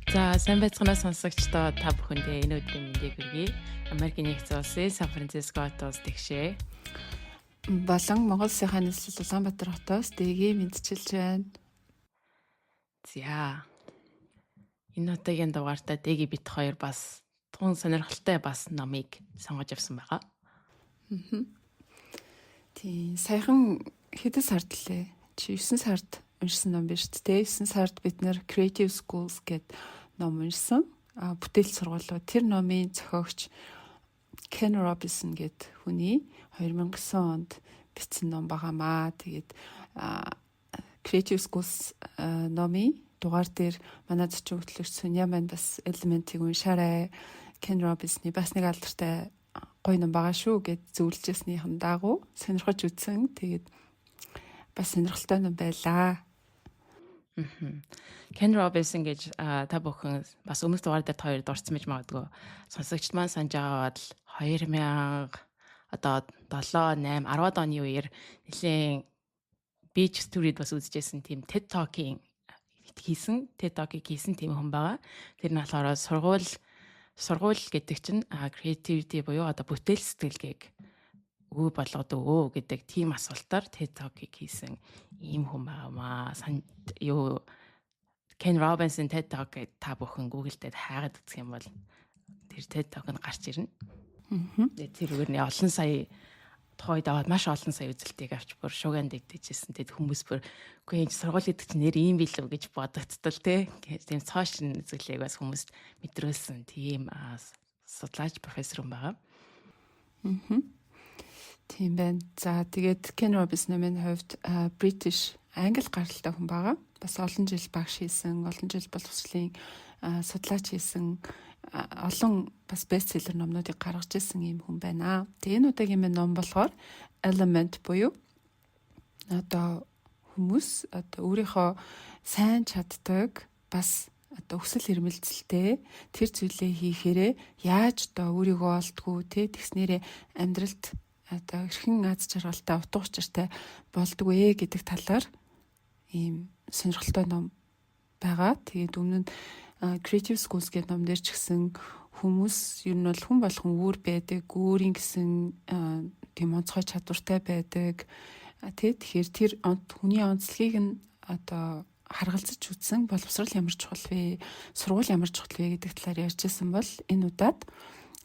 За, сайн байцгаана сонсогчдоо, та бүхэндээ энэ өдрийн мэндийг хүргэе. Америкийн нэгдсэн улсын Сан Франциско хотоос Тэгшээ. Болон Монгол Улсынхаа нийслэл Улаанбаатар хотоос Дэги мэндчилж байна. За. Энэ удаагийн дугаартаа Дэги бид хоёр бас тун сонирхолтой бас номыг сонгож авсан байгаа. Тийм, саяхан хэдэн сард лээ? Чи 9 сард уншсан ном биш үү? 9 сард бид нэр Creative Schools гээд ном уншсан. А бүтээл сургуулиуд, тэр номын зохиогч Ken Robinson гээд хүний 2009 онд бичсэн ном байгаамаа. Тэгээд Creative Schools номын дугаар дээр манай зочин хөтлөгч Суня маань бас Element-ийг уншаарай. Ken Robinson-ы бас нэг алдартай гоё ном байгаа шүү гэд зөвлөжсөнийхэн дагуу сонирхож үзсэн. Тэгээд бас сонирхолтой ном байлаа. Ken Robinson гэж та бүхэн бас өмнөх дугаар дээр хоёр дурдсан байж магадгүй. Сонсогчд маань санаж байгаа бол 2000 одоо 7 8 10 оны үеэр нэлээд beach story-д бас үзчихсэн тийм TED Talk-ийн хийсэн, TED Talk-ыг хийсэн тийм хүн байгаа. Тэр нь болохоор сургууль гэдэг чинь creativity буюу одоо бүтээл сэтгэлгээг үгүй болгодог өө гэдэг тийм асуултаар TED Talk-ыг хийсэн ийм хүн байгаамаа. Юу, Ken Robinson TED Talk гэдэг та бүхэн Google дээр хайгаад үзэх юм бол тэр TED Talk нь гарч ирнэ. Тэгээд тэр үгээр нь олон сая, тухайд аваад маш олон сая үзэлтийг авч бүр шугаанд дэгдэжсэн. Тэгэд хүмүүс бүр үгүй, энэ сургууль гэдэг чинь нэр ийм билүү гэж бодогдтол те. Тийм цоо шинэ зүйлийг бас хүмүүст мэдрүүлсэн тийм судлаач, профессор хүн байгаа. Тийм байна. За, тэгээд Ken Robinson номын хувьд British, англи гаралтай хүн байгаа. Бас олон жил багш хийсэн, олон жил боловсролын судлаач хийсэн, олон бас бестселлер номнуудыг гаргаж ирсэн ийм хүн байна. Тэгээ энэ удаагийн минь ном болохоор Element буюу одоо хүмүүс одоо өөрийнхөө сайн чаддаг, бас одоо өсөл эрмэлзэлтэй тэр зүйлээ хийхээрээ яаж одоо өөрийгөө олдгоо те, тэгснээрээ амьдралд одоо эрхэн аз жаргалтай, утга учиртай болдгоо ээ гэдэг талаар ийм сонирхолтой ном байгаа. Тэгээд өмнө нь Creative Schools гэдэг ном дээр ч гэсэн хүмүүс ер нь бол хүн болгон өөр байдаг, өөрийн гэсэн тийм онцгой чадвартай байдаг. Тэ, тэгэхээр тэр хүний онцлогийг нь одоо харгалзаж үзсэн, боловсрол ямар чухал вэ, сургууль ямар чухал вэ гэдэг талаар ярьж байсан бол энэ удаад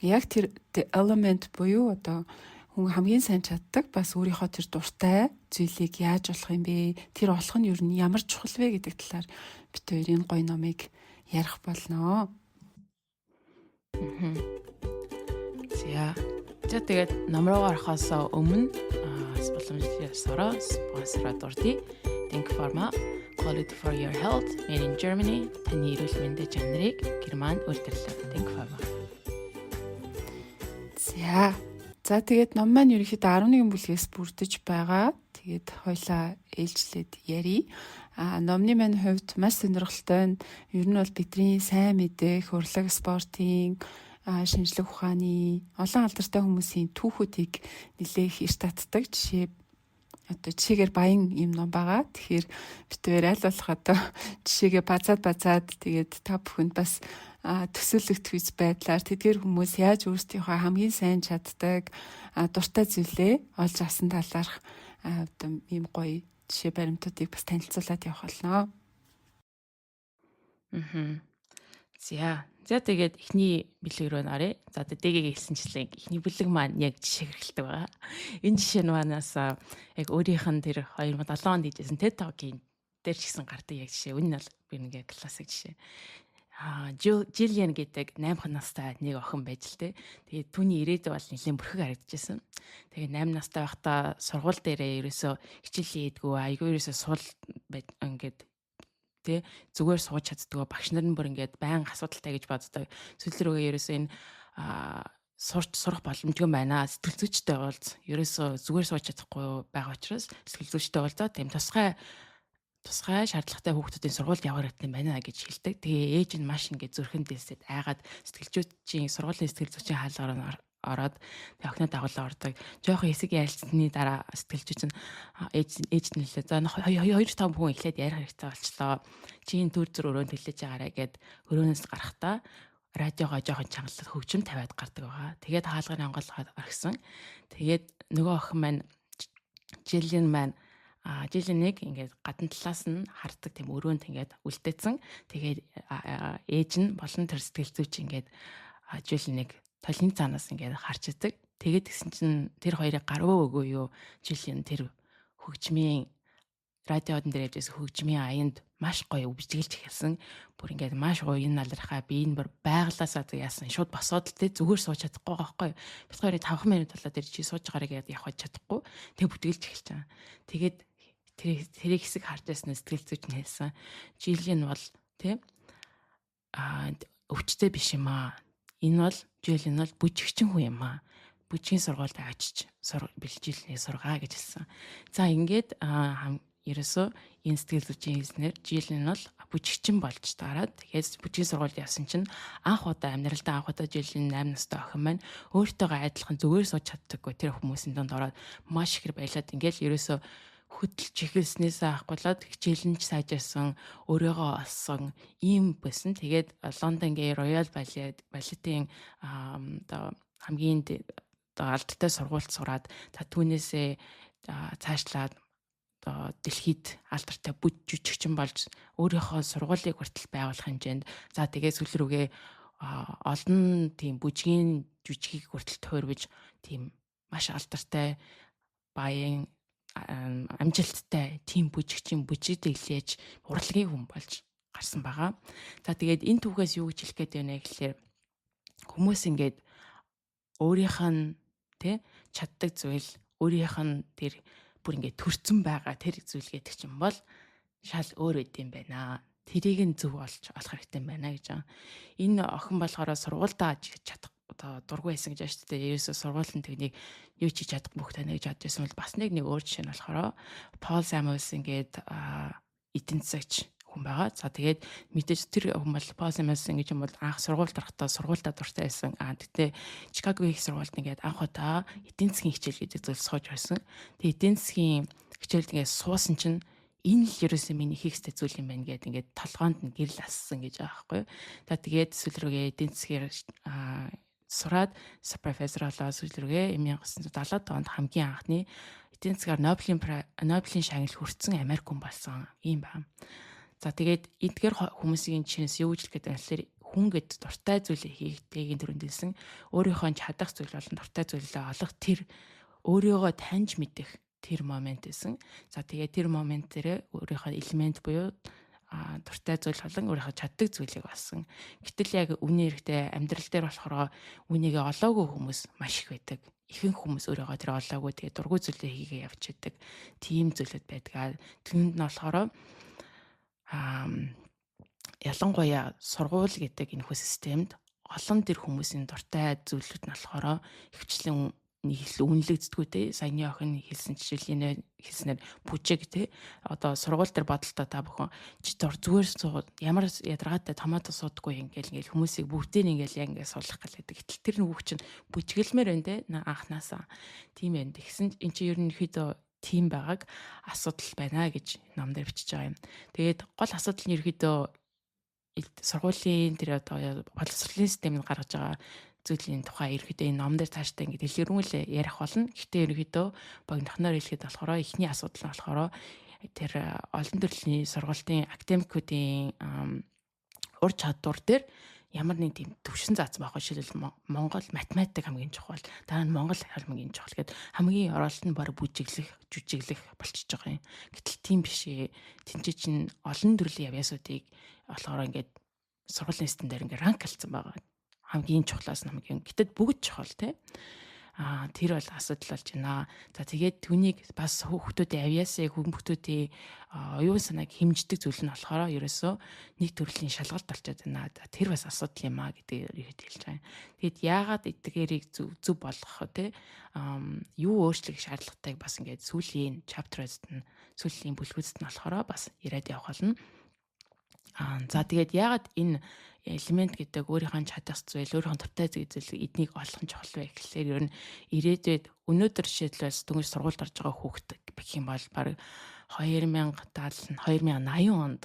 яг тэр the element буюу одоо хүн хамгийн сайн чаддаг, бас өөрийнхөө тэр дуртай зүйлийг яаж олох юм бэ? Тэр олох нь ер нь ямар чухал вэ гэдэг талаар бид хоёр энэ гоё номыг ярих болно. За. За, тэгээд ном руу орохоос өмнө боломжтой ёсороо спонсороо дурдъя. Think Pharma, Quality for your health, made in Germany. Таны эрүүл мэндийн чанарыг Германд үйлдвэрлэв. Think Pharma. За. За, тэгээд ном маань ерөнхийдөө 11 бүлгээс бүрдэж байгаа. Тэгээд хоёлаа ээлжлээд ярий. А номны маань хувьд маш сонирхолтой нь ер нь бол бидний сайн мэдэх урлаг, спортын, шинжлэх ухааны олон алдартай хүмүүсийн түүхүүдийг нэлээх эрт татдаг жишээ, одоо жишээгээр баян юм ном байгаа. Тэгэхээр бид хоёр аль болох одоо жишээгээ базаад базаад, тэгээд та бүхэнд бас төсөөлөгдөх байдлаар тэдгээр хүмүүс яаж өөрсдийнхөө хамгийн сайн чаддаг, дуртай зүйлээ олж авсан талаарх одоо ийм гоё жишээ баримтуудыг бас танилцуулаад явах болно. За. За, тэгээд эхний бэлэг рүү оръё. За, тэгээд дэгийг хэлсэнчлэн эхний бүлэг маань яг жишээ хэрэглэдэг байгаа. Энэ жишээ нь манаас яг өөрийнх нь тэр 2007 онд хийжсэн TED Talk-ийн дээр ч гэсэн гардаг яг жишээ. Энэ нь бол би нэг классик жишээ. Jillian гэдэг 8 настай нэг охин байж л те. Тэгээд түүний ирээдүй бол нэлээд бүрхэг харагдчихсан. Тэгээд 8 настай байхдаа сургууль дээрээ ерөөсөө хичээл хийдгүү, айгүй ерөөсөө сул ингээд тэ, зүгээр сууж чаддгүй, багш нар нь бүр ингээд байнга асуудалтай гэж боддог. Сүүл рүүгээ ерөөсөө энэ сурч сурах боломжгүй байна. Сэтгэл зүйчтэй уулз. Ерөөсөө зүгээр сууж чадахгүй байгаа учраас сэтгэл зүйчтэй уулзаад тийм тусгай шаардлагатай хүүхдүүдийн сургуульд явах хэрэгтэй байна гэж хэлдэг. Тэгээ ээж нь маш ингээд зүрхэн дээсэд айгаад сэтгэл зүйчийн сургуулийн сэтгэл зүйчийн хаалгаар Ороод тэг охиноо дагуулаа ордог. Жохон хэсэг ярилцсаны дараа сэтгэл зүйч нь ээж нь хэлээ. За 2 5 хүн эхлээд ярих хэрэгтэй болчлоо. Чи энэ төр зүр өрөөнд хэлэж байгаарэ гэд өрөөнөөс гарахдаа радиогоо жоохон чангалаад хөгжим тавиад гардаг байгаа. Тэгээд хаалганы онгойлгоод орхисон. Тэгээд нөгөө охин маань Жилийн маань Жилинийг ингээд гадна талаас нь хардаг тийм өрөөнд ингээд үлдээсэн. Тэгээд ээж нь болон тэр сэтгэл зүйч ингээд Жилинийг толны цаанаас ингээд харж идэг. Тэгээд тэгсэн чинь тэр хоёрыг гарваа өгөө юу Жилийн тэр хөгжмийн радиодон дээр явж байсан хөгжмийн аянд маш гоё бүжиглж эхэлсэн. Бүр ингээд маш гоё энэ налархаа би энэ бүр байглаасаа яасан шууд босоод л те зүгээр сууж чадахгүй байгаа байхгүй юу. Бид хоёрын 5 минут болоод тэр чи сууж байгаарэ гэдээ явах чадахгүй. Тэг бүжиглж эхэлж байгаа. Тэгээд тэрийг хэсэг харж байсан сэтгэл зүйч нь хэлсэн. Жилийн бол те өвчтэй биш юм аа. Энэ бол Жилийн бол бүжигчин хүн юм аа. Бүжгийн сургуульд очиж бэлжилний сургаа гэж хэлсэн. За ингээд ерөөсөө энэ сэтгэл зүйчийн хэлснээр Жилийн бол бүжигчин болж тараад тэгээд бүжгийн сургуульд явсан чинь анх удаа амьдралдаа анх удаа Жилийн 8 настай охин маань өөртөөгөө адилхан зүгээр сууж чаддаггүй тэр хүмүүсийн дунд ороод маш ихээр баялаад ингээл ерөөсөө хөдөлж эхэлснээсээ авахгүйлээд хичээл нь ч сайжирсан, өөрийгөө олсон ийм байсан. Тэгээд Лондонгийн Royal Ballet-ийн одоо хамгийн одоо алдартай сургуульд сураад за түүнээсээ цаашлаад одоо дэлхийд алдартай бүжигчин болж өөрийнхөө сургуулийг хүртэл байгуулах хэмжээнд за тэгээд сүүл рүүгээ олон тийм бүжгийн жүжигийг хүртэл туйрвж тийм маш алдартай баян амжилттай тийм бүжигчин бүжиг дэглээж урлагийн хүн болж гарсан байгаа. За тэгээд энэ түүхээс юу гэж хэлэх гээд байна гэхлээр хүмүүс ингээд өөрийнх нь тэ чаддаг зүйл өөрийнх нь тэр бүр ингээд төрцөн байгаа тэр зүйл гэдэг чинь бол шал өөр үт юм байна. Тэрийг нь зөв олж олох хэрэгтэй юм байна гэж байгаа. Энэ охин болохоор сургуульдаа чадах одоо дургүй байсан гэж байна шүү дээ. Ерөөсөө сургуулийн техник юу ч хийж чадах бүх тань гэж бодож байсан бол бас нэг өөр жишээ нь болохоор Пол Самуэлс ингээд эдийн засагч хүн байгаа. За тэгээд мэдээж тэр хүн бол Пол Самуэлс гэж юм бол анх сургуульд орохдоо сургуультай дуртай байсан. Тэгтээ Чикагогийн их сургуульд ингээд анх удаа эдийн засгийн хичээл гэдэг зүйл сууж байсан. Тэгээд эдийн засгийн хичээлд ингээд суусан чинь энэ л ерөөсөө миний хийх ёстой зүйл юм байна гэд ингээд толгоонд нь гэрэл ассан гэж байгаа байхгүй юу. За тэгээд сүүл рүүгээ эдийн засгаар сураад профессор болоо сүүл рүүгээ 1970-ад онд хамгийн анхны эдийн засгаар Нобелийн шагнал хүртсэн Америк хүн болсон юм байна. За тэгээд эдгээр хүмүүсийн жишээс юу гэж хэлэх гээд байна гэхээр хүн гэд дуртай зүйлээ хийх тэгийн түрүүнд хэлсэн өөрийнхөө чадах зүйл болон дуртай зүйлээ олох тэр өөрийгөө таньж мэдэх тэр момент байсан. За тэгээд тэр момент дээр өөрийнхөө элемент буюу дуртай зүйл болон өөрийнхөө чаддаг зүйлийг олсон. Гэтэл яг үнийн хэрэгтэй амьдрал дээр болохоор үнийгээ олоогүй хүмүүс маш их байдаг. Ихэнх хүмүүс өөрийгөө тэр олоогүй тэгээд дургүй зүйлээ хийгээ явж идэг. Тийм зүйлүүд байдаг. Тэнд нь болохоор ялангуяа сургууль гэдэг энэ хүү системд олон тэр хүмүүсийн дуртай зүйлүүд нь болохоор хвчлэн нэг хэл үнэлэгддэггүй те саяны охин хэлсэн жишээлийн хэлснээр бүжиг те одоо сургууль дээр бодолтой та бүхэн чи зүгээр сууд ямар ядаргаатай томато суудаггүй ингээл хүмүүсийг бүгдийг ингээл яг ингээд суулгах гал гэдэг. Гэтэл тэр хүүхд чинь бүжиглэмээр байна те анхнаасаа тийм байна. Тэгсэн эн чинь ерөнхийдөө тийм байгааг асуудал байна гэж ном дээр бичиж байгаа юм. Тэгээд гол асуудал нь ерөнхийдөө сургуулийн тэр одоо боловсролын системд гаргаж байгаа зүйлийн тухай ерөнхийдөө энэ ном дээр цаашдаа ингээд дэлгэрэнгүй ярих болно. Гэхдээ ерөнхийдөө богинохноор хэлэхэд болохоор эхний асуудал нь болохоор тэр олон төрлийн сургуулийн академикүүдийн ур чадвар дээр ямар нэг тийм төвшин заасан байхгүй. Жишээлбэл Монгол математик хамгийн чухал, дараа нь Монгол хамгийн чухал гэд хамгийн оролт нь баг бүжиглэх, жүжиглэх болчихж байгаа юм. Гэтэл тийм биш ээ. Тинчээ чинь олон төрлийн авьяасуудыг болохоор ингээд сургуулийн систем дээр ингээд ранклцсан байгаа. Хамгийн чухлаас нь хамгийн. Гэтэл бүгд чухал тий. Тэр бол асуудал болж байна. За тэгээд түүнийг бас хүүхдүүдийн авьяасыг хүмүүстүүдийн оюун санааг хэмждэг зүйл нь болохоор ерөөсөө нэг төрлийн шалгалт болчиход байна. За тэр бас асуудал юм а гэдэг ихэд хэлж байгаа юм. Тэгэд яагаад эдгээрийг зөв болгох вэ те юу өөрчлөх шаардлагатайг бас ингээд сүүлийн chapter-д нь сүүлийн бүлгүүдэд нь болохоор бас яриад явах болно. За тэгээд яагаад энэ элемент гэдэг өөрийнхөө чадах зүйл, өөрийнхөө дуртай зүйл эднийг олох нь чухал вэ гэхлээр ер нь ирээдүйд өнөөдөр жишээлбэл дөнгөж сургуульд орж байгаа хүүхэд гэх юм бол бараг 2070, 2080 онд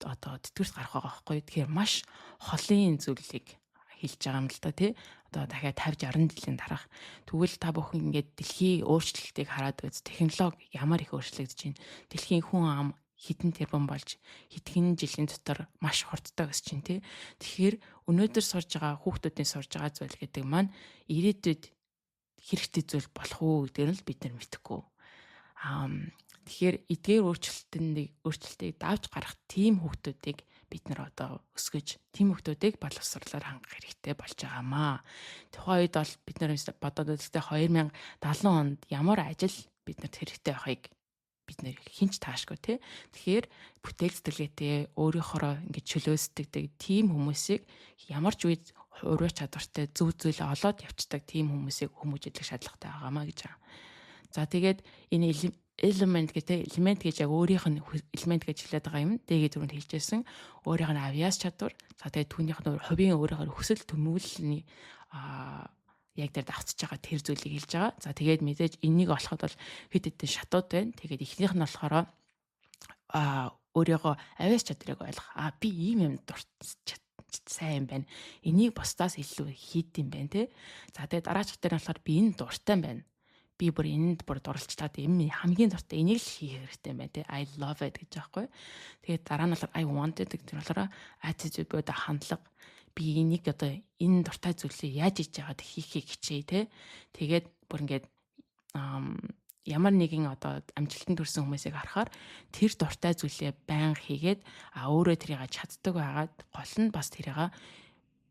одоо тэтгэврт гарах байгаа байхгүй. Тэгэхээр маш холын зүйлийг хэлж байгаа юм л да, тий. Одоо дахиад 50 60 жилийн дараах. Тэгвэл та бүхэн ингээд дэлхийн өөрчлөлтийг хараад үз. Технологи ямар их өөрчлөгдөж байна. Дэлхийн хүн ам хэдэн тэрбум болж хэдхэн жилийн дотор маш хурдтай өсөж чинь, тий. Тэгэхээр өнөөдөр сурж байгаа хүүхдүүдийн сурж байгаа зүйл гэдэг маань ирээдүйд хэрэгтэй зүйл болох уу гэдгээр нь л бид нар мэдэхгүй. Тэгэхээр эдгээр өөрчлөлтийг давж гарах тийм хүүхдүүдийг бид нар одоо өсгөж, тийм хүүхдүүдийг боловсруулаар хангах хэрэгтэй болж байгаамаа. Тухайн үед бол бид нар бодоод үзэхдээ 2070 онд ямар ажил биднэрт хэрэгтэй байхыг бид нэр хинч таашгүй, тий. Тэгэхээр бүтээл сэтгэлгээтэй, өөрийнхоороо ингэж чөлөөсдөгдөг тийм хүмүүсийг, ямар ч үед урвуу чадвартай, зөв зүйл олоод явцдаг тийм хүмүүсийг хүмүүжүүлэх шаардлагатай байгаамаа гэж байгаа. За тэгээд энэ element гэдэг, элемент гэж яг өөрийнх нь элемент гэж хэлээд байгаа юм. Дэгээ түрүүнд хэлжсэн өөрийнх нь авьяас чадвар. За тэгээд түүнийх нь хувийн өөрийнхөө хүсэл тэмүүлэлний яг дээр давтж байгаа тэр зүйлийг хэлж байгаа. За тэгээд мэдээж энийг олоход бол хэд хэдэн шатууд байна. Тэгээд эхнийх нь болохоор өөрийгөө авиас чадрыг ойлгох. Би ийм юм сайн юм байна. Энийг бусдаас илүү хийд юм байна, те. За тэгээд дараачих дээр нь болохоор би энэ дуртай юм байна. Би бүр энэнд бүр дурлцлаад юм хамгийн дуртай энийг л хийх хэрэгтэй юм байна, те. I love it гэж аахгүй. Тэгээд дараа нь болохоор I want it гэдэг нь болохоор attitude буюу хандлага, би энийг одоо энэ дуртай зүйлийг яаж хийж байгаад хийхийг хичээе, те. Тэгээд бүр ингээд ямар нэгэн одоо амжилтанд хүрсэн хүмүүсийг харахаар тэр дуртай зүйлээ байнга хийгээд, өөрөө тэрийг чаддаг байгаад, гол нь бас тэрийг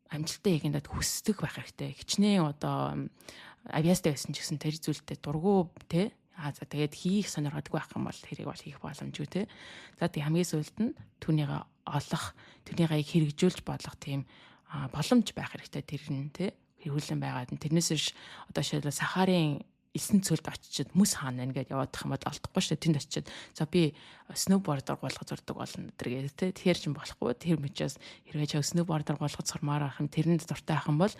амжилттай хийхэндээ хүсдэг байх хэрэгтэй. Хичнээн одоо авьяастай байсан ч гэсэн тэр зүйлдээ дургүй, те. За тэгээд хийх сонирхолгүй байх юм бол тэрийг бол хийх боломжгүй, те. За тэг хамгийн сүүлд нь түүнийг олох, тэрнийг хэрэгжүүлж болох тийм боломж байх хэрэгтэй тэр нь, те. Хэрэгүүлэн байгаад нь тэрнээс биш одоо жишээлбэл Сахарын элсэн цөлд очичод мөс хаана байна гэдээ яваадах юм бол олдохгүй шүү дээ. Тэнд очичод за би snowboard-оор гулгаж зурдаг болно тэр гэдэг, те. Тэр чинь болохгүй. Тэр учраас хэрвээ чам snowboard-оор гулгаж сурмаар байх юм, тэрэнд дуртай байх юм бол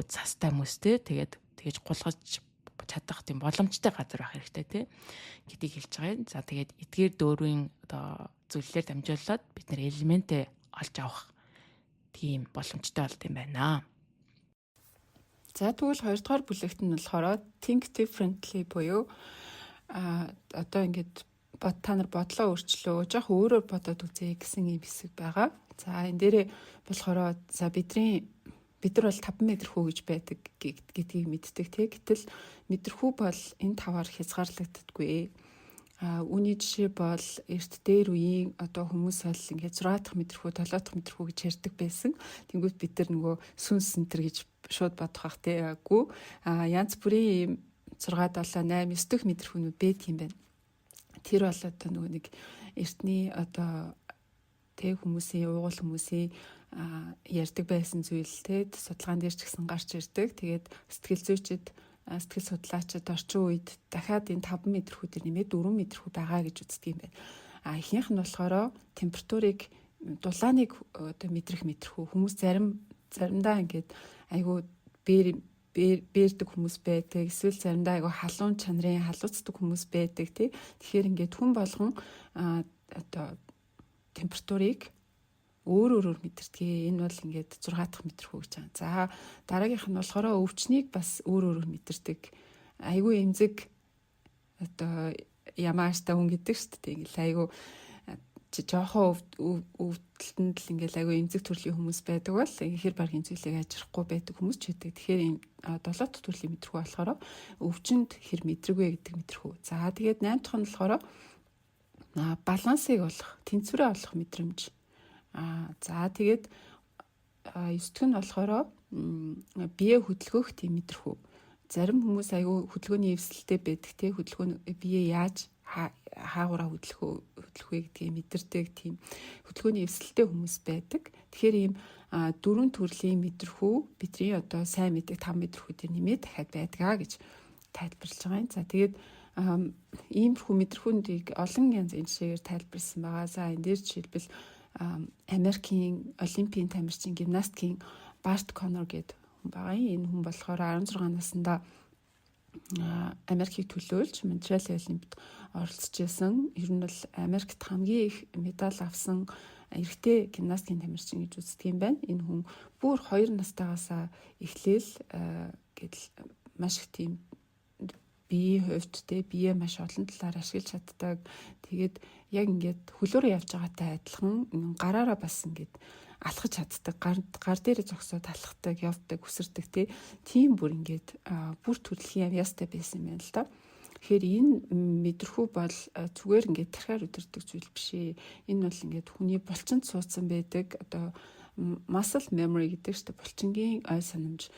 цастай мөстэй тэгээд тэгэж гулгаж чадах тийм боломжтой газар байх хэрэгтэй, тий, гэдгийг хэлж байгаа юм. За тэгээд эдгээр дөрвийн одоо зүйллээр дамжуулаад бид нэр элементээ олж авах тийм боломжтой болд юм байна. За тэгвэл хоёрдугаар бүлэгт нь болохоор think differently буюу одоо ингээд та нар бодлоо өөрчлөө, жоох өөрөөр бодоод үзье гэсэн юм хэсэг байгаа. За энэ дээрээ болохоор за бид нар бол 5 мэдрэхүй гэж байдаг гэдгийг мэддэг, тий. Гэтэл мэдрэхүй бол энэ таваар хязгаарлагддаггүй. Үүний жишээ бол эрт дээр үеийн одоо хүмүүс бол ингээд 6 дахь мэдрэхүй, 7 дахь мэдрэхүй гэж ярьдаг байсан. Тэнгүүт бид нар нөгөө сүнс центр гэж шууд бодох бах, тий. Үгүй. Янз бүрийн ийм 6 7 8 9 дэх мэдрэхүүнүүд байдаг юм байна. Тэр бол одоо нөгөө нэг эртний одоо тэг хүмүүсийн уугуул хүмүүсийн ярьдаг байсан зүйл, те, судалгаан дээр ч гэсэн гарч ирдэг. Тэгээд сэтгэл зүйчид, сэтгэл судлаачид орчин үед дахиад энэ 5 мэдрэхүй дээр нэмээд 4 мэдрэхүй байгаа гэж үздэг юм байна. Эхнийх нь болохоор температурыг, дулааныг одоо мэдрэх мэдрэхүй. Хүмүүс заримдаа ингээд айгүй бээр бээрдэг хүмүүс байдаг. Эсвэл заримдаа айгүй халуун чанарын халууцдаг хүмүүс байдаг, тий. Тэгэхээр ингээд хүн болгон одоо температурыг өөр өөрөөр мэдэрдэг. Энэ бол ингээд 6 дахь мэдрэхүй гэж байгаа. За дараагийнх нь болохоор өвчнийг бас өөр өөрөөр мэдэрдэг. Айгүй эмзэг одоо ямааштай хүн гэдэг шүү дээ. Ингээл айгүй жоохон өвдөлтөнд л ингээл айгүй эмзэг төрлийн хүмүүс байдаг бол хэр баргийн зүйлийг ажрахгүй байдаг хүмүүс ч байдаг. Тэгэхээр ийм долоо дахь төрлийн мэдрэхүй болохоор өвчнөд хэр мэдрэг вэ гэдэг мэдрэхүй. За тэгээд 8 дахь нь болохоор балансыг олох, тэнцвэрээ олох мэдрэмж. За тэгээд 9 дэх нь болохоор бие хөдөлгөөх тийм мэдрэхүй. Зарим хүмүүс айгүй хөдөлгөөний эвсэлтэй байдаг, те, хөдөлгөөн бие яаж хаагураа хөдлөх вэ гэдгийг мэдэрдэг тийм хөдөлгөөний эвсэлтэй хүмүүс байдаг. Тэгэхээр ийм дөрвөн төрлийн мэдрэхүй бидний одоо сайн мэддэг тав мэдрэхүй дээр нэмээд дахиад байдгаа гэж тайлбарлаж байгаа юм. За тэгээд иймэрхүү мэдрэхүйндийг олон янзын жишээгээр тайлбарласан байгаа. За энэ дээр жишээлбэл Америкийн Олимпийн тамирчин, гимнастикийн Барт Коннор гэдэг хүн байгаа юм. Энэ хүн болохоор 16 наснда Америкийг төлөөлж Монреалийн Олимпиад оролцож байсан. Ер нь бол Америкт хамгийн их медаль авсан эрэгтэй гимнастикийн тамирчин гэж үздэг юм байна. Энэ хүн бүр 2 настайгаасаа эхлээл гэдэл маш их тийм биеийн хувьд те бие маш олон талаар ашиглаж чаддаг. Тэгээд яг ингээд хөлөөрөө явж байгаатай адилхан гараараа бас ингээд алхаж чаддаг. Гар дээрээ зогсоод алхдаг, явдаг, үсэрдэг те. Тийм бүр ингээд бүр төрөлхийн авьяастай байсан юм байна л да. Тэгэхээр энэ мэдрэхүй бол зүгээр ингээд тархиар удирддаг зүйл биш ээ. Энэ бол ингээд хүний булчинд суудсан байдаг. Одоо muscle memory гэдэг чинь булчингийн ой санамж,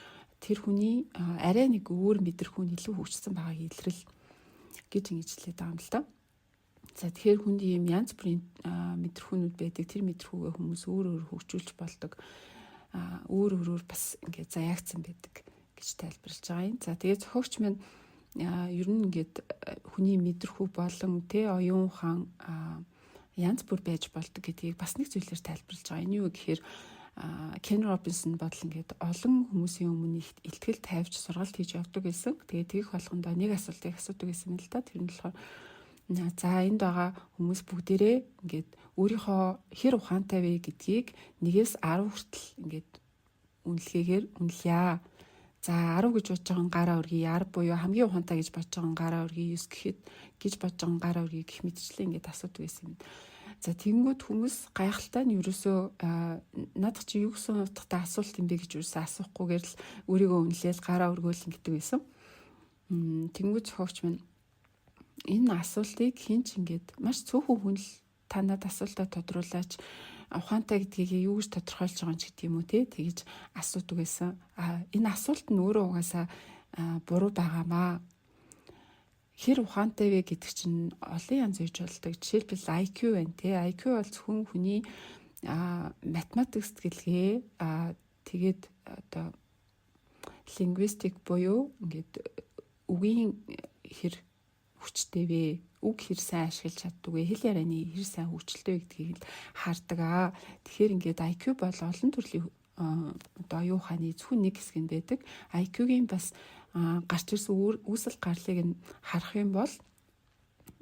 тэр хүний арай нэг өөр мэдрэхүй нь илүү хөгжсөн байгааг илрэл гэж ингэж хэлээд байгаа юм л да. За, тэгэхээр хүнд ийм янз бүрийн мэдрэхүүнүүд байдаг. Тэр мэдрэхүүгээ хүмүүс өөр өөр хөгжүүлж болдог. Өөр өөрөөр бас ингээд заяагдсан байдаг гэж тайлбарлаж байгаа юм. За, тэгээд зохиогч маань ер нь ингээд хүний мэдрэхүй болон тэ оюун ухаан янз бүр байж болдог гэдгийг бас нэг зүйлээр тайлбарлаж байгаа. Энэ юу гэхээр Кен Робинсон бодол ингээд олон хүмүүсийн өмнө илтгэл тавьж сургалт хийж явдаг гэсэн. Тэгээд тэгэх болгондоо нэг асуултыг асуудаг гэсэн юм л да. Тэр нь болохоор: за, энд байгаа хүмүүс бүгдээрээ ингээд өөрийнхөө хэр ухаантай вэ гэдгийг 1-ээс 10 хүртэл ингээд үнэлгээгээр үнэлье. За, 10 гэж бодож байгаа нь гараа өргөе, 10 буюу хамгийн ухаантай гэж бодож байгаа нь гараа өргөе, 9 гэхэд гэж бодож байгаа нь гараа өргөе гэх мэтчлэн ингээд асуудаг байсан юм. За, тэгэнгүүт хүмүүс гайхалтай нь ерөөсөө наадах чи юу гэсэн утгатай асуулт юм бэ гэж ерөөсөө асуухгүйгээр л өөрийгөө үнэлээл, гараа өргөөл ингэдэг байсан. Тэнгүүд зохиогч минь энэ асуултыг хэн ч ингээд маш цөөхөн хүн л та надад асуултаа тодруулаач, ухаантай гэдгийг юу гэж тодорхойлж байгаа юм ч гэдэг юм уу те, тэгэж асуудаг байсан. А энэ асуулт нь өөрөө угаасаа буруу байгаамаа. Хэр ухаантай вэ гэдэг чинь олон янз үйж болдог. Жишээлбэл, IQ байна те. IQ бол зөвхөн хүний математик сэтгэлгээ, тэгээд одоо linguistic буюу ингээд үгийн хэр хүчтэй вэ? Үг хэр сайн ашиглаж чаддаг вэ? Хэл ярианы хэр сайн хөгжилтэй вэ гэдгийг л хардаг аа. Тэгэхээр ингээд IQ бол олон төрлийн одоо оюун ухааны зөвхөн нэг хэсэг нь байдаг. IQ-гийн бас гарч ирсэн үүсэл гарлыг нь харах юм бол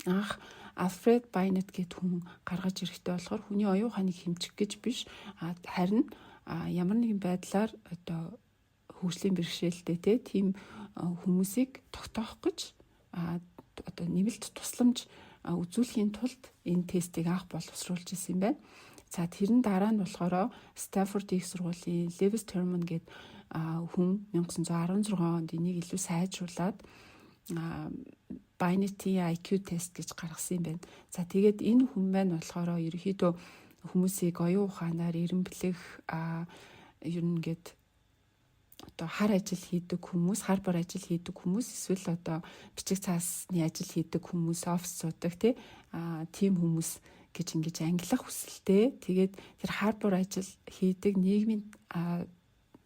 анх Альфред Байнет гэдэг хүн гаргаж ирэхтэй болохоор хүний оюун ухааныг хэмжих гэж биш, харин ямар нэгэн байдлаар одоо хөгжлийн бэрхшээлтэй тийм хүмүүсийг тогтоох гэж, одоо нэмэлт тусламж үзүүлэхийн тулд энэ тестийг анх боловсруулж ирсэн юм байна. За, тэрэн дараа нь болохоор Станфорд их сургуулийн Левис Терман гээд хүн 1916 онд энийг илүү сайжруулад Binet-ийн IQ тест гэж гаргасан юм байна. За, тэгээд энэ хүн маань болохоор ерөнхийдөө хүмүүсийг оюун ухаанаар эрэмблэх, ер нь ингээд одоо хар ажил хийдэг хүмүүс, хар бор ажил хийдэг хүмүүс, эсвэл одоо бичиг цаасны ажил хийдэг хүмүүс, офис суудаг тийм хүмүүс гэж ингэж ангилах хүсэлтэй. Тэгээд тэр хар бор ажил хийдэг нийгмийн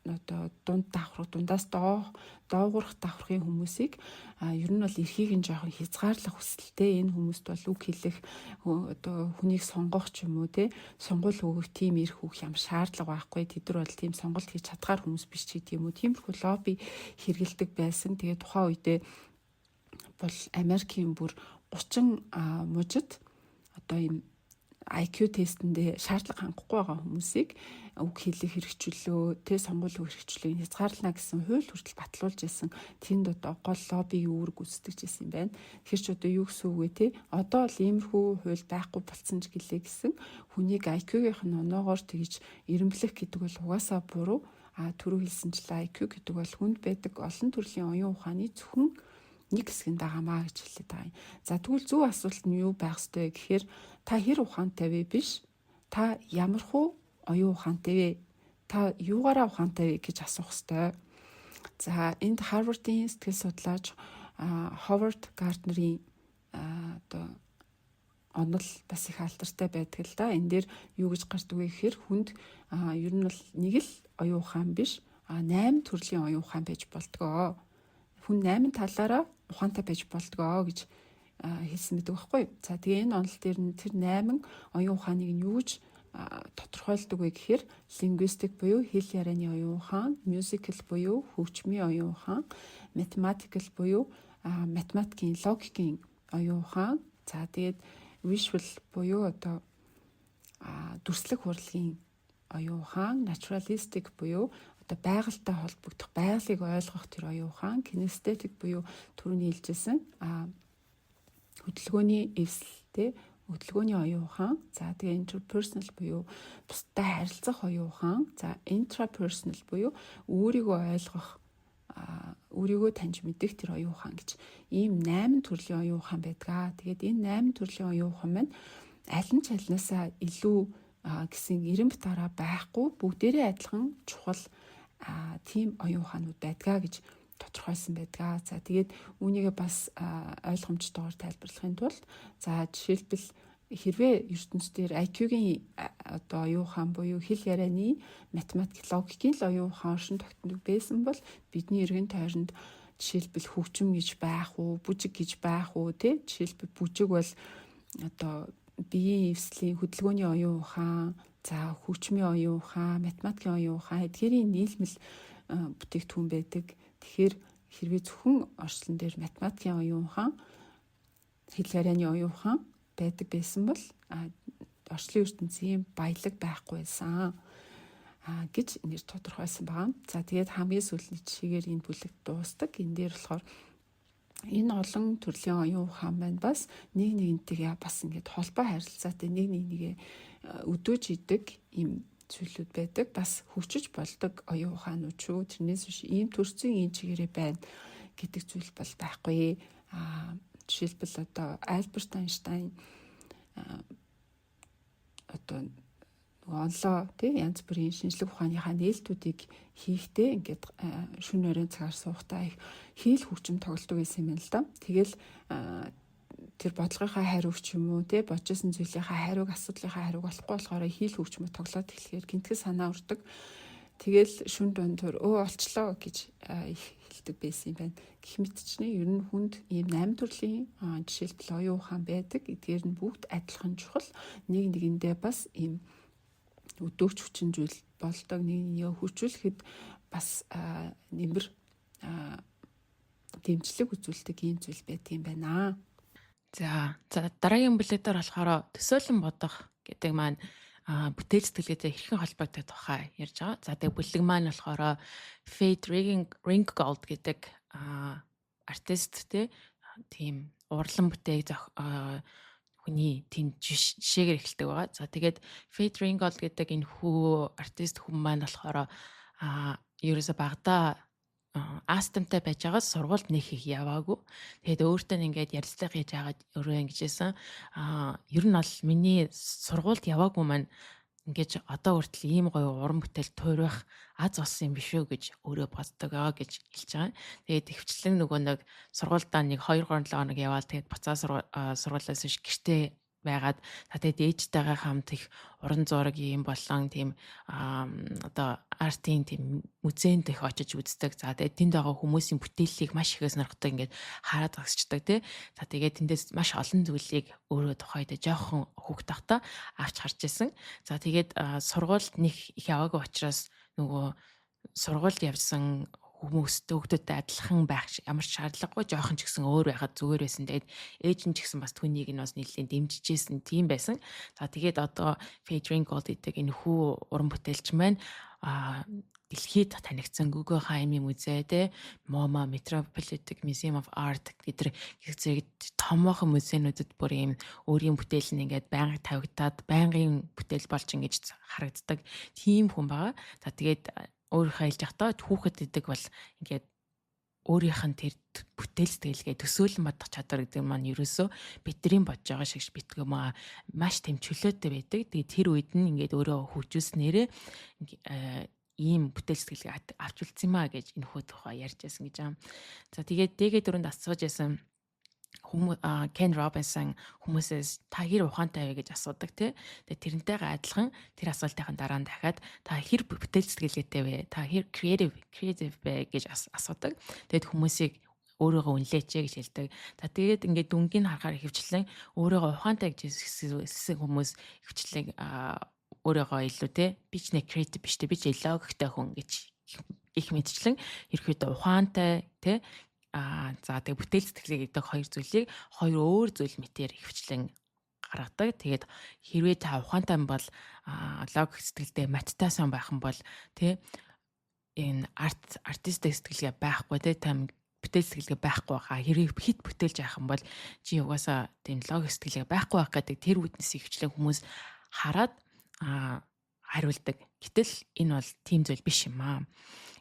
одоо дунд давхрах, дундаас доогуурах давхрахын хүмүүсийг ер нь бол эрхийг нь жоохон хязгаарлах хүсэлтэй. Энэ хүмүүст бол үг хэлэх, одоо хүнийг сонгох ч юм уу те, сонгуул өгөх тийм эрх өгөх юм шаардлага байхгүй. Тэд нар бол тийм сонголт хийж чадхаар хүмүүс биш ч гэдэг юм уу. Тиймэрхүү лобби хэрэгэлдэг байсан. Тэгээд тухайн үедээ бол Америкийн бүр 30 мужид одоо ийм IQ тестэндээ шаардлага хангахгүй байгаа хүмүүсийг үг хэлэх хэрэгчлөө, тэ сонгуул өгөх хэрэгчлөөг хязгаарлана гэсэн хууль хүртэл батлуулж ирсэн. Тэнд одоо гол лоббигийн үүрэг гүйцэтгэж ирсэн юм байна. Тэгэхээр ч одоо юу гэсэн үг вэ, те? Одоо л иймэрхүү хууль байхгүй болцсон ч гэлээ гэсэн хүнийг IQ-гийнх нь оноогоор тэгж эрэмблэх гэдэг бол угаасаа буруу. А түрүү хэлсэнчлэн IQ гэдэг бол хүнд байдаг олон төрлийн оюун ухааны зөвхөн нэг хэсэг нь байгаамаа гэж хэлээд байгаа юм. За, тэгвэл зөв асуулт нь юу байх ёстой вэ гэхээр та хэр ухаантай вэ биш, та ямар хуу оюун ухаантай вэ? Та юугаараа ухаантай вэ гэж асуух ёстой. За, энд Харвардын сэтгэл судлаач Ховард Гарднерийн одоо онол бас их алдартай байдаг л да. Энэ дээр юу гэж гардаг вэ гэхээр хүнд ер нь бол нэг л оюун ухаан биш, 8 төрлийн оюун ухаан байж болдгоо. Хүн 8 талаараа ухаантай байж болдгоо гэж хэлсэн байдаг байхгүй. За, тэгээ энэ онол дээр нь тэр 8 оюун ухааныг нь юу гэж тодорхойлдог вэ гэхээр linguistic буюу хэл ярианы оюун ухаан, musical буюу хөгжмийн оюун ухаан, mathematical буюу математикийн, логикийн оюун ухаан, за тэгээд visual буюу одоо дүрслэх урлагийн оюун ухаан, naturalistic буюу одоо байгальтай холбогдох, байгалыг ойлгох тэр оюун ухаан, kinesthetic буюу түрүүний хэлжсэн хөдөлгөөний эвсэл, тэ, хөдөлгөөний оюун ухаан, за тэгээ interpersonal буюу бусдад харилцах оюун ухаан, за intrapersonal буюу өөрийгөө ойлгох, өөрийгөө таньж мэдэх тэр оюун ухаан гэж ийм 8 төрлийн оюун ухаан байдаг. Тэгээд энэ 8 төрлийн оюун ухаан маань аль нь ч альнаасаа илүү гэсэн эрэмбэ дараа байхгүй, бүгдээрээ адилхан чухал тийм оюун ухаанууд байдгаа гэж тодорхойлсон байдаг. За, тэгээд үүнийгээ бас ойлгомжтойгоор тайлбарлахын тулд, за, жишээлбэл, хэрвээ ертөнцийн IQ-гийн одоо оюун ухаан буюу хэл ярианы, математик, логикийн л оюун ухаан оршин тогтног байсан бол бидний эргэн тойронд жишээлбэл хөгжим гэж байх уу, бүжиг гэж байх уу, тий? Жишээлбэл, бүжиг бол одоо биеийн эвслийн хөдөлгөөний оюун ухаан, за, хөгжмийн оюун ухаан, математикийн оюун ухаан эдгээрийн нийлмэл бүтээгдэхүүн байдаг. Тэгэхээр хэрвээ зөвхөн орчлон дээр математикийн оюун ухаан, хэл ярианы оюун ухаан байдаг байсан бол орчлон ертөнцийн баялаг байхгүй байсан гэж нэр тодорхойлсон байгаа. За, тэгээд хамгийн сүүлийн жишээгээр энэ бүлэг дуустдаг. Энэ дээр болохоор энэ олон төрлийн оюун ухаан маань бас нэг нэгнтэйгээ бас ингээд холбоо харилцаатай, нэг нэгээ өдөөж идэг юм зүйлүүд байдаг. Бас хөгжиж болдог оюун ухаанууд шүү. Тэрнээс биш ийм төрсөн, ийм чигээрээ байна гэдэг зүйл бол байхгүй. Жишээлбэл, одоо Альберт Эйнштейн одоо нөгөө онолоо, тий, янз бүрийн шинжлэх ухааныхаа нээлтүүдийг хийхдээ ингээд шөнө оройн цагаар суухдаа их хийл хөгжим тоглодог байсан юм байна л да. Тэгэл тэр бодлогынхаа хариуг ч юм уу, тий, бодож исэн зүйлийнхаа хариуг, асуудлынхаа хариуг олохгүй болохоор хийл хөгжмөө тоглоод эхлэхээр гинтгэл санаа өрдөг. Тэгэл шүн дундуур "Өө, олчлоо" гэж их хэлдэг байсан юм байна. Гэх мэтчний ер нь хүнд ийм 8 төрлийн, жишээлбэл, оюун ухаан байдаг. Эдгээр нь бүгд адилхан чухал. Нэг нэгэндээ бас ийм өдөөгч хүчин зүйл болдог. Нэг нэгээ хөгжүүлэхэд бас нэмэр дэмжлэг үзүүлдэг ийм зүйл байдаг юм байна. За, дараагийн бүлэг дээр болохоор төсөөлөн бодох гэдэг маань бүтээл сэтгэлгээтэй хэрхэн холбогдох тухай ярьж байгаа. За, тэгээ бүлэг маань болохоор Faith Ringgold гэдэг артист, тийм урлан бүтээг хүний тийм жишээгээр эхэлдэг байгаа. За, тэгээд Faith Ringgold гэдэг энэ хүү артист хүн маань болохоор ерөөсө багадаа астмтай байж байгаа, сургуульд нэг их яваагүй. Тэгээд өөртөө ингээд ярилцлага хийж байгаад өөрөө ингэжсэн. Ер нь бол миний сургуульд яваагүй маань ингэж одоо хүртэл ийм гоё уран бүтээл туурах аз болсон юм биш үү гэж өөрөө боддог аа гэж хэлж байгаа. Тэгээд ихэвчлэн нөгөө нэг сургуульдаа нэг 2 3 7 хоног яваал, тэгээд буцаа сургуулиас биш гэртээ байгаад, тэгээд ээжтэйгээ хамт их уран зураг юм болон тийм одоо артын тийм музейд их очиж үздэг. За, тэгээд тэнд байгаа хүмүүсийн бүтээлийг маш их сонирхдаг, ингээд хараад зогсчдаг, тий. За, тэгээд тэндээс маш олон зүйлийг өөрөө тухайд жоохон хүүхэд байхдаа авч харж исэн. За, тэгээд сургуульд нэг их яваагүй учраас нөгөө сургуульд явсан хүмүүстэй, хүүхдүүдтэй адилхан байх ямар ч шаардлагагүй, жоохон ч гэсэн өөр байхад зүгээр байсан. Тэгээд ээж нь ч гэсэн бас түүнийг нь бас нэлээд дэмжижсэн тийм байсан. За, тэгээд одоо Faith Ringgold гэдэг энэ хүү уран бүтээлч маань дэлхийд танигдсан Guggenheim музей, те, MoMA, Metropolitan Museum of Art гэдэг гэх зэрэг томоохон музейнүүдэд бүр ийм өөрийн бүтээл нь ингээд байнга тавигдаад, байнгын бүтээл болж ингэж харагддаг тийм хүн байгаа. За, тэгээд өөрийнхөө хэлж явахдаа хүүхэд гэдэг бол ингээд өөрийнх нь тэр бүтээл сэтгэлгээ, төсөөлөн бодох чадвар гэдэг маань ерөөсөө бидний бодож байгаа шиг битгий маа, маш тийм чөлөөтэй байдаг. Тэгээд тэр үед нь ингээд өөрөө хөгжүүлснээрээ ийм бүтээл сэтгэлгээ авч үлдсэн юм а гэж энэ хүү тухай ярьж байсан гэж юм. За, тэгээд дэгээ дөрөнд асууж байсан хүмүүс, Кен Робинсон хүмүүсээс "Та хэр ухаантай вэ?" гэж асуудаг, тий. Тэгээ тэрнтэйгээ адилхан тэр асуултын дараа нь дахиад "Та хэр бүтээл сэтгэлгээтэй вэ? Та хэр creative вэ?" гэж асуудаг. Тэгээд хүмүүсийг өөрийгөө үнэлээч гэж хэлдэг. За, тэгээд ингээд дүнгийг харахаар ихэвчлэн өөрийгөө ухаантай гэж хэлсэн хүмүүс ихэвчлэн өөрийгөө илүү те би ч нэг creative биш те, би ч логиктой хүн гэж их мэдчлэн ерөөхдөө ухаантай те, за тэгээ бүтээл сэтгэлгээ гэдэг хоёр зүйлийг хоёр өөр зүйл мэтээр ихэвчлэн гаргадаг. Тэгээд хэрвээ та ухаантай бол, логик сэтгэлтэй, маттай сайн байх юм бол тэ энэ artistic сэтгэлгээ байхгүй те, там бүтээл сэтгэлгээ байхгүй байгаа. Хэрвээ хит бүтээлж явах юм бол чи угаасаа тийм логик сэтгэлгээ байхгүй байх гэдэг тэр үүднээс ихэвчлэн хүмүүс хараад хариулдаг. Гэтэл энэ бол тийм зүйл биш юм аа.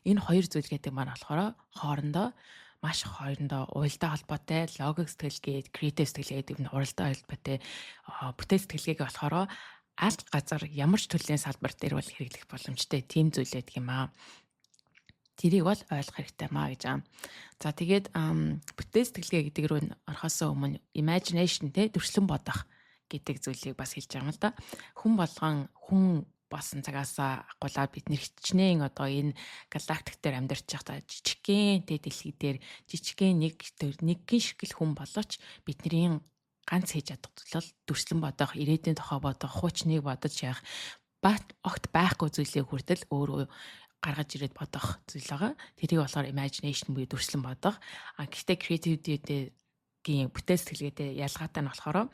Энэ хоёр зүйл гэдэг маань болохоор хоорондоо маш хоорондоо уялдаа холбоотой. Логик сэтгэлгээ, creative сэтгэлгээ гэдэг нь уралдаа холбоотой. Бүтээл сэтгэлгээг болохоор аль газар ямар ч төрлийн салбар дээр бол хэрэглэх боломжтой тийм зүйл байдаг юм аа. Тэрийг бол ойлгох хэрэгтэй маа гэж аа. За, тэгээд бүтээл сэтгэлгээ гэдэг рүү орохоос өмнө imagination те, төрслөн бодох гэдэг зүйлийг бас хэлж байгаа юм л да. Хүн болгон хүн болсон цагаасаа агуулаад бид нэр хичнээн одоо энэ галактик дээр амьдарч байхдаа жижигхэн тэ дэлхий дээр жижигхэн нэг нэгэн ширхэл хүн боловч бидний ганц хийж чадах зүйл бол дүрслэн бодох, ирээдүйн тухай бодох, хуучныг бодож явах, бат огт байхгүй зүйлийг хүртэл өөрөө гаргаж ирээд бодох зүйл байгаа. Тэрийг болохоор imagination буюу дүрслэн бодох. А гэхдээ creativity-гийн бүтээл сэтгэлгээтэй ялгаатай нь болохоор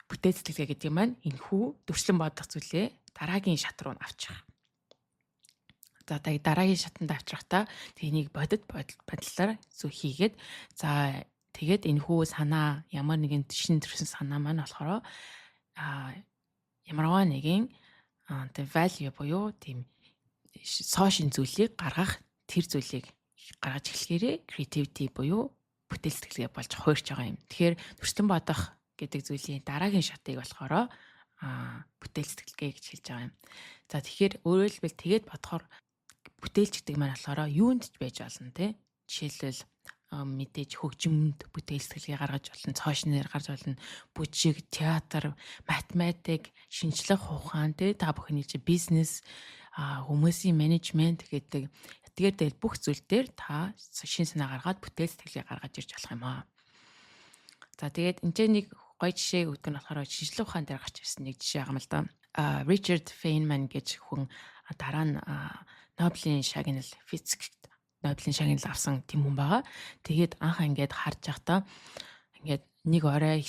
бүтээл сэтгэлгээ гэдэг маань энэхүү дүрслэн бодох зүйлээ дараагийн шат руу авчих. За, дараагийн шатанд авчрахтаа тэрнийг бодит байдлаар зүг хийгээд, за тэгээд энэхүү санаа, ямар нэгэн шинэ төрсэн санаа маань болохоор ямарваа нэгэн тэг value буюу тийм цоо шинэ зүйлийг гаргах, тэр зүйлийг гаргаж эхлэхээрээ creativity буюу бүтээл сэтгэлгээ болж хуурч байгаа юм. Тэгэхээр дүрслэн бодох гэдэг зүйлийн дараагийн шатыг болохоор бүтээл сэтгэлгээ гэж хэлж байгаа юм. За, тэгэхээр өөрөөр хэлбэл тэгээд бодохоор бүтээлч гэдэг маань болохоор юунд ч байж болно те. Жишээлбэл, мэдээж хөгжимд бүтээл сэтгэлгээ гаргаж болно, цоо шинээр гарч болно, бүжиг, театр, математик, шинжлэх ухаан те, та бүхний чи бизнес, хүмүүсийн менежмент гэдэг тэгэхээр тэгэл бүх зүйл дээр та шин санаа гаргаад бүтээл сэтгэлгээ гаргаж ирж болох юм аа. За, тэгээд энэ ч нэг гоё жишээ өгдөг нь болохоор шинжлэх ухаан дээр гарч ирсэн нэг жишээ байгаа юм л да. Ричард Фейнман гэж хүн, дараа нь Нобелийн шагнал, физикт Нобелийн шагнал авсан тийм хүн байгаа. Тэгээд анх ингээд харж байхдаа ингээд нэг орой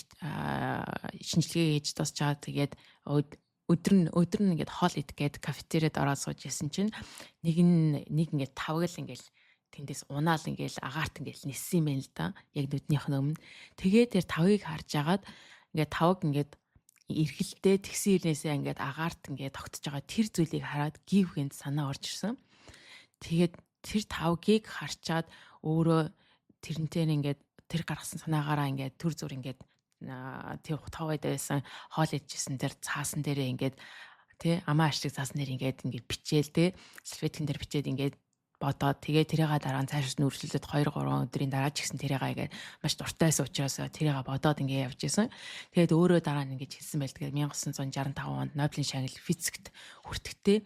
шинжилгээ хийж дуусчаад тэгээд өдөр нь ингээд хоол идэх гээд кафетериад ороод сууж исэн чинь нэг нь нэг ингээд тавгал ингээд тэндээс унаал ингээд агаарт ингээд ниссэн юм байна л да. Яг нүднийх нь өмнө. Тэгээд тэр тавыг харж агаад ингээд тавг ингээд эргэлдээ тэгсэн ирнээсээ ингээд агаарт ингээд тогтож байгаа тэр зүйлийг хараад гів гэнт санаа орж ирсэн. Тэгээд тэр тавгийг харчаад өөрөө тэрнтэй ингээд тэр гаргасан санаагаараа ингээд төр зүр ингээд тэр тавайд байсан хоол идчихсэн тэр цаасан дээрээ ингээд тий амаа ашиг цаасан дээр ингээд ингээд бичээл тий салфеткэн дээр бичээд ингээд бодоод, тэгээ тэрийга дараа нь цаашаас нь үргэлжлүүлээд 2 3 өдрийн дараа ч гэсэн тэрийга ингээд маш дуртай байсан учраас тэрийга бодоод ингээд явж исэн. Тэгээд өөрөө дараа нь ингээд хэлсэн байл. Тэгээд 1965 онд Нобелийн шагнал физикт хүртэхдээ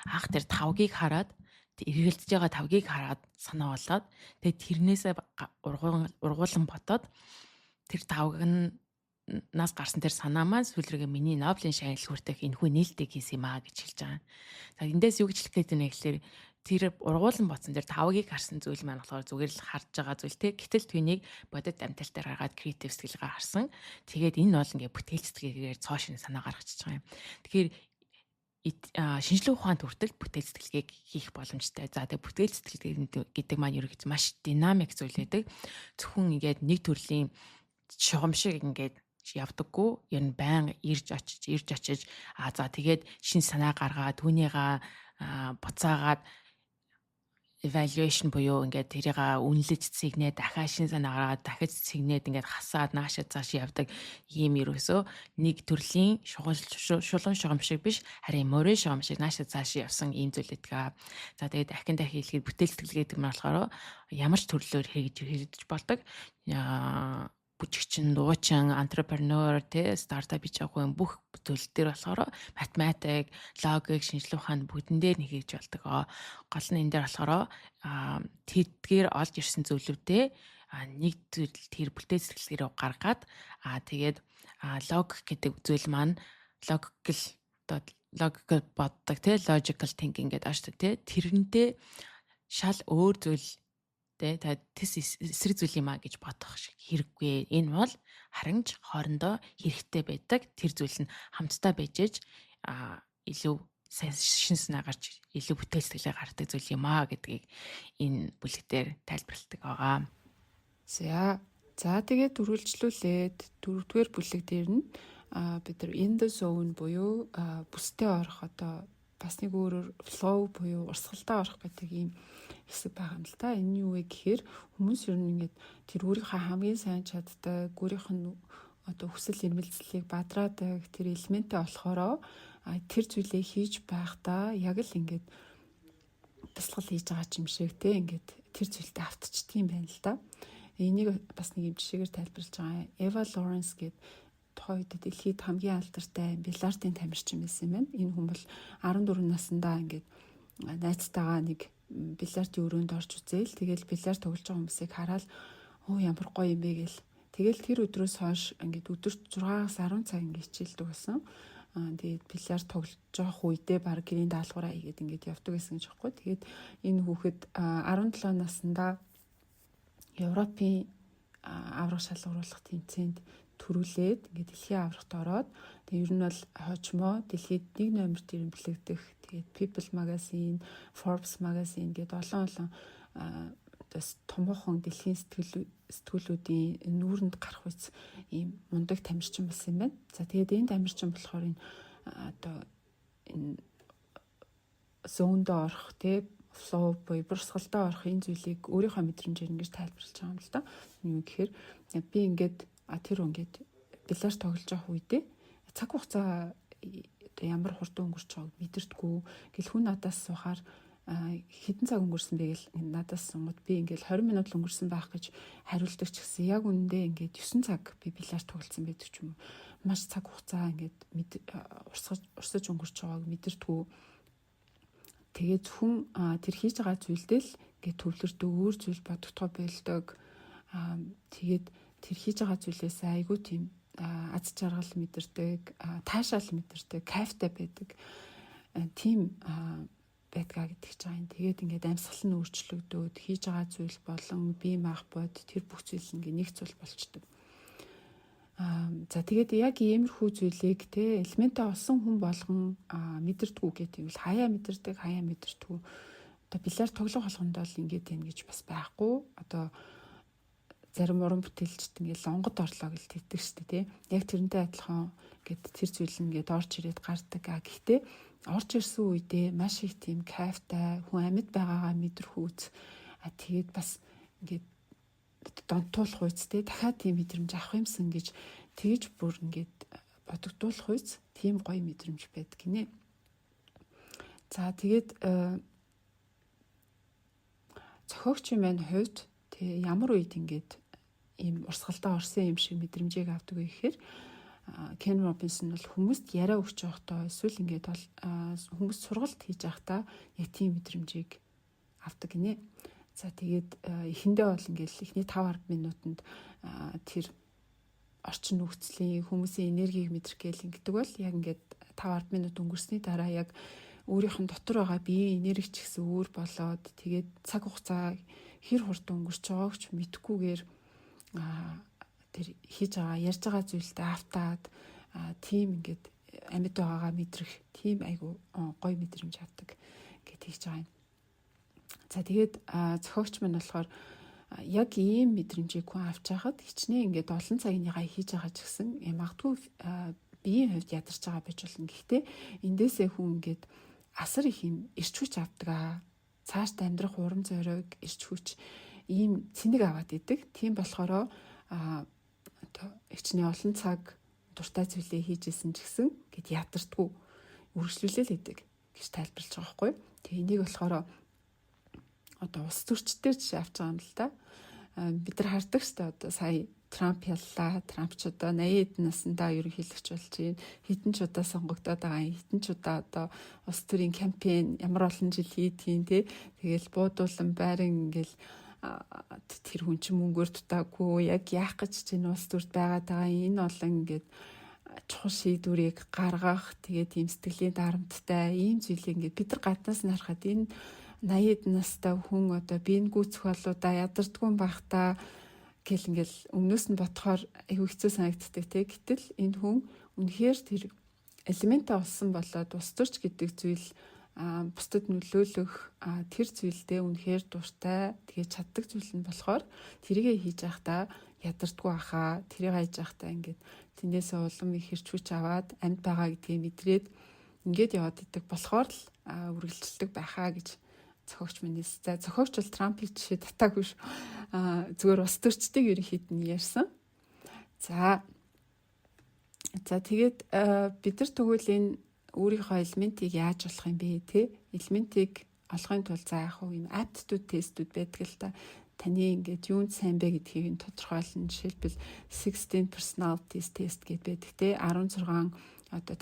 анх тэр тавгийг хараад, эргэлдэж байгаа тавгийг хараад санаа болоод, тэгээд тэрнээсээ ургуулан бодоод тэр тавг нь нас гарсан тэр санаа маань сүүл рүүгээ миний Нобелийн шагнал хүртэх энэхүү нээлтийг хийсэн юм аа гэж хэлж байгаа. За, эндээс юу гэж хэлэх гээд байна гэхлээр тэр ургуулан бодсон тэр тавгийг харсан зүйл маань болохоор зүгээр л харж байгаа зүйл те. Гэтэл түүнийг бодит амталтаар гаргаад creative сэтгэлгээ харсан. Тэгээд энэ бол ингээ бүтээл сэтгэлгээгээр цоо шинэ санаа гаргачихж байгаа юм. Тэгэхээр шинжлэх ухаанд хүртэл бүтээл сэтгэлгээг хийх боломжтой. За, тэгээ бүтээл сэтгэлгээ гэдэг маань ерөнхийдөө маш динамик зүйл байдаг. Зөвхөн ингээд нэг төрлийн шугам шиг ингээд явдаггүй. Ер нь байн ирж очиж, ирж очиж, за тэгээд шин санаа гаргаад түүнийгаа буцаагаад evaluation буюу ингээд тэрийг үнэлж цэгнээ, дахиад шин санаа гаргаад, дахиж цэгнээд, ингээд хасаад наашаа цааш явдаг ийм ерөөсөө нэг төрлийн шулуун шугам шиг биш, харин морин шугам шиг наашаа цааш явсан ийм зүйл байдаг. За, тэгээд дахин дахин хэлэхэд бүтээл сэтгэл гэдэг нь болохоор ямар ч төрлөөр хэрэгжиж болдог, бүжигчин, дуучин, entrepreneur те, стартап хийж байгаа хүн бүх зүйл дээр болохоор математик, логик, шинжлэх ухаанд бүгдэн дээр нэг хийж болдог. Гол нь энэ дээр болохоор тэдгээр олж ирсэн зүйлүүдээ нэг зүйл тэр бүтээл сэтгэлгээр гаргаад, тэгээд логик гэдэг зүйл маань логикл одоо одоо logical боддог те, logical thinking гэдэг ааш те, тэрнтэй шал өөр зүйл те, та тэс эсрэг зүйл юм а гэж бодох шиг хэрэггүй. Энэ бол харин ч хоорондоо хэрэгтэй байдаг. Тэр зүйл нь хамтдаа байж ээж илүү сайн шин санаа гарч, илүү бүтээл сэтгэлээ гаргадаг зүйл юм а гэдгийг энэ бүлэг дээр тайлбарладаг байгаа. За, тэгээд үргэлжлүүлээд дөрөвдүгээр бүлэг дээр нь бид нар in the zone буюу бүсдээ орох, одоо бас нэг өөрөөр flow буюу урсгалдаа орох гэдэг ийм хэсэг байгаа юм л та. Энэ юу вэ гэхээр хүмүүс ер нь ингээд тэр өөрийнхөө хамгийн сайн чаддаг, өөрийнх нь одоо хүсэл эрмэлзлийг бадраадаг тэр элементээ олохороо тэр зүйлээ хийж байхдаа яг л ингээд дасгал хийж байгаа юм шиг те, ингээд тэр зүйлдээ автчихдээ юм байна л да. Энийг бас нэг юм жишээгээр тайлбарлаж байгаа. Эва Лоренс гээд тухайн үед дэлхийд хамгийн алдартай бильярдын тамирчин байсан юм байна. Энэ хүн бол 14 наснда ингээд найзтайгаа нэг бильярдын өрөөнд орж үзээл, тэгэл бильярд тоглож байгаа хүмүүсийг хараад, "Оо, ямар гоё юм бэ" гэл. Тэгэл тэр өдрөөс хойш ингээд өдөрт 6-аас 10 цаг ингээд хичээлдэг болсон. Тэгээд бильярд тоглож байгаа үедээ баг гэрийн даалгавраа хийгээд ингээд явдаг гэсэн гэж байхгүй. Тэгээд энэ хүүхэд 17 наснда Европын аварга шалгаруулах тэмцээнд түрүүлээд ингээд дэлхийн аваргад ороод, тэгээд ер нь бол хожмоо дэлхийд нэг номерт эрэмблэгдэх, тэгээд People Magazine, Forbes Magazine гэдэг олон олон бас томоохон дэлхийн сэтгүүлүүдийн нүүрэнд гарах үс ийм мундаг тамирчин болсон юм байна. За, тэгээд энэ тамирчин болохоор энэ одоо энэ zone д орох те, flow буюу урсгалдаа орох энэ зүйлийг өөрийнхөө мэдрэмжээр ингэж тайлбарлаж байгаа юм л да. Юу гэхээр би ингээд тэр ингээд бильярд тоглож байгаа үедээ цаг хугацаа одоо ямар хурдан өнгөрч байгааг мэдэрдэггүй гэл, хүн надаас асуухаар хэдэн цаг өнгөрсөн бэ гэл надаас асунгууд би ингээл 20 минут л өнгөрсөн байх гэж хариулдаг ч гэсэн яг үнэндээ ингээд 9 цаг би бильярд тоглосон байдаг ч юм уу. Маш цаг хугацаа ингээд урсгаж урсаж өнгөрч байгааг мэдэрдэггүй. Тэгээ зөвхөн тэр хийж байгаа зүйлдээ л ингээд төвлөрдөг, өөр зүйл бодогдохоо больдог. Тэгээд тэр хийж байгаа зүйлээс айгүй тийм аз жаргал мэдэрдэг, таашаал мэдэрдэг, кайфтай байдаг. Тийм байдгаа гэдэг ч байгаа юм. Тэгээд ингээд амьсгал нь өөрчлөгдөөд, хийж байгаа зүйл болон бие махбод тэр бүх зүйл ингээд нэг зүйл болчдөг. За, тэгээд яг иймэрхүү зүйлийг те, элементээ олсон хүн болгон мэдэрдэггүй гэх юм бол хаяа мэдэрдэг, хаяа мэдэрдэггүй. Одоо бильярд тоглох болгондоо л ингээд байна гэж бас байхгүй. Одоо зарим уран бүтээлчд ингээд онгод орлоо гэж тэгдэг шүү дээ, тий. Яг тэрнтэй адилхан ингээд тэр зүйл ингээд орж ирээд гардаг. А гэхдээ орж ирсэн үедээ маш их тийм кайфтай, хүн амьд байгаагаа мэдрэх үз. А тэгээд бас ингээд донтуулах үз те, дахиад тийм мэдрэмж авах юмсан гэж тэгж бүр ингээд бодогдуулах үз, тийм гоё мэдрэмж байдаг гинэ. За, тэгээд зохиогчийн маань хувьд тэг ямар үед ингээд ийм урсгалдаа орсон юм шиг мэдрэмжийг авдаг вэ гэхээр Кен Робинсон бол хүмүүст яриа өгч байхдаа эсвэл ингээд бол хүмүүс сургалт хийж байхдаа яг тийм мэдрэмжийг авдаг гинэ. За, тэгээд эхэндээ бол ингээд эхний 5 10 минутанд тэр орчин нөхцөлийн хүмүүсийн энергийг мэдрэх гээл ингэдэг бол яг ингээд 5 10 минут өнгөрсний дараа яг өөрийнх нь дотор байгаа биеийн энерги ч гэсэн өөр болоод, тэгээд цаг хугацаа хэр хурдан өнгөрч байгааг ч мэдэхгүйгээр тэр хийж байгаа, ярьж байгаа зүйлдээ автаад, тийм ингээд амьд байгаагаа мэдрэх тийм айгу гоё мэдрэмж авдаг гэж хэлж байгаа юм. За, тэгээд зохиогч маань болохоор яг ийм мэдрэмжийг хүн авч байхад хичнээн ингээд олон цагныхаа хийж байгаа ч гэсэн магадгүй биеийн хувьд ядарч байгаа байж болно. Гэхдээ эндээсээ хүн ингээд асар их юм эрч хүч авдаг аа. Цаашд амьдрах урам зориг, эрч хүч, ийм цэнэг аваад идэг. Тийм болохоро одоо хичнээн олон цаг дуртай зүйлээ хийж исэн ч гэсэн гэд ядардгүй, үргэлжлүүлээл идэг гэж тайлбарлаж байгаа байхгүй. Тэгээ энийг болохоор одоо улс төрчдөр жишээ авч байгаа юм л да. Бид нар хардаг шүү дээ, одоо сая Трамп яллаа. Трамп ч одоо 80 хэдэн наснда ерөнхийлөгч болж байна. Хэдэн ч удаа сонгогдоод байгаа юм. Хэдэн ч удаа одоо улс төрийн кампайн ямар олон жил хийдгийн те. Тэгэл буудуулан байран ингээл тэр хүн чинь мөнгөөр дутаагүй, яг яах гэж чинь улс төрд байгаад байгаа, энэ олон ингээд чухал шийдвэрийг гаргах, тэгээ тийм сэтгэлийн дарамттай ийм зүйлийг ингээд бид нар гаднаас нь харахад энэ 80 настай хүн одоо биеийн гүйцэх болоо да ядардгүй байх та гэл ингээл өмнөөс нь бодохоор айгүй хэцүү санагддаг те. Гэтэл энэ хүн үнэхээр тэр элементээ олсон болоод улс төрч гэдэг зүйл, бусдад нөлөөлөх тэр зүйлдээ үнэхээр дуртай. Тэгээ чаддаг зүйл нь болохоор тэрийгэ хийж байхдаа ядардгүй ахаа, тэрийг хайж байхдаа ингээд тэндээсээ улам их хэрч хүч аваад амьд байгаа гэдгийг мэдрээд ингээд яваад идэг болохоор л үргэлжилдэг байхаа гэж зохиогч минь. За, зохиогч бол Трампыг жишээ татаагүй шүү. Зүгээр улс төрчдийг ерөнхийд нь ярьсан. За, тэгээд бид нар тэгвэл энэ өөрийнхөө элементийг яаж олох юм бэ те? Элементийг олохын тулд за яг хуу юм aptitude тестүүд байдаг л та. Таны ингээд юунд сайн бэ гэдгийг нь тодорхойлно. Жишээлбэл, 16 personalities test гэдээ байдаг те. 16 одоо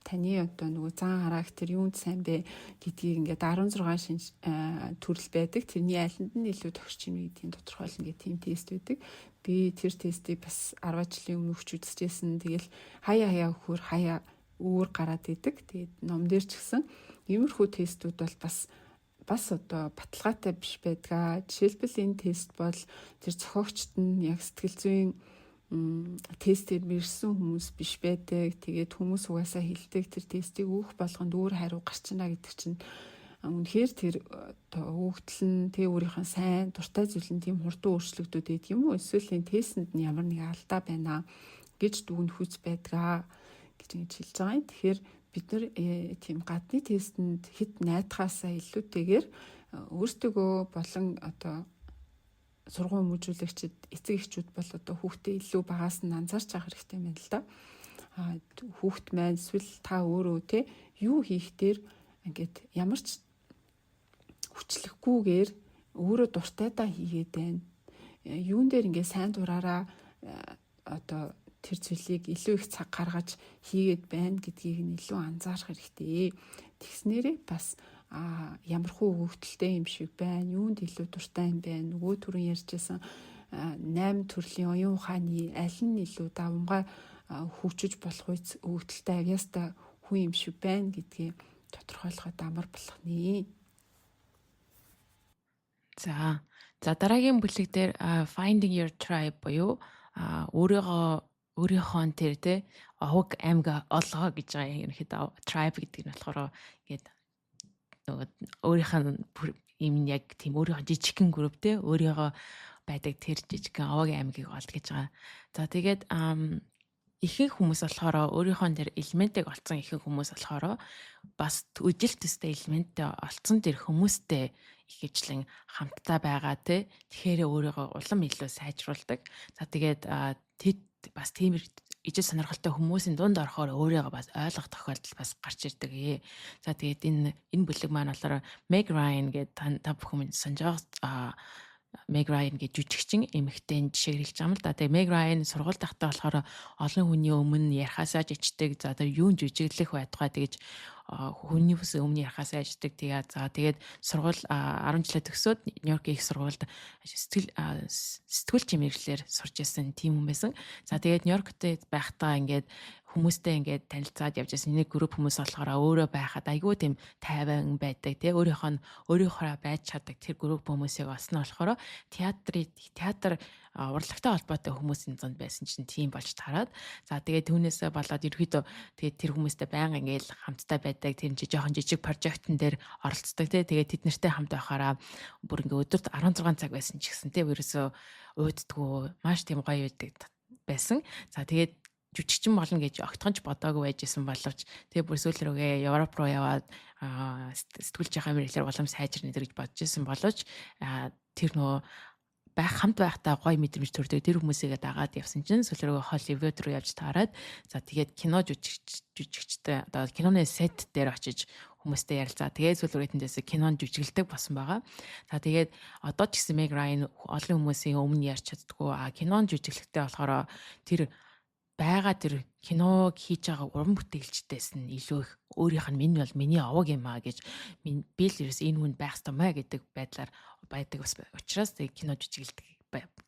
таны одоо нөгөө зан характер юунд сайн бэ гэдгийг ингээд 16 шинж төрөл байдаг. Тэрний алинд нь илүү тохирч юм гэдгийг тодорхойлно гэх тийм тест байдаг. Би тэр тестийг бас 10 жилийн өмнө өгч үзчихсэн. Тэгэл хаяа хаяа өгөхөөр хаяа өөр гараад идэг. Тэгээд ном дээр ч гэсэн иймэрхүү тестүүд бол бас одоо баталгаатай биш байдгаа. Жишээлбэл, энэ тест бол тэр зохиогчд нь яг сэтгэл зүйн тестээр мэрсэн хүмүүс биш байдаг. Тэгээд хүмүүс угаасаа хэлдэг, тэр тестийг өгөх болгонд өөр хариу гарчна гэдэг чинь үнэхээр тэр одоо өгөгдөл нь тэг өөрийнх нь сайн дуртай зүйл нь тийм хурдан өөрчлөгдөд байдаг юм уу, эсвэл энэ тестэнд нь ямар нэг алдаа байна гэж дүгнэх үз байдгаа гэж ингэж хэлж байгаа юм. Тэгэхээр бид нар тийм гадны тестэнд хэд найдахаасаа илүүтэйгээр өөртөөгөө болон одоо сургууль хүмүүжүүлэгчид, эцэг эхчүүд бол одоо хүүхдээ илүү багаас нь анзаарч авах хэрэгтэй юм байна л да. Хүүхд маань эсвэл та өөрөө те юу хийх дээр ингээд ямар ч хүчлэхгүйгээр өөрөө дуртайдаа хийгээд байна. Юун дээр ингээд сайн дураараа одоо тэр зүйлийг илүү их цаг гаргаж хийгээд байна гэдгийг нь илүү анзаарах хэрэгтэй. Тэгснээрээ бас ямар хуу өгөгдөлтэй юм шиг байна, юунд илүү дуртай юм бэ? Нөгөө түрүүн ярьжсэн 8 төрлийн оюун ухааны аль нь илүү давамгай хөгжиж болох үз өгөгдөлтэй авьяастай хүн юм шиг байна гэдгийг тодорхойлоход амар болох нэ. За, дараагийн бүлэг дээр finding your tribe буюу өөрийгөө, өөрийнхөө тэр те овог аймаг олгоо гэж байгаа юм. Ерөнхийдөө tribe гэдэг нь болохоор ингээд нөгөө өөрийнх нь юм яг тийм өөрийнхөө жижигхэн групп те, өөрийгөө байдаг тэр жижигхэн овог аймгийг олд гэж байгаа. За, тэгээд ихэнх хүмүүс болохоор өөрийнхөө тэр элементийг олцсон ихэнх хүмүүс болохоор бас үжил төстэй элементтэй олцсон тэр хүмүүстэй ихэвчлэн хамтдаа байгаа те. Тэгэхээр өөрийгөө улам илүү сайжруулдаг. За, тэгээд тэд бас тийм ижил сонирхолтой хүмүүсийн дунд орохоор өөрийгөө бас ойлгох тохиолдол бас гарч ирдэг. За, тэгээд энэ бүлэг маань болохоор Meg Ryan гэдэг та бүхэн санаж байгаа Meg Ryan гэж жүжигчин эмэгтэй жишээг хэлж байгаа юм л да. Тэгээ Meg Ryan сургууль тахтаа болохоор олон хүний өмнө ярихаасаа жижигдэг. За, тэр юун жүжиглэх байтугай тэгэж хүний бүс өмнө ярихаасаа аждаг. Тэгээ за, тэгээд сургууль 10 жилээ төгсөөд Нью-Йоркийн их сургуульд сэтгүүлч мэргэжлээр сурч исэн тийм хүн байсан. За, тэгээд Нью-Йоркт байхдаа ингээд хүмүүстэй ингээд танилцаад явж байсан. Нэг групп хүмүүс болохоор өөрөө байхад айгүй тийм тайван байдаг тий, өөрийнхөө нь өөрийнхөө байж чаддаг тэр групп хүмүүсийг олсон нь болохоор театр урлагтай холбоотой хүмүүсийн зунд байсан чинь тийм болж тараад, за, тэгээд түүнээсээ болоод ерөөдөө тэгээд тэр хүмүүстэй байнга ингээл хамтдаа байдаг. Тэр чинь жоохон жижиг project-н дээр оролцдог тий. Тэгээд тэд нартай хамт байхаараа бүр ингээ өдөрт 16 цаг байсан ч гэсэн тий ерөөсөө уйддгүү, маш тийм гоё байдаг байсан. За, тэгээд жүжигчин болно гэж огтхонч бодоогүй байж исэн боловч тэгээ бүр сүүл рүүгээ Европ руу яваад сэтгүүлч яхаа мэргэжлээр улам сайжирна гэж бодож исэн боловч тэр нөгөө байх хамт байхдаа гоё мэдрэмж төрдөг тэр хүмүүсийгээ дагаад явсан чинь сүүл рүүгээ Холливуд руу явж таарад, за, тэгээд кино жүжигчтэй одоо киноны set дээр очиж хүмүүстэй ярилцаа. Тэгээд сүүл рүүгээ тэндээс кинонд жүжиглдэг болсон байгаа. За, тэгээд одоо ч гэсэн Meg Ryan олон хүмүүсийн өмнө ярьж чаддггүй. А кинонд жүжиглэхдээ болохоор тэр байгаа тэр киног хийж байгаа уран бүтээлчдээс нь илүү их өөрийнх нь минь бол миний овог юм а гэж, би л ерөөс энэ хүнд байх ёстой маа гэдэг байдлаар байдаг бас учраас тэг кино жүжиглдэг.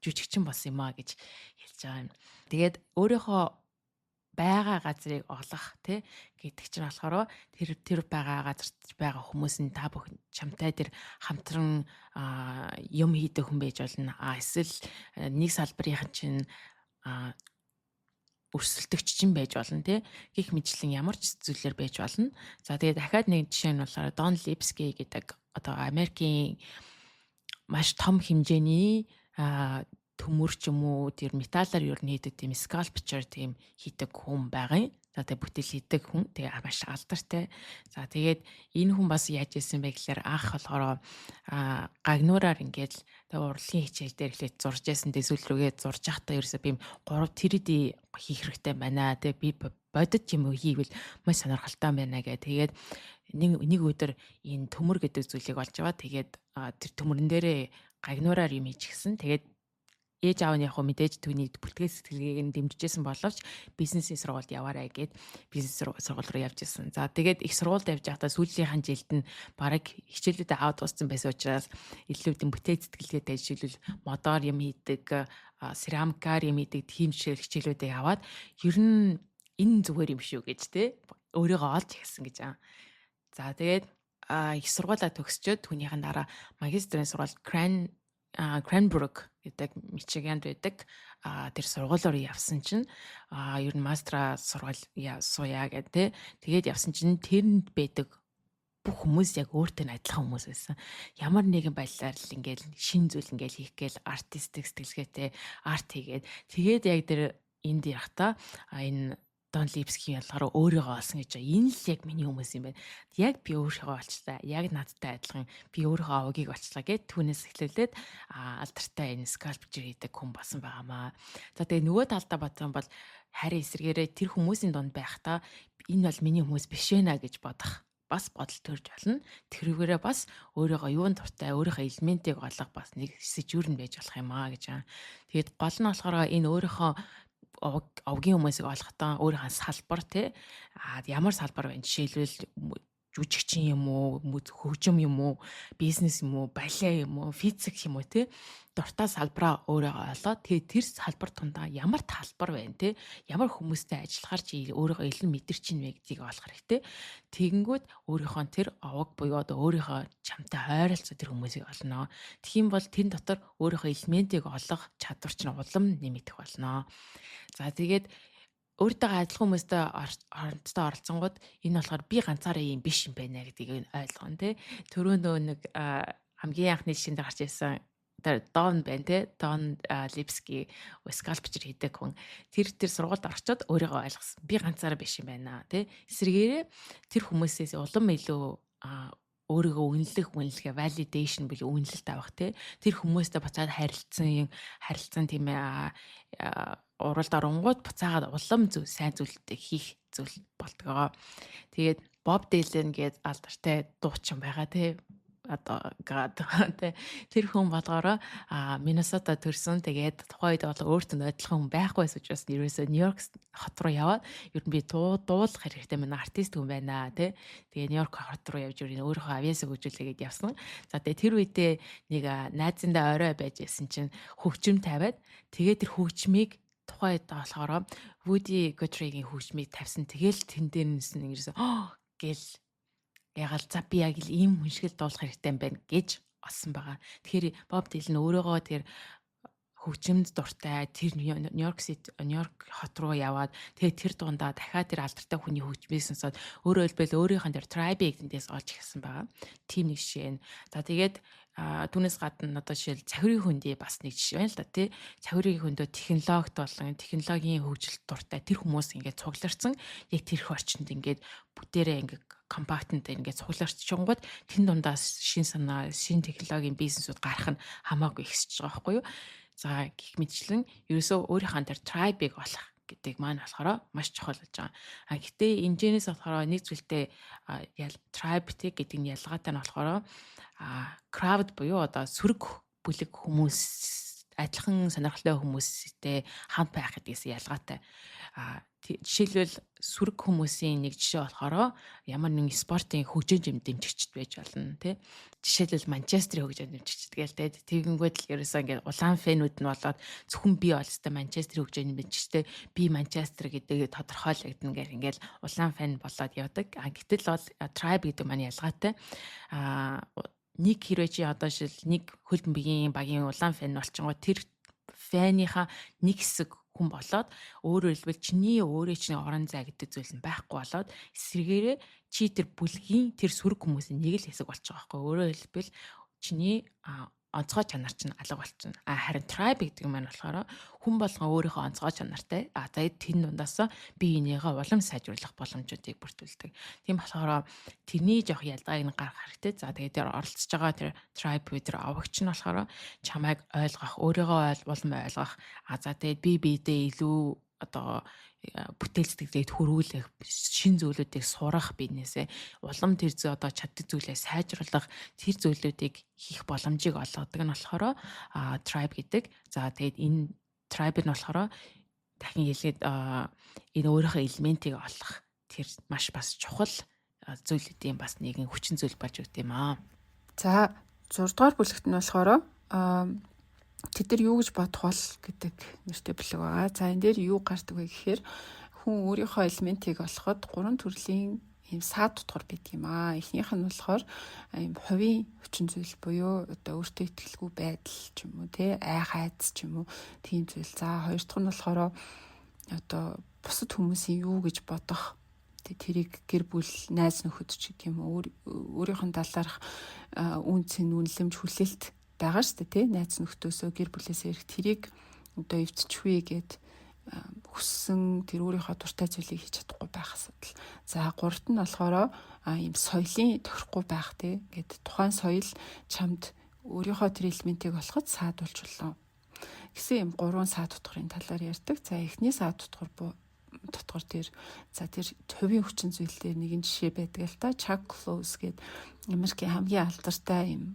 жүжигчин болсон юм а гэж хэлж байгаа юм. Тэгээд өөрийнхөө байгаа газрыг олох тий гэдэг чинь болохоор тэр байгаа газарт байгаа хүмүүс нь та бүхэн чамтай тэр хамтран юм хийдэг хүн байж болно. А эсвэл нэг салбарын чинь өрсөлдөгч чинь байж болно тий. Гэх мэтлэн ямар ч зүйлээр байж болно. За, тэгээд дахиад нэг жишээ нь болохоор Дон Липски гэдэг одоо Америкийн маш том хэмжээний төмөр ч юм уу, тэр металлаар ер нь хийдэг тийм sculpture тийм хийдэг хүн байгаа юм. За, тэгээ бүтээл хийдэг хүн. Тэгээ маш алдартай. За, тэгээд энэ хүн бас яаж исэн бэ гэхээр анх болохоор гагнуураар ингээд тэгээ урлагийн хичээл дээр эхлээд зурж ясан. Тэгээ сүүл рүүгээ зурж байхдаа ерөөсөө би 3 3D хийх хэрэгтэй байна. Тэгээ би бодит юм уу хийвэл маш сонирхолтой байна гэх. Тэгээд нэг өдөр энэ төмөр гэдэг зүйлийг олж аваад, тэгээд тэр төмөрн дээрээ гагнуураар юм хийчихсэн. Тэгээд ээж аав нь яг хөө мэдээж түүний бүлтгэл сэтгэлгээг нь дэмжижсэн боловч бизнесийн сургуульд яваарай гэд бизнес сургууль руу явж исэн. За, тэгээд их сургуульд явж байхдаа сүүлийн жилд нь бараг хичээлүүдээ аваад дууссан байсан учраас илүү тийм бүтээл сэтгэлгээтэй, жишээлбэл модоор юм хийдэг, керамикаар юм хийдэг тийм хичээлүүдийг аваад ер нь энэ зүгээр юм шүү гэж те өөрийгөө олж эхэлсэн гэж аа. За, тэгээд их сургуулаа төгсчөөд түүнийхэн дараа магистрийн сургууль Cranbrook гэдэг Мичиганд байдаг тэр сургуулиор явсан чинь ер нь мастера сургууль сууя гэх те. Тэгээд явсан чинь тэрэнд байдаг бүх хүмүүс яг өөртөө адилхан хүмүүс байсан. Ямар нэгэн байдлаар л ингээл шин зүйл ингээл хийх гээл artistic сэтгэлгээтэй art хийгээд, тэгээд яг тэр энд явахдаа энэ Дон Липскийн болохоор өөрийгөө олсон гэж байгаа. Энэ л яг миний хүмүүс юм байна. Яг би өөрийгөө олчлаа. Яг надтай адилхан би өөрийнхөө овгийг олчлаа гэд түүнээс эхлүүлээд алдартай энэ sculpture хийдэг хүн болсон байгаамаа. За, тэгээ нөгөө талдаа бодсон бол харин эсрэгээрээ тэр хүмүүсийн дунд байхдаа энэ бол миний хүмүүс биш ээ гэж бодох бас бодол төрж болно. Тэрүүгээрээ бас өөрийгөө юун дуртай, өөрийнхөө элементийг олох бас нэг сэжүүр нь байж болох юм аа гэж байгаа. Тэгээд гол нь болохоор энэ өөрийнхөө овгийн хүмүүсийг олохдоо өөрийнхөө салбар те ямар салбар байна, жишээлбэл жүжигчин юм уу, хөгжим юм уу, бизнес юм уу, балет юм уу, физик юм уу те, дуртай салбараа өөрийгөө олоод, тэгээ тэр салбар тундаа ямар талбар байна те, ямар хүмүүстэй ажиллахаар чи өөрийгөө илүү мэдэрч чинь вэ гэдгийг олох хэрэгтэй. Тэгэнгүүт өөрийнхөө тэр овог буюу одоо өөрийнхөө чамтай ойролцоо тэр хүмүүсийг олно. Тэгэх юм бол тэр дотор өөрийнхөө элементийг олох чадвар чинь улам нэмэгдэх болно. За, тэгээд өөртөө адилхан хүмүүстэй оронцтой оролцонгууд энэ болохоор би ганцаараа юм биш юм байна гэдгийг ойлгоно тий. Түрүү нөө нэг хамгийн анхны жишээнд гарч ирсэн тэр Дон байна те, Дон Липски, sculpture хийдэг хүн, тэр сургуульд орчоод өөрийгөө ойлгосон. Би ганцаараа биш юм байна те. Эсрэгээрээ тэр хүмүүсээс улам илүү өөрийгөө үнэлэх үнэлгээ, validation буюу үнэлэлт авах те, тэр хүмүүстэй буцаад харилцсан тийм ээ уралд оронгууд буцаагаад улам зү сайн зүйлтэй хийх зүйл болдгоо. Тэгээд Боб Дилан гээд алдартай дуучин байгаа те, одоо God тэ, тэр хүн болгоороо Миннесота төрсөн. Тэгээд тухайн үед бол өөртөө адилхан хүн байхгүй байсан учраас ерөөсөө Нью-Йорк хот руу яваад ер нь би дуулах хэрэгтэй байна, артист хүн байна тэ. Тэгээд Нью-Йорк хот руу явж ер нь өөрийнхөө авьяасыг хөгжүүлээгээд явсан. За, тэгээд тэр үедээ нэг найзандаа орой байж исэн чинь хөгжим тавиад, тэгээд тэр хөгжмийг тухайн үед болохоор Woody Guthrie-гийн хөгжмийг тавьсан. Тэгэл тэн дээрнээс нь ерөөсөө гэл ягаал за би яг л ийм хүн шиг л дуулах хэрэгтэй юм байна гэж олсон байгаа. Тэгэхээр Боб Дилан өөрөөгөө тэр хөгжимд дуртай тэр Нью-Йорк Сити, Нью-Йорк хот руу яваад, тэгээд тэр дундаа дахиад тэр алдартай хүний хөгжмийг сонсоод өөрөөр хэлбэл өөрийнх нь тэр tribe-ийг тэндээс олж эхэлсэн байгаа. Тийм нэг жишээ нь. За, тэгээд түүнээс гадна одоо жишээл цахирын хөндий бас нэг жишээ байна л да тий. Цахирын хөндөө технологид болон технологийн хөгжилд дуртай тэр хүмүүс ингээд цугларсан, яг тэр их орчинд ингээд бүгдээрээ ингээд компактнтай ингээд цугларчингууд тэн дундаас шин санаа, шин технологийн бизнесүүд гарах нь хамаагүй ихсэж байгаа байхгүй юу? За, гэх мэтчлэн ерөөсөө өөрийнхөө тэр tribe-ыг олох гэдэг маань болохоор маш чухал болж байгаа. А гэтээ энэжнээс болохоор нэг зүйлтэй tribe гэдэг нь ялгаатай нь болохоор crowd буюу одоо сөрөг бүлэг хүмүүс, адилхан сонирхолтой хүмүүстэй хамт байх гэдгээс ялгаатай. А Жишээлбэл, сүрэг хүмүүсийн нэг жишээ болохоор ямар нэгэн спортын хөгжөөнд дэмжигчд байж болно, тий. Жишээлбэл, Манчестерийн хөгжөөнд дэмжигчд гээл тий. Тэгэнгүүт л ерөөсөө ингээд улаан fan үүд нь болоод, зөвхөн би бол ёстой Манчестерийн хөгжөөнд дэмжигчтэй, би Манчестер гэдэг тодорхойлогдно гэх ингээд улаан fan болоод явдаг. А гэтэл бол tribe гэдэг маань ялгаатай. Нэг хэрвээ чи одоо жишээл нэг хөл бөмбөгийн багийн улаан fan болчихгоо, тэр fan ыхаа нэг хэсэг хүн болоод, өөрөөр хэлбэл, чиний өөрөө чинь орон зай гэдэг зүйл нь байхгүй болоод, эсрэгээрээ чи тэр бүлгийн, тэр сүрэг хүмүүсийн нэг л хэсэг болчих байгаа байхгүй. Өөрөөр хэлбэл, чиний онцгой чанар чинь алга болчихно. А харин tribe гэдэг маань болохоор хүн болгон өөрийнхөө онцгой чанартай. А за, тэн дундаас бие биенийгээ улам сайжруулах боломжуудыг бүрдүүлдэг. Тийм болохоор тэрний жоох ялгааг нь гаргах хэрэгтэй. За, тэгээд тэр оролцож байгаа тэр tribe буюу тэр овогч нь болохоор чамайг ойлгох, өөрийгөө улам ойлгох. А за, тэгээд бие биедээ илүү одоо бүтээл сэтгэлээд хөрвүүлэх, шин зүйлүүдийг сурах, бизнесээ улам тэр зүй одоо чаддаг зүйлээ сайжруулах, тэр зүйлүүдийг хийх боломжийг олгодог нь болохоор tribe гэдэг. За, тэгээд энэ tribe нь болохоор дахин хэлгээд энэ өөрийнхөө элементийг олох тэр маш бас чухал зүйлүүдийн бас нэгэн хүчин зүйл болж өгд юм аа. За, 6 дугаар бүлэгт нь болохоор тэд нар юу гэж бодох бол гэдэг нэртэй бүлэг байгаа. За, энэ дээр юу гардаг вэ гэхээр хүн өөрийнхөө элементийг олоход гурван төрлийн ийм саад тутгар байдаг юм аа. Эхнийх нь болохоор ийм хувийн хүчин зүйл буюу одоо өөртөө итгэлгүй байдал ч юм уу, те, айх айдас ч юм уу, тийм зүйл. За, хоёр дахь нь болохоор одоо бусад хүмүүсийн юу гэж бодох, тэрийг гэр бүл, найз нөхөд ч гэх юм уу, өөрийнх нь талаарх үн цэн, үнэлэмж, хүлээлт байгаа шүү дээ, тий, найз нөхдөөсөө, гэр бүлээсээ ирэх тэрийг одоо эвдчихвээ гэд хүссэн тэр өөрийнхөө дуртай зүйлийг хийж чадахгүй байх асуудал. За, гуравт нь болохоор ийм соёлын тохирохгүй байх, тий. Ингээд тухайн соёл чамд өөрийнхөө тэр элементийг олоход саад болж болно гэсэн ийм гурван саад тутгарын талаар ярьдаг. За, эхний саад тутгар тэр, за, тэр хувийн хүчин зүйл дээр нэгэн жишээ байдаг л та. Chuck Close гэдэг Америкийн хамгийн алдартай юм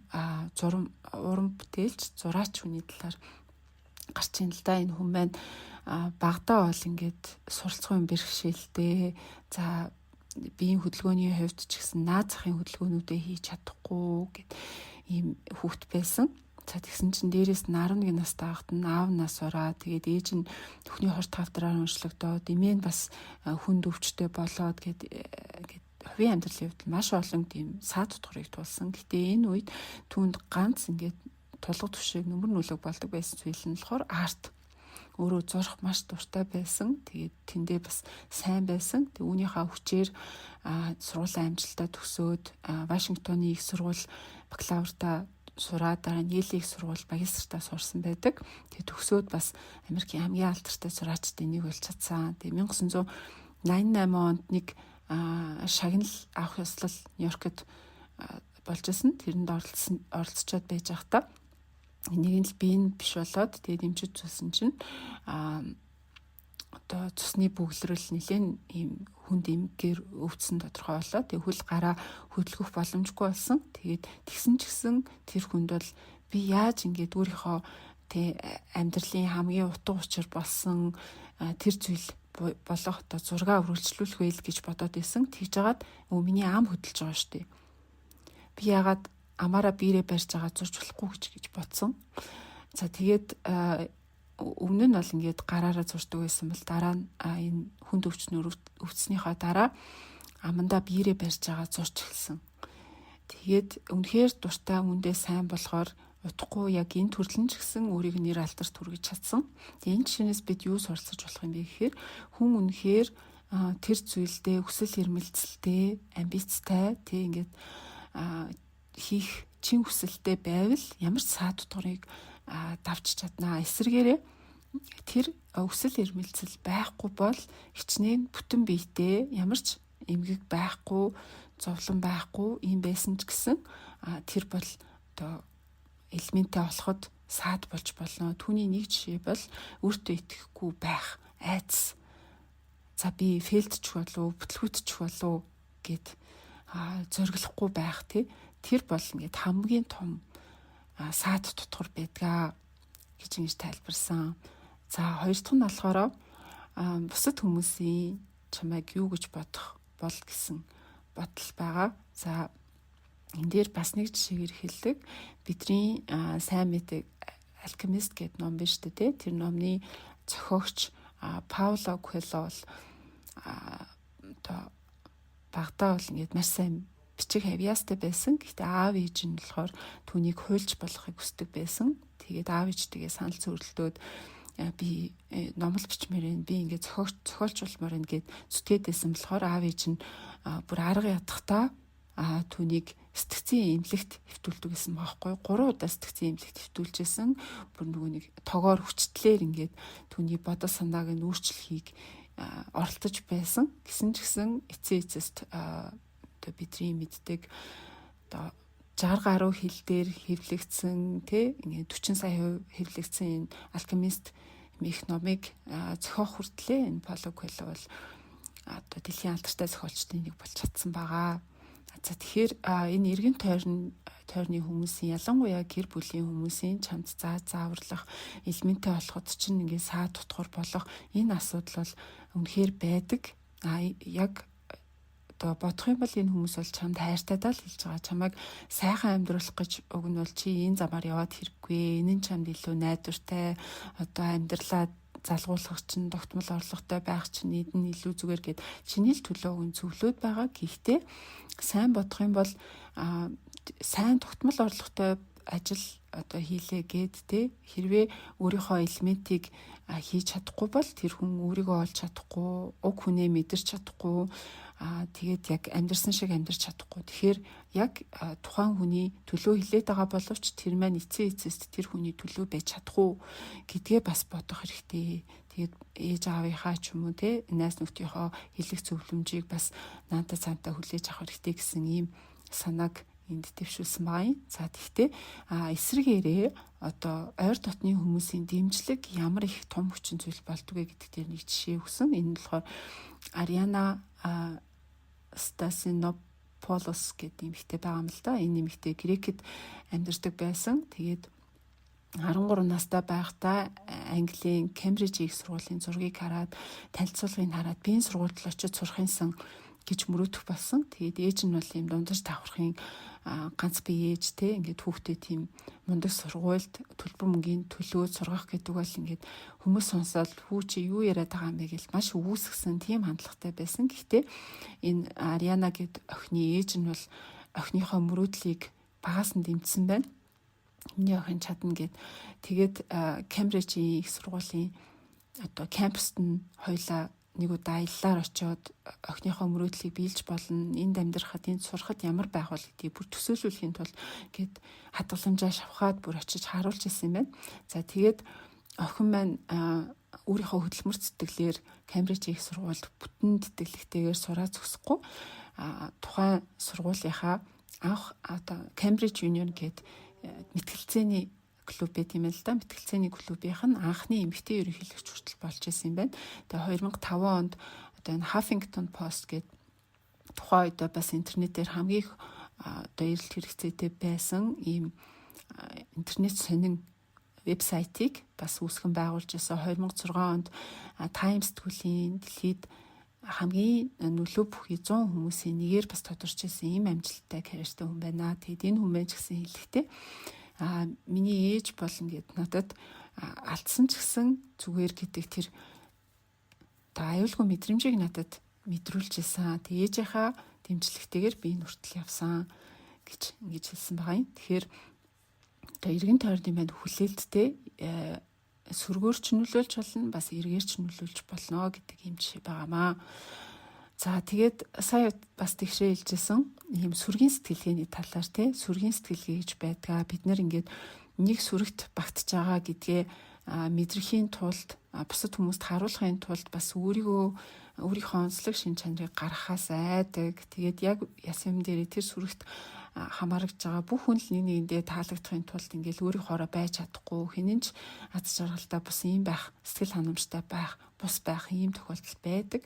зурам уран бүтээлч, зураач хүний талаар гарч ийн л да. Энэ хүн маань багадаа бол ингээд суралцах юм бэрхшээлтэй. За, биеийн хөдөлгөөний хувьд ч гэсэн наад захын хөдөлгөөнүүдээ хийж чадахгүй гэд ийм хүүхэд байсан. За, тэгсэн чинь дээрээс нь 11 настай байхад нь аав нас бараад, тэгээд ээж нь нүхний хорт хавдраар онцлогдоод, эмээ нь бас хүнд өвчтэй болоод гээд ингээд хувийн амьдралын хувьд маш олон тийм саад тутгарыг тулсан. Гэтэ энэ үед түүнд ганц ингээд тулга түшиг, нүмер нүлэг болдог байсан зүйл нь болохоор art, өөрөө зурах маш дуртай байсан. Тэгээд тэндээ бас сайн байсан. Тэг үүнийхээ хүчээр сургуулийн амжилтаа төгсөөд, Вашингтоны их сургууль бакалавртаа сураад, дараа нь Yale их сургууль магистртаа сурсан байдаг. Тэгээд төгсөөд бас Америкийн хамгийн алдартай зураачдын нэг болж чадсан. Тэгээд 1988 онд нэг шагнал авах ёслол Нью-Йоркод болж исэн. Тэрэнд оролцсон, оролцочод байж байхдаа нэг нь л бие нь биш болоод, тэгээд эмчид үзүүлсэн чинь одоо цусны бөглөрөл нэлээд ийм хүнд эмгээр өвдсөн тодорхой болоо. Тэгээд хөл гараа хөдөлгөх боломжгүй болсон. Тэгээд тэгсэн ч гэсэн тэр хүнд бол би яаж ингээд өөрийнхөө тэ амьдралын хамгийн утга учир болсон тэр зүйл болох одоо зургаа үргэлжлүүлэх вэ л гэж бодоод исэн. Тэгж жагаад өө, миний ам хөдөлж байгаа шүү дээ. Би яагаад амаараа биерээ барьж байгаа зурж болохгүй гэж бодсон. За, тэгээд өмнө нь бол ингээд гараараа зурдаг байсан бол дараа нь энэ хүнд өвчнөр өвдснийхөө дараа амандаа биерээ барьж байгаа зурж эхэлсэн. Тэгээд үнэхээр дуртай, үндэ сайн болохоор удахгүй яг энэ төрлөн ч гэсэн өөрийг нэр алдарт хүргэж чадсан. Тэгээ энэ жишээнээс бид юу суралцаж болох юм бэ гэхээр хүн үнэхээр тэр зүйлдээ хүсэл эрмэлзэлтэй, амбицтай, тэг ингээд хийх чин хүсэлтэй байвал ямар ч саад тутгарыг давж чаднаа. Эсвэргээрээ тэр хүсэл эрмэлзэл байхгүй бол хичнээн бүтэн биетэй, ямар ч эмгэг байхгүй, зовлон байхгүй юм байсан ч гэсэн тэр бол одоо элементээ олоход саад болж болно. Түүний нэг жишээ бол өөртөө итгэхгүй байх, айдас. За, би fail дчих болов, бүтлгүүтчих болов гэд зориглохгүй байх, тий. Тэр бол ингээд хамгийн том саад тутгар байдгаа гэж ингэж тайлбарсан. За, хоёр дахь нь болохоор бусад хүмүүсийн чамайг юу гэж бодох бол гэсэн бодол байгаа. За, энэ дээр бас нэг жишээгээр хэлдэг. Бидний сайн мэддэг Alchemist гэдэг ном биш үү те. Тэр номны зохиогч Пауло Коэло бол одоо багадаа бол ингээд маш сайн бичих авьяастай байсан. Гэхдээ аав ээж нь болохоор түүнийг хуульч болохыг хүсдэг байсан. Тэгээд аав ээжтэйгээ санал зөрөлдөөд би ном л бичмээр байна. Би ингээд зохиолч болмоор байна гэд зүтгээд байсан болохоор аав ээж нь бүр арга ядахтаа түүнийг сэтгцийн эмнэлэгт хэвтүүлдэг гэсэн баахгүй. 3 удаа сэтгцийн эмнэлэгт хэвтүүлжсэн. Бүр нөгөө нэг тогоор хүчтлээр ингээд түүний бодол санааг нь өөрчлөхийг оролдож байсан. Гэсэн ч гэсэн эцсийн эцэст одоо бидний мэддэг одоо 60 гаруй хил дээр хэвлэгдсэн, тий, ингээд 40 сая хувь хэвлэгдсэн энэ Алхимист их номыг зохиох хүртлээ энэ Пауло Коэло бол одоо дэлхийн алдартай зохиолчдын нэг болж чадсан байгаа. За, тэгэхээр энэ эргэн тойрны хүмүүсийн, ялангуяа гэр бүлийн хүмүүсийн чамд зааж зааварлах, элементээ олоход чинь ингээд саад тутгуур болох энэ асуудал бол үнэхээр байдаг. А яг одоо бодох юм бол энэ хүмүүс бол чамд хайртай даа л хэлж байгаа. Чамайг сайхан амьдруулах гэж, уг нь бол чи энэ замаар яваад хэрэггүй. Энэ нь чамд илүү найдвартай, одоо амьдралаа залгуулах чинь, тогтмол орлоготой байх чинь эд нь илүү зүгээр гэд чиний л төлөө уг нь зөвлөөд байгаа. Гэхдээ сайн бодох юм бол сайн тогтмол орлоготой ажил одоо хийлээ гэд те, хэрвээ өөрийнхөө элементийг хийж чадахгүй бол тэр хүн өөрийгөө олж чадахгүй, уг хүнээ мэдэрч чадахгүй, тэгээд яг амьдрсан шиг амьдрч чадахгүй. Тэгэхээр яг тухайн хүний төлөө хилээд байгаа боловч тэр маань эцсийн эцэст тэр хүний төлөө байж чадах уу гэдгээ бас бодох хэрэгтэй. Тэгээд ээж аавынхаа ч юм уу те, найз нөхдийнхөө хэлэх зөвлөмжийг бас наанта цаантаа хүлээж авах хэрэгтэй гэсэн ийм санааг энд дэвшүүлсэн байгаа юм. За, тэгвэл эсрэгээрээ одоо ойр дотны хүмүүсийн дэмжлэг ямар их том хүчин зүйл болдгоо гэдэг дээр нэг жишээ өгсөн. Энэ нь болохоор Ариана Стасинополос гэдэг эмэгтэй байгаа юм л да. Энэ эмэгтэй Грекэд амьдардаг байсан. Тэгээд 13 настай байхдаа Английн Кембриж их сургуулийн зургийг хараад, танилцуулгыг хараад, би энэ сургуульд л очиж сурах юмсан гэж мөрөөдөх болсон. Тэгээд ээж нь бол ийм дундаж давхархын ганц бие ээж те, ингээд хүүхдээ тийм мундаг сургуульд төлбөр мөнгөний төлөө сургах гэдэг бол ингээд хүмүүс сонсоод хүү чи юу яриад байгаа юм бэ гэж маш үүсгэсэн тийм хандлагатай байсан. Гэхдээ энэ Ариана гэд охины ээж нь бол охиныхоо мөрөөдлийг багаас нь дэмжсэн байна. Миний охин чадна гэд. Тэгээд Кембрижийн их сургуулийн одоо кампуст нь хоёлаа нэг удаа аяллаар очиод охиныхоо мөрөөдлийг биелж болно. Энд амьдрахад, энд сурахад ямар байх вэ гэдгийг бүр төсөөлүүлэхийн тулд гээд хадгаламжаа шавхаад бүр очиж харуулж ирсэн юм байна. За, тэгээд охин маань өөрийнхөө хөдөлмөр сэтгэлээр Кембриж их сургуульд бүтэн тэтгэлэгтэйгээр сураа зогсохгүй, тухайн сургуулийнхаа анх одоо Cambridge Union гээд мэтгэлцээний клуб байт юм л да. Мэтгэлцээний клубийнх нь анхны эмэгтэй ерөнхийлөгч хүртэл болж исэн юм байна. Тэгээ 2005 онд одоо энэ Huffington Post гээд тухайн үед бас интернетээр хамгийн их одоо эрэлт хэрэгцээтэй байсан ийм интернет сонин вебсайтыг бас үүсгэн байгуулж байсан. 2006 онд Time сэтгүүлийн дэлхийд хамгийн нөлөө бүхий 100 хүмүүсийн нэгээр бас тодорч ирсэн ийм амжилттай карьертай хүн байна. Тэгэд энэ хүн ч гэсэн хэлэхдээ миний ээж бол ингээд надад алдсан ч гэсэн зүгээр гэдэг тэр одоо аюулгүй мэдрэмжийг надад мэдрүүлж исэн. Тэг ээжийнхаа дэмжлэгтэйгээр би энэ хүртэл явсан гэж ингэж хэлсэн байгаа юм. Тэгэхээр одоо эргэн тойрны маань хүлээлттэй сөргөөр ч нөлөөлж болно, бас эргээр ч нөлөөлж болно гэдэг юм жишээ байгаамаа. За, тэгээд сая бас тэгшээ хэлжсэн ийм сүргийн сэтгэлгээний талаар те, сүргийн сэтгэлгээ гэж байдгаа. Бид нэр ингээд нэг сүрэгт багтж байгаа гэдгээ мэдрэхийн тулд, бусад хүмүүст харуулахын тулд бас өөрийгөө, өөрийнхөө онцлог шин чанарыг гаргахаас айдаг. Тэгээд яг яс юм дээр тэр сүрэгт хамаарагдж байгаа бүх хүн л нэг нэгэндээ таалагдахын тулд ингээл өөрийнхоороо байж чадахгүй, хинэн ч аз жаргалтай бус юм байх, сэтгэл ханамжтай байх, бус байх ийм тохиолдол байдаг.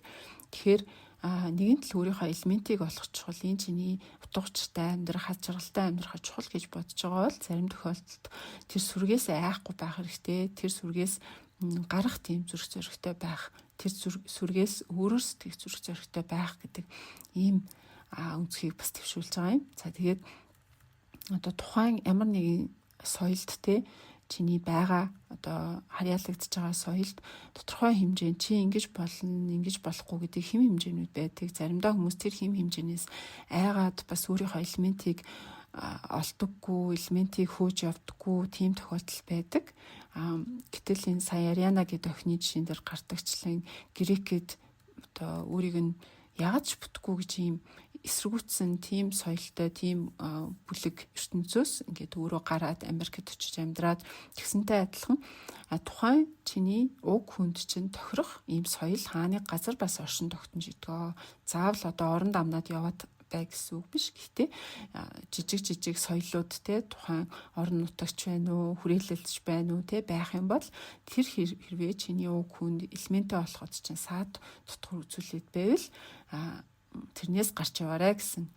Тэгэхээр нэгэн тал өөрийнхөө элементийг олох чухал, энэ чиний утга учиртай амьдрах, аз жаргалтай амьдрах чухал гэж бодож байгаа бол зарим тохиолдолд тэр сүргээс айхгүй байх хэрэгтэй. Тэр сүргээс гарах тийм зүрх зоригтой байх Тэр сүргээс өөрөөр сэтгэх зүрх зоригтой байх гэдэг ийм өнцгийг бас дэвшүүлж байгаа юм. За, тэгээд одоо тухайн ямар нэгэн соёлд, те, чиний байгаа одоо харьяалагдж байгаа соёлд тодорхой хэмжээнд чи ингэж болно, ингэж болохгүй гэдэг хэм хэмжээнүүд байдаг. Заримдаа хүмүүс тэр хэм хэмжээнээс айгаад бас өөрийнхөө элементийг олдоггүй, элементийг хөөж явдаггүй тийм тохиолдол байдаг. Гэтэл энэ сая Ариана гэдэг охины жишээн дээр гардагчлан Грекэд одоо өөрийг нь яагаад ч бүтэхгүй гэж ийм эсэргүүцсэн тийм соёлтой, тийм бүлэг ертөнцөөс ингээд өөрөө гараад Америкт очиж амьдраад тэгсэнтэй адилхан тухайн чиний уг хүнд чинь тохирох ийм соёл хааны газар бас оршин тогтнож идгөө. Заавал одоо орон дамнаад яваад бай гэсэн үг биш. Гэхдээ жижиг жижиг соёлууд, те, тухайн орон нутагч байна уу, хүрээлэлч байна уу, те, байх юм бол тэр хэрвээ чиний уг хүнд элементээ олоход чинь саад дутгар үзүүлээд байвал тэрнээс гарч яваарай гэсэн,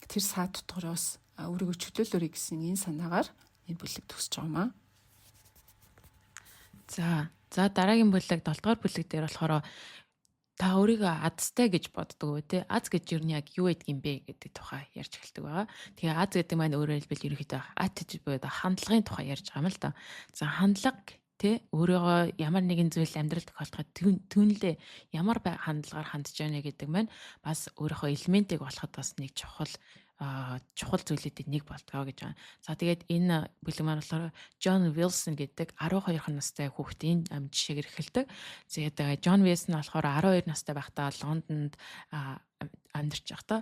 тэр саад дутгараас өөрийгөө чөлөөлөөрэй гэсэн энэ санаагаар энэ бүлэг төгсөж байгаа юм аа. За, дараагийн бүлэг, 7 дугаар бүлэг дээр болохоор та өөрийгөө азтай гэж боддог уу, те, аз гэж юу нь яг юу гэдг юм бэ гэдэг тухай ярьж эхэлдэг байгаа. Тэгээ аз гэдэг маань өөрөөр хэлбэл ерөнхийдөө attitude буюу хандлагын тухай ярьж байгаа юм л да. За, хандлага, те, өөрийгөө ямар нэгэн зүйл амьдрал тохиолдоход түнлээ ямар хандлагаар хандж байна гэдэг маань бас өөрийнхөө элементийг олоход бас нэг чухал чухал зүйлүүдийн нэг болдгоо гэж байна. За, тэгээд энэ бүлэг маань болохоор Джон Вилсон гэдэг 12 настай хүүхдийн жишээгээр эхэлдэг. Тэгээд Джон Вилсон болохоор 12 настай байхдаа Лондонд амьдарч байхдаа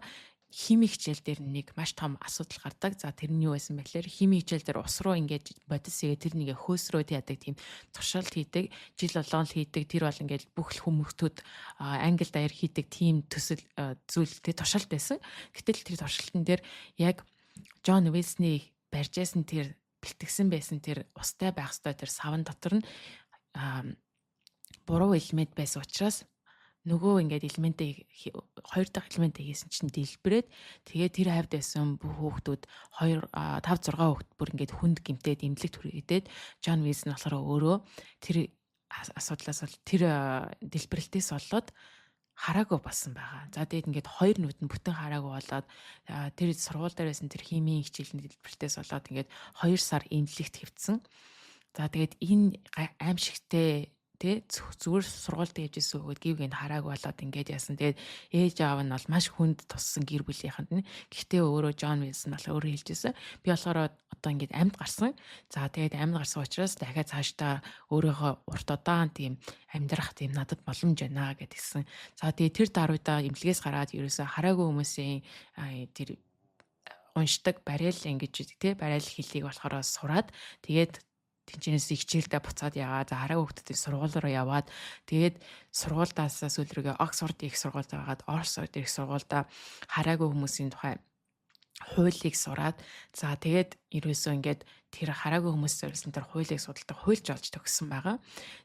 хими хичээл дээр нэг маш том асуудал гардаг. За, тэр нь юу байсан бэ гэхээр хими хичээл дээр ус руу ингээд бодис игээ тэр нэгэ хөөсрөөд яадаг тийм туршилт хийдэг. Жил болгон л хийдэг. Тэр бол ингээд бүх хүмүүстүүд англи даяар хийдэг тийм төсөл зүйл, тэ, туршилт байсан. Гэтэл тэр туршилтан дээр яг Джон Уилсны барьж байсан, тэр бэлтгэсэн байсан тэр устай байх ёстой тэр саван дотор нь буруу элемент байсан учраас нөгөө ингээд элементээ, хоёр дахь элементээ хийсэн чинь дэлбэрээд, тэгээд тэр хавьд байсан бүх хүүхдүүд, 2 5 6 хүүхд бүр ингээд хүнд гэмтээд эмнэлэгт хүрээдээд, Джон Вилсон болохоор өөрөө тэр асуудлаас бол, тэр дэлбэрэлтээс болоод хараагүй болсон байгаа. За, тэгээд ингээд хоёр нүд нь бүтэн хараагүй болоод, тэр сургууль дээр байсан тэр химийн хичээлийн дэлбэрэлтээс болоод ингээд 2 сар эмнэлэгт хэвтсэн. За, тэгээд энэ аймшигтэй, тэ, зүгээр сургуульд явж исэн өгөөд гів гинт хараагүй болоод ингээд яасан. Тэгээд ээж аав нь бол маш хүнд туссан гэр бүлийнхэнд нь. Гэхдээ өөрөө Джон Вилсон бол өөрөө хэлж ирсэн. Би болохоор одоо ингээд амьд гарсан. За, тэгээд амьд гарсан учраас дахиад цаашдаа өөрийнхөө урт удаан тийм амьдрах тийм надад боломж байна гэд хэлсэн. За, тэгээд тэр даруйдаа эмнэлгээс гараад ерөөсөө хараагүй хүмүүсийн тэр уншдаг барайл ингэж, тий, барайл хэлийг болохоор сураад, тэгээд тэнчнээс хичээлдээ буцаад ягаа, за, хараагүй хүмүүсийн сургууль руу яваад, тэгээд сургуульдаас сүүл рүүгээ Оксфорд их сургуульд байгаад, Оксфорд их сургуульдаа хараагүй хүмүүсийн тухай хуулийг сураад, за, тэгээд ерөөсөө ингээд тэр хараагүй хүмүүс зориулсан тэр хуулийг судалдаг хуульч болж төгссөн байгаа.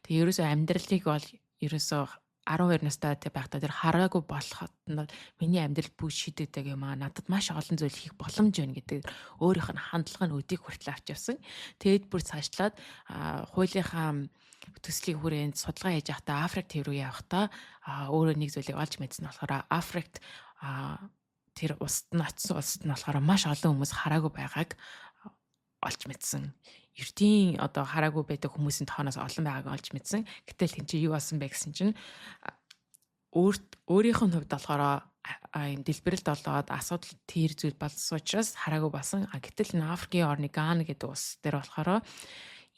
Тэгээ ерөөсөө амьдралыг бол ерөөсөө 12 настай байхдаа тэр хараагүй болоход нь миний амьдрал бүх шийдэгдэг юм аа. Надад маш олон зүйл хийх боломж байна гэдэг өөрийнх нь хандлага нь өдийг хүртэл авч явсан. Тэгэд бүр цаашлаад хуулийнхаа төслийн хүрээнд судалгаа хийж байхдаа Африк төв рүү явахдаа өөрөө нэг зүйлийг олж мэдсэн нь болохоор Африкт тэр улсад нь, очисон улсад нь болохоор маш олон хүмүүс хараагүй байгааг олж мэдсэн. Ердийн одоо хараагүй байдаг хүмүүсийн тооноос олон байгааг олж мэдсэн. Гэтэл тэн чинь юу болсон бэ гэсэн чинь өөрт өөрийнх нь хувьд болохоор юм дэлбэрэлт болоод асуудал тэр зүйл болсон учраас хараагүй болсон. А гэтэл энэ Африкийн орны Гана гэдэг улс дээр болохоор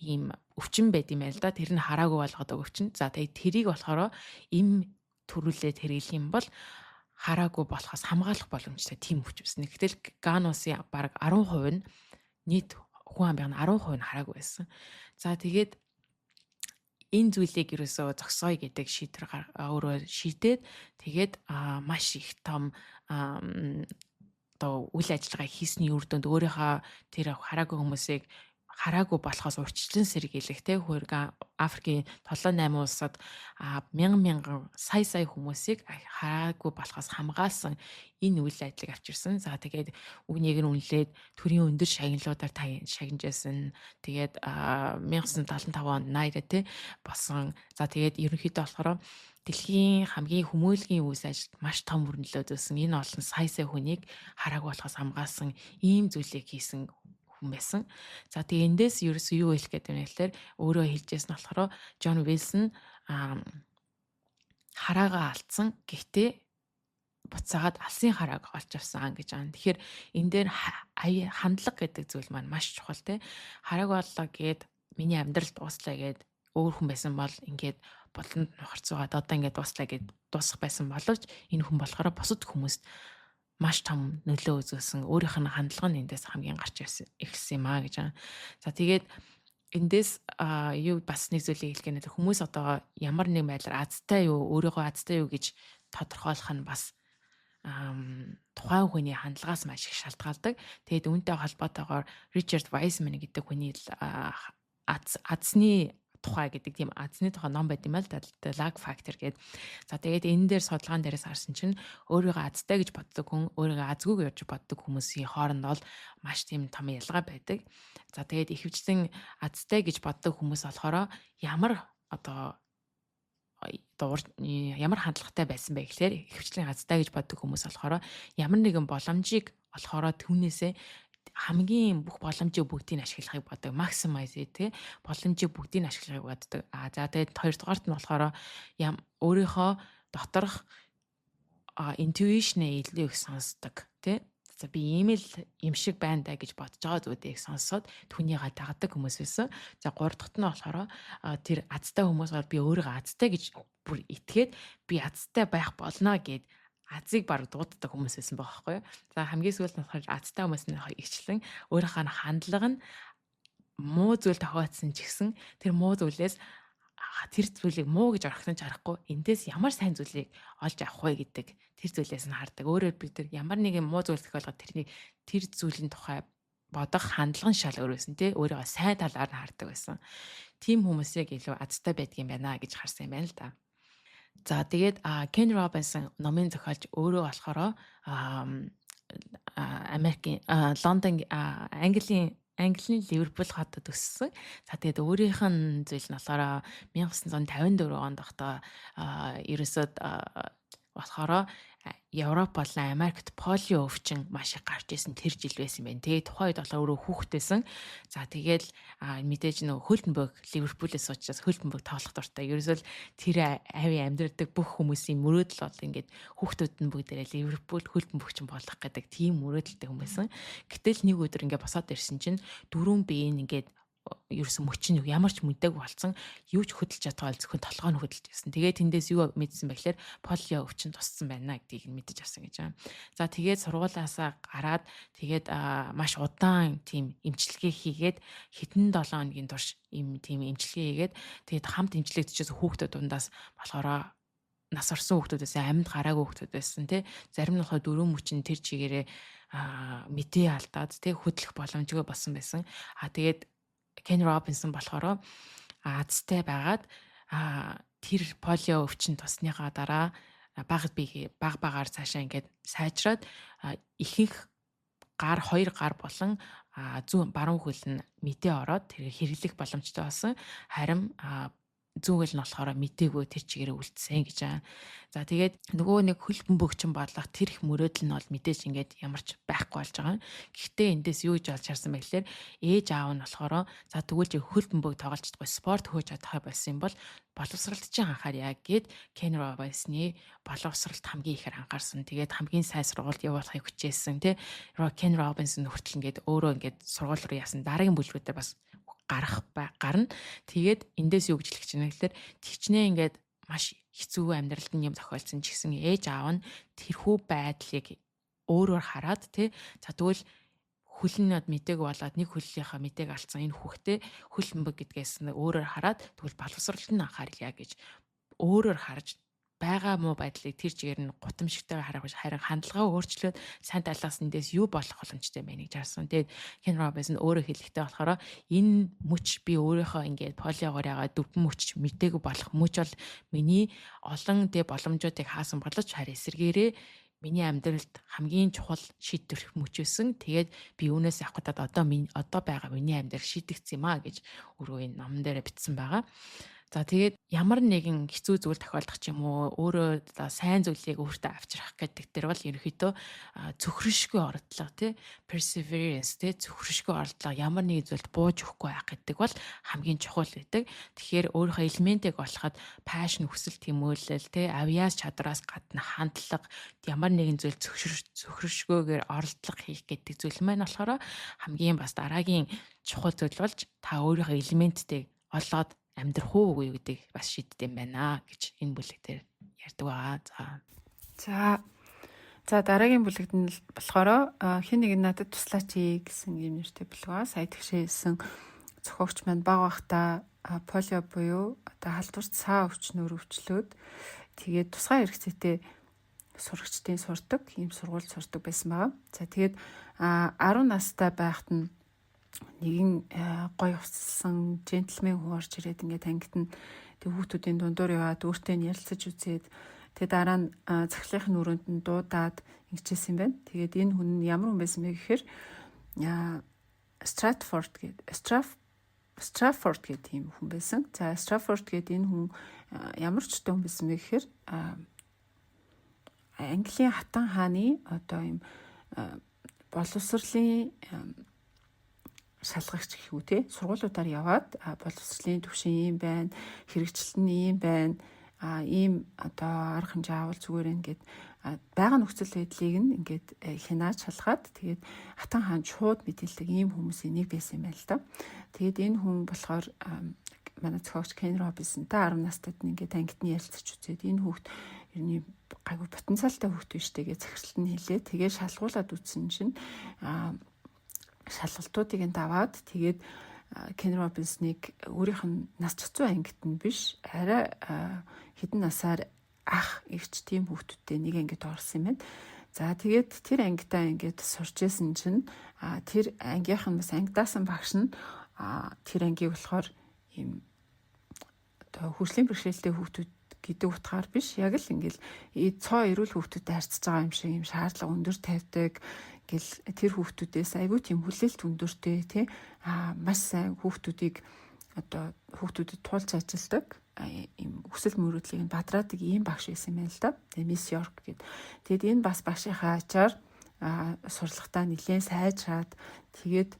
ийм өвчин байд юм байл да. Тэр нь хараагүй болгодог өвчин. За, тэгээд тэрийг болохоор эм төрүүлээд хэрэглэх юм бол хараагүй болохоос хамгаалах боломжтой тийм өвчин байсан. Гэтэл Гана улсын бараг 10% нь, нийт хүн амын 10% нь хараагүй байсан. За, тэгээд энэ зүйлийг ерөөсөө зогсооё гэдэг шийдвэр өөрөө шийдээд, тэгээд маш их том одоо үйл ажиллагаа хийсний үр дүнд өөрийнхөө тэр хараагүй хүмүүсийг Хараагүй болохоос урьдчилан сэргийлэх те хөргөн Африкийн 7 8 улсад мянган мянган сая сая хүмүүсийг хараагүй болохоос хамгаалсан энэ үйл ажлыг авчирсан. За тэгээд үгнийг нь үнэлээд төрийн өндөр шагналуудаар шагнажсэн. Тэгээд 1975 онд Найра те болсон. За тэгээд ерөнхийдөө болохоор дэлхийн хамгийн хүмүүлгийн үйл ажилд маш том өрнөлөө үзүүлсэн. Энэ олон сая сая хүнийг хараагүй болохоос хамгаалсан ийм зүйлийг хийсэн хүн байсан. За тэгээ эндээс ерөөсөө юу хэлэх гээд байна гэхээр өөрөө хэлжсэн болохоор Джон Уилсон хараагаа алдсан. Гэхдээ буцаагаад алсын харааг олж авсан гэж байгаа. Тэгэхээр энэ дээр хандлага гэдэг зүйл маань маш чухал те. Харааг боллоо гээд миний амьдрал дууслаа гээд өөр хүн байсан бол ингээд болонд нухарцуугаад одоо ингээд дууслаа гээд дуусах байсан боловч энэ хүн болохоор бусад хүмүүст маш том нөлөө үзүүлсэн, өөрийнх нь хандлага нь эндээс хамгийн гарч эхэлсэн юм аа гэж байгаа. За тэгээд эндээс юу бас нэг зүйлийг хэлэх гэнэ, хүмүүс одоо ямар нэг байдлаар азтай юу, өөрийгөө азтай юу гэж тодорхойлох нь бас тухайн хүний хандлагаас маш их шалтгаалдаг. Тэгээд үүнтэй холбоотойгоор Ричард Вайсман гэдэг хүний азны тухай гэдэг тийм азны тухай ном байт юм ал да, The Luck Factor гэдэг. За тэгээд энэ дээр судалгаан дээрээс харсан чинь өөрийгөө азтай гэж боддог хүн, өөрийгөө азгүй гэж боддог хүмүүсийн хооронд бол маш тийм том ялгаа байдаг. За тэгээд ихэвчлэн азтай гэж боддог хүмүүс болохоор ямар одоо ямар хандлагатай байсан бэ гэхээр ихэвчлэн азтай гэж боддог хүмүүс болохоор ямар нэгэн боломжийг олохороо түүнээсээ хамгийн бүх боломжийг бүгдийг ашиглахыг боддог. Maximize тий боломжийг бүгдийг ашиглахыг боддог. А за тэгээд хоёрдугаарт нь болохоор өөрийнхөө доторх intuition-ээ илүү их сонсдог тий. За би ийм л юм шиг байна да гэж бодож байгаа зүйлийг сонсоод түүнийгээ дагдаг хүмүүс байсан. За гурав дахьт нь болохоор тэр азтай хүмүүс бол би өөрийгөө азтай гэж бүр итгээд би азтай байх болно гэд азыг баг дууддаг хүмүүс байсан байгаа байхгүй юу. За хамгийн сүүлд нь болохоор азтай хүмүүс нь ихчлэн өөрийнхөө хандлага нь муу зүйл тохиолдсон ч гэсэн тэр муу зүйлээс тэр зүйлийг муу гэж орхисон ч харахгүй эндээс ямар сайн зүйлийг олж авах вэ гэдэг тэр зүйлээс нь хардаг. Өөрөөр бид тэр ямар нэгэн муу зүйл тохиолдоход тэрний тэр зүйлийн тухай бодох хандлага нь шал өөр байсан тий. Өөрийгөө сайн талаар нь хардаг байсан. Тийм хүмүүсийг илүү азтай байдгийн байна гэж харсан юм байна л да. За тэгээд Кен Робинсон номын зохиолч өөрөө болохоор Америкийн Лондон, Английн Ливерпул хотод өссөн. За тэгээд өөрийнх нь зүйл нь болохоор 1954 онд байхдаа ерөөсөө болохоор Европ болон Америкт полио өвчин маш их гарч исэн тэр жил байсан юм байна. Тэгээ тухайн үед болохоор өөрөө хүүхдээсэн. За тэгээд мэдээж нөгөө хөлбөмбөг Ливерпулээс суучаас хөлбөмбөг тоглох дуртай. Ерөөсөө тэр авийн амьдрдаг бүх хүмүүсийн мөрөөдөл бол ингээд хүүхдүүд нь бүгдээрээ Ливерпул хөлбөмбөгчин болох гэдэг тийм мөрөөдөлтэй хүн байсан. Гэтэл нэг өдөр ингээд босоод ирсэн чинь дөрвөн биеийн ингээд ерөөсөн мөч нь ямар ч мэдээгүй болсон, юу ч хөдөлж чадгаа зөвхөн толгой нь хөдөлж байсан. Тэгээд тэндээс юу мэдсэн бэ гэхээр полио өвчин туссан байна гэдгийг нь мэдэж авсан гэж байна. За тэгээд сургуулаасаа гараад тэгээд маш удаан тийм эмчилгээ хийгээд хэдэн 7 хоногийн турш ийм тийм эмчилгээ хийгээд тэгээд хамт эмчлэгдчихсэн хүүхдүүд дундаас болохоор нас орсон хүүхдүүд байсан, амьд гараагүй хүүхдүүд байсан тий. Зарим нь болохоор дөрвөн мөчин тэр чигээрээ мэдээ алдаад тий хөдлөх боломжгүй болсон байсан. А тэгээд Кен Робинсон болохоор азтай байгаад тэр полио өвчин тусныхаа дараа баг бие баг багаар цаашаа ингээд сайжраад ихэнх гар, хоёр гар болон зүүн баруун хөл нь мэдээ ороод тэр хэрэглэх боломжтой болсон. Харин зүүн хөл нь болохоор мдээгүй тэр чигээрээ үлдсэн гэж байгаа. За тэгээд нөгөө нэг хөл бөмбөгчин бодлох тэр их мөрөөдөл нь бол мэдээж ингээд ямар ч байхгүй болж байгаа. Гэхдээ эндээс юу гэж олж харсан бэ гэхээр ээж аав нь болохоор за тэгвэл чи хөл бөмбөг тоглож чадахгүй, спорт хөөж чадах байсан юм бол боловсралд чинь анхаарья гэд Кен Робинсны боловсралд хамгийн ихээр анхаарсан. Тэгээд хамгийн сайн сургуульд явуулахыг хүчээсэн тий. Кен Робинсон хүртэл ингээд өөрөө ингээд сургууль руу яасан, дараагийн бүлгүүдээр бас гарах гарна. Тэгээд эндээс юу гэж хэлэх гэж байна гэхээр тэгчнээ ингээд маш хэцүү амьдралд нь юм тохиолдсон ч гэсэн ээж аав нь тэрхүү байдлыг өөрөөр хараад тий за тэгвэл хөлнөд мэдээг болоод нэг хөллийнхаа мэдээг алдсан энэ хүүхдээ хөл бөмбөг гэдгээс нь өөрөөр хараад тэгвэл боловсролд нь анхаарья гэж өөрөөр харж Байгаа муу байдлыг тэр чигээр нь гутамшигтайгаар харах биш, харин хандлагаа өөрчлөөд сайн талаас нь дэс юу болох боломжтой юм бэ гэж харсан. Тэгээд Кен Робинсон өөрөө хэлэхдээ болохоор энэ мөч би өөрийнхөө ингээд полиогоор ягаад дөрвөн мөч мдээгүй болох мөч бол миний олон тэ боломжуудыг хаасан боловч харин эсэргээрээ миний амьдралд хамгийн чухал шийдвэр мөч байсан. Тэгээд би үүнээс авах гэдэг одоо миний одоо байгаа миний амьдрал шийдэгдсэн юм а гэж өөрөө энэ номон дээр бичсэн байгаа. За, тэгээд ямар нэгэн хэцүү зүйл тохиолдох ч юм уу, өөрөө одоо сайн зүйлийг өөртөө авчрах гэдэг дээр бол ерөнхийдөө цөхрөшгүй оролдлого, тий, perseverance, тий, цөхрөшгүй оролдлого, ямар нэгэн зүйлд бууж өгөхгүй байх гэдэг бол хамгийн чухал байдаг. Тэгэхээр өөрийнхөө элементийг олоход passion, хүсэл тэмүүлэл, тий, авьяас чадвараас гадна хандлага, ямар нэгэн зүйл цөхрөшгүйгээр оролдлого хийх гэдэг зүйл маань болохоор хамгийн бас дараагийн чухал зүйл болж, та өөрийнхөө элементтэй олоод амьдрах уу, үгүй юу гэдгийг бас шийддэг юм байна гэж энэ бүлэг дээр ярьдаг байгаа. За. За. За, дараагийн бүлэгт нь болохоор "Хэн нэг надад туслаач" гэсэн юм нэртэй бүлэг ба. Сая тэгшээ хэлсэн зохиогч маань баг байхдаа полио буюу одоо халдварт саа өвчнөөр өвчлөөд, тэгээд тусгай хэрэгцээтэй сурагчдын сурдаг ийм сургуульд сурдаг байсан байгаа. За, тэгээд 10 настай байхад нь нэгэн гоё хувцасласан gentleman хүн орж ирээд, ингээд ангид нь тэг хүүхдүүдийн дундуур яваад, өөртөө нь ярилцаж үзээд, тэгээ дараа нь захирлын өрөөнд нь дуудаад ингэжсэн юм байна. Тэгээд энэ хүн нь ямар хүн байсан бэ гэхээр Стратфорд гэдэг, Страффорд гэдэг тийм хүн байсан. За, Страффорд гэдэг энэ хүн ямар ч хүн байсан бэ гэхээр Английн хатан хааны одоо ийм боловсролын шалгагч гэх үү, те, сургуулиудаар яваад боловсролын түвшин ийм байна, хэрэгжилт нь ийм байна, ийм одоо арга хэмжээ авал зүгээр юм гээд байгаа нөхцөл байдлыг нь ингээд хянааж шалгаад, тэгээд хатан хаан шууд мэдээлдэг ийм хүмүүсийн нэг байсан юм байна л да. Тэгээд энэ хүн болохоор манай зохиогч Кен Робинсонтай 10 настайд нь ингээд ангид нь ярилцаж үзээд, энэ хүүхд ерний гайгүй потенциалтай хүүхд биш тэгээ захиралт нь хэлээ. Тэгээ шалгуулад үзсэн чинь шалгалтуудыг нь даваад, тэгээд Кен Робинсныг өөрийнх нь нас чацуу ангид нь биш, арай хэдэн насаар ах эгч тийм хүүхдүүдтэй нэг ангид орсон юм байна. За, тэгээд тэр ангидаа ингээд сурч исэн чинь тэр ангийнх нь бас ангидаасан багш нь тэр ангийг болохоор ийм одоо хөгжлийн бэрхшээлтэй хүүхдүүд гэдэг утгаар биш, яг л ингээл цоо эрүүл хүүхдүүдтэй харьцаж байгаа юм шиг юм шаардлага өндөр тавьдаг гэл, тэр хүүхдүүдээс айгүй тийм хүлээлт өндөртэй, тий, маш сайн хүүхдүүдийг одоо хүүхдүүдэд туулж ажилладаг, ийм хүсэл мөрөөдлийг нь бадраадаг ийм багш байсан юм байна л да. Тэгээ Мисс Йорк гэд. Тэгэд энэ бас багшийнхаа ачаар сурлагатаа нэлээд сайжраад, тэгээд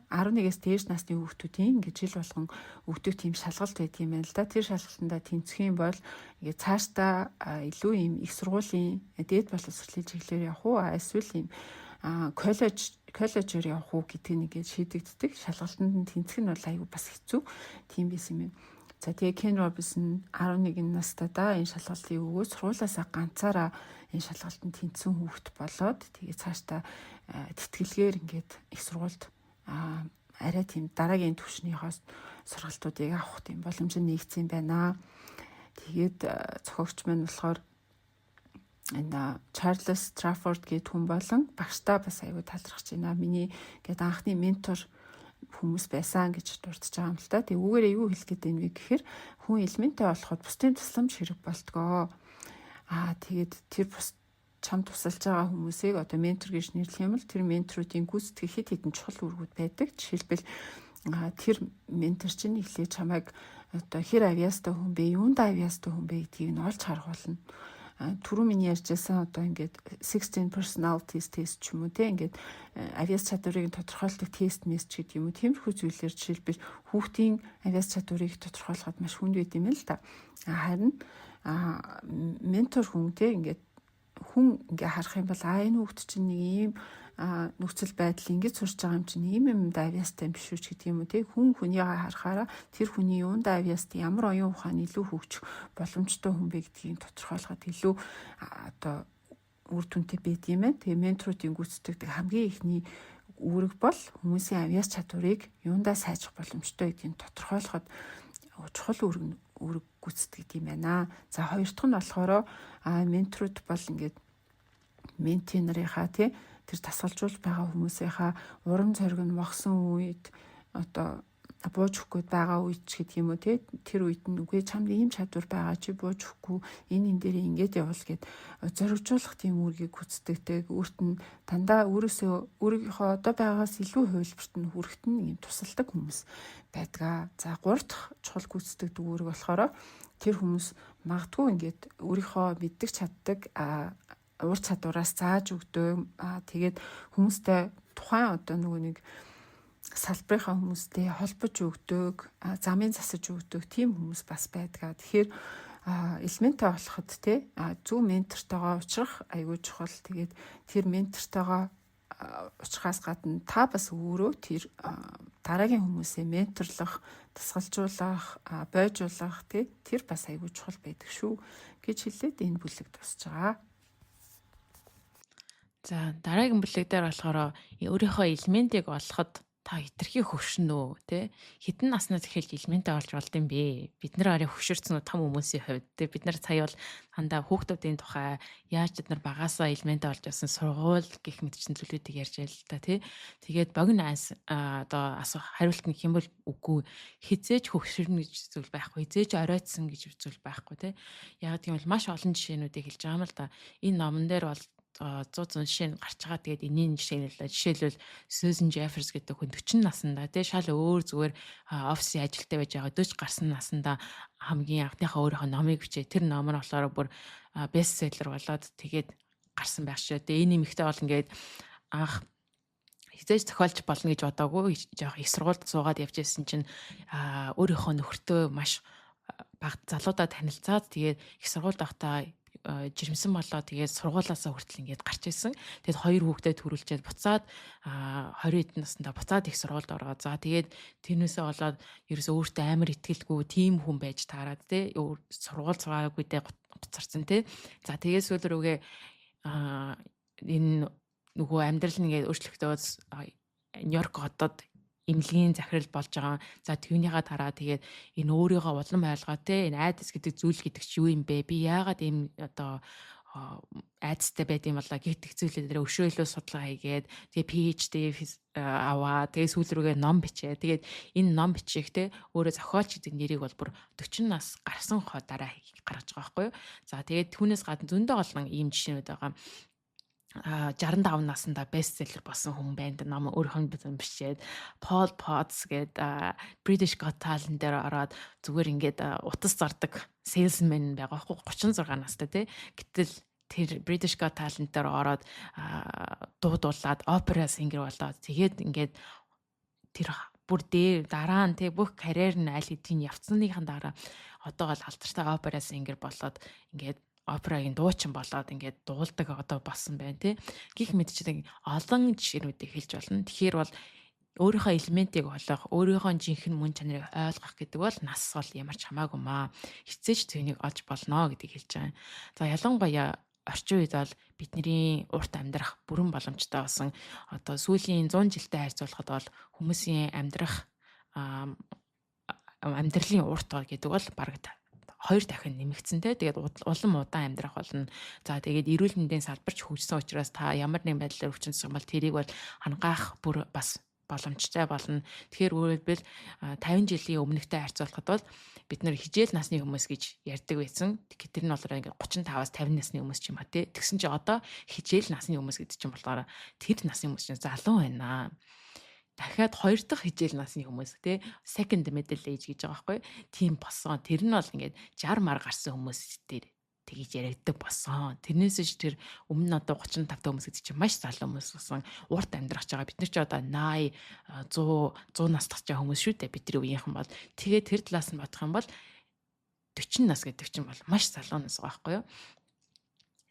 11-ээс дээш насны хүүхдүүдийн ингээд жил болгон өгдөг тийм шалгалт байдаг юм байна л да. Тэр шалгалтандаа тэнцэх юм бол ингээд цаашдаа илүү ийм их сургуулийн дээд боловсролын чиглэлээр явах уу, эсвэл ийм коллежоор явах уу гэдгийг нь ингээд шийдэгддэг. Шалгалтанд нь тэнцэх нь бол айгүй бас хэцүү тийм байсан юм. За, тэгээ Кен Робинсон 11 настай да энэ шалгалтыг өгөөд, сургуулиасаа ганцаараа энэ шалгалтанд тэнцсэн хүүхэд болоод, тэгээ цаашдаа тэтгэлгээр ингээд их сургуульд арай тийм дараагийн түвшнийхээ сургалтуудыг авах тийм боломж нь нэгдсэн байна. Тэгээд зохиогч маань болохоор энэ Чарльз Страффорд гэдэг хүн болон багштай бас аягүй талархаж байна. Миний гээд анхны ментор хүмүүс байсан гэж дурдж байгаа юм л та. Тэгээ үүгээрээ юу хэлэх гээд байна вэ гэхээр хүн элементтэй болоход бусдын тусламж хэрэг болдгоо. Тэгээд тэр бус чам тусалж байгаа хүмүүсийг одоо ментор гэж нэрлэх юм бол тэр менторуудын гүйцэтгэх хэд хэдэн чухал үүргүүд байдаг. Жишээлбэл, тэр ментор чинь эхлээд чамайг одоо хэр авьяастай хүн бэ, юунд авьяастай хүн бэ гэдгийг нь олж харах болно. Түрүү миний ярьжсэн одоо ингээд 16 personalities test ч юм уу, те, ингээд авьяас чадварыг тодорхойлдог тест мест ч гэдэг юм уу, тиймэрхүү зүйлээр жишээлбэл хүүхдийн авьяас чадварыг тодорхойлоход маш хүнд байд юм л та. Харин ментор хүн, те, ингээд хүн ингээ харах юм бол энэ хүүхд чинь нэг ийм нөхцөл байдал ингэж сурч байгаа юм чинь ийм юм авьяастай юм биш үү ч гэдэг юм уу, те, хүн хүнийгээ харахаараа тэр хүний юунд авьяастай, ямар оюун ухаан илүү хөгжих боломжтой хүн бэ гэдгийг тодорхойлоход илүү одоо үр дүнтэй байд юм байна. Тэгээ менторуудын гүйцэтгэдэг хамгийн эхний үүрэг бол хүмүүсийн авьяас чадварыг юундаа сайжрах боломжтой гэдгийг тодорхойлоход чухал үүрэг үүрэг гүйцэтгэдэг юм байна. За, хоёр дахь нь болохоор менторууд бол ингээд mentee нарынхаа, тий, тэр дасгалжуулж байгаа хүмүүсийнхаа урам зориг нь мохсон үед, одоо бууж өгөх гээд байгаа үед ч гэдэг юм уу, тий, тэр үед нь "Үгүй, чамд ийм чадвар байгаа, чи бууж өгөхгүй, энэ энэ дээр ингээд явуул" гээд зоригжуулах тийм үүргийг гүйцэтгэдэг. Өөрт нь дандаа өөрөөсөө, өөрийнхөө одоо байгаагаас илүү хувилбарт нь хүрэхэд нь ийм тусалдаг хүмүүс байдаг. За, гурав дахь чухал гүйцэтгэдэг үүрэг болохоор тэр хүмүүс магадгүй ингээд өөрийнхөө мэддэг, чаддаг ур чадвараас зааж өгдөг. Тэгээд хүмүүстэй тухайн одоо нөгөө нэг салбарынхаа хүмүүстэй холбож өгдөг, замын засаж өгдөг тийм хүмүүс бас байдаг. Тэгэхээр элементээ олоход, те, зөв ментортойгоо уулзах аягүй чухал. Тэгээд тэр ментортойгоо уулзахаас гадна та бас өөрөө тэр дараагийн хүмүүсээ менторлох, дасгалжуулах, бойжуулах, тий, тэр бас аягүй чухал байдаг шүү гэж хэлээд энэ бүлэг дуусж байгаа. За, дараагийн бүлэг дээр болохоор өөрийнхөө элементийг олоход та хэтэрхий хөгшин үү, те, хэдэн наснаас эхэлж элементээ олж болдог юм бэ? Бид нар арай хөшөрцөн том хүмүүсийн хувьд, те, бид нар сая бол дандаа хүүхдүүдийн тухай, яаж бид нар багасаа элементээ олж явсан, сургууль гэх мэтчилэн зүйлүүдийг ярьж байл л та, те. Тэгээд богино айс одоо асуу хариулт нь хэм бол үгүй, хэзээ ч хөгшөрнө гэж зүйл байхгүй, хэзээ ч оройтсон гэж зүйл байхгүй, те. Яг тийм бол маш олон жишээнүүдийг хэлж байгаа юм л да. Энэ номон дээр бол 100 100 жишээ нь гарч байгаа. Тэгээд энэний жишээ нь л жишээлбэл Susan Jeffers гэдэг хүн 40 наснда, тий, шал өөр зүгээр офисын ажилтай байж байгаа 40 гарсан наснда хамгийн анхныхаа өөрийнхөө номыг бичээ. Тэр ном нь болохоор бүр bestseller болоод тэгээд гарсан байх шээ. Тэгээ энэ эмэгтэй бол ингээд анх хэзээ ч зохиолч болно гэж бодоогүй, жоох их сургуульд суугаад явж байсан чинь өөрийнхөө нөхөртөө маш бага залуудаа танилцаад, тэгээд их сургуульд байхдаа жирэмсэн болоо, тэгээд сургуулаасаа хүртэл ингээд гарч ирсэн. Тэгээд хоёр хүүхдэд төрүүлчээд буцаад 20 хэдэн наснда буцаад их сургуульд ороод, за, тэгээд тэрнээсээ болоод ерөөсөө өөртөө амар итгэлгүй тийм хүн байж таарад, те, сургууль сургаагүйдээ гоцорсон, те. За, тэгээд сүүл рүүгээ энэ нөгөө амьдрал нь ингээд өөрчлөгдөөд Нью-Йорк хотод эмнэлгийн захирал болж байгаа. За, түүнийхээ дараа тэгээд энэ өөрийгөө улам ойлгоо, те, энэ айдас гэдэг зүйл гэдэг чи юу юм бэ? Би яагаад ийм одоо айдастай байд юм болоо гэдэг зүйлээр өшөөлөө судалгаа хийгээд, тэгээ PhD аваа, тэгээ сүүл рүүгээ ном бичээ. Тэгээд энэ ном бичих, те, өөрөө зохиолч гэдэг нэрийг бол бүр 40 нас гарсан хоо дараа гаргаж байгаа байхгүй юу. За, тэгээд түүнээс гадна зөндөө олон ийм жишээнүүд байгаа. 65 наснда bestseller болсон хүн байна. Ном өөрийнхөө бичээд Paul Potts гээд British Got Talent дээр ороод зүгээр ингээд утас зардаг salesman байгаа байхгүй, 36 настай, тий. Гэтэл тэр British Got Talent дээр ороод дуудуулаад opera singer болоод, тэгээд ингээд тэр бүр дээр дараа нь, тий, бүх карьер нь аль хэдийн явцсаныхан дараа одоо бол алдартай opera singer болоод, ингээд операгийн дуучин болоод ингээд дуулдаг одоо болсон байна, тий. Гэх мэтчилэн олон жишээнүүдийг хэлж болно. Тэгэхээр бол өөрийнхөө элементийг олох, өөрийнхөө жинхэнэ мөн чанарыг ойлгох гэдэг бол нас бол ямар ч хамаагүй маа. Хэзээ ч түүнийг олж болно гэдгийг хэлж байгаа. За, ялангуяа орчин үед бол бидний урт амьдрах бүрэн боломжтой болсон. Одоо сүүлийн 100 жилтэй харьцуулахад бол хүмүүсийн амьдрах амьдралын урт гэдэг бол бараг хоёр дахин нэмэгдсэн, те. Тэгээд улам удаан амьдрах болно. За, тэгээд эрүүл мэндийн салбарч хөгжсөн учраас та ямар нэгэн байдлаар өвчнөсөн бол тэрийг бол хангаах бүр бас боломжтой болно. Тэгэхээр өөрөлдвөл 50 жилийн өмнөхтэй харьцуулахад бол бид нар хижээл насны хүмүүс гэж ярьдаг байсан. Тэр нь болохоор ингээд 35-аас 50 насны хүмүүс ч юм а, тий. Тэгсэн чи одоо хижээл насны хүмүүс гэдэг чинь болохоор тэр насны хүмүүс чинь залуу байна. Дахиад хоёр дахь хижээл насны хүмүүс, тий, second middle age гэж байгаа байхгүй, тийм болсон. Тэр нь бол ингээд 60 мар гарсан хүмүүс дээр тэгэж яригддаг болсон. Тэрнээс ч тэр өмнө нь одоо 35 та хүмүүс гэдэг чинь маш залуу хүмүүс болсон. Урт амьдрах байгаа. Бид нар ч одоо 80, 100, 100 настах ч хүмүүс шүү дээ. Бидний үеийнхэн бол. Тэгээд тэр талаас нь бодох юм бол 40 нас гэдэг чинь бол маш залуу нас байгаа байхгүй юу?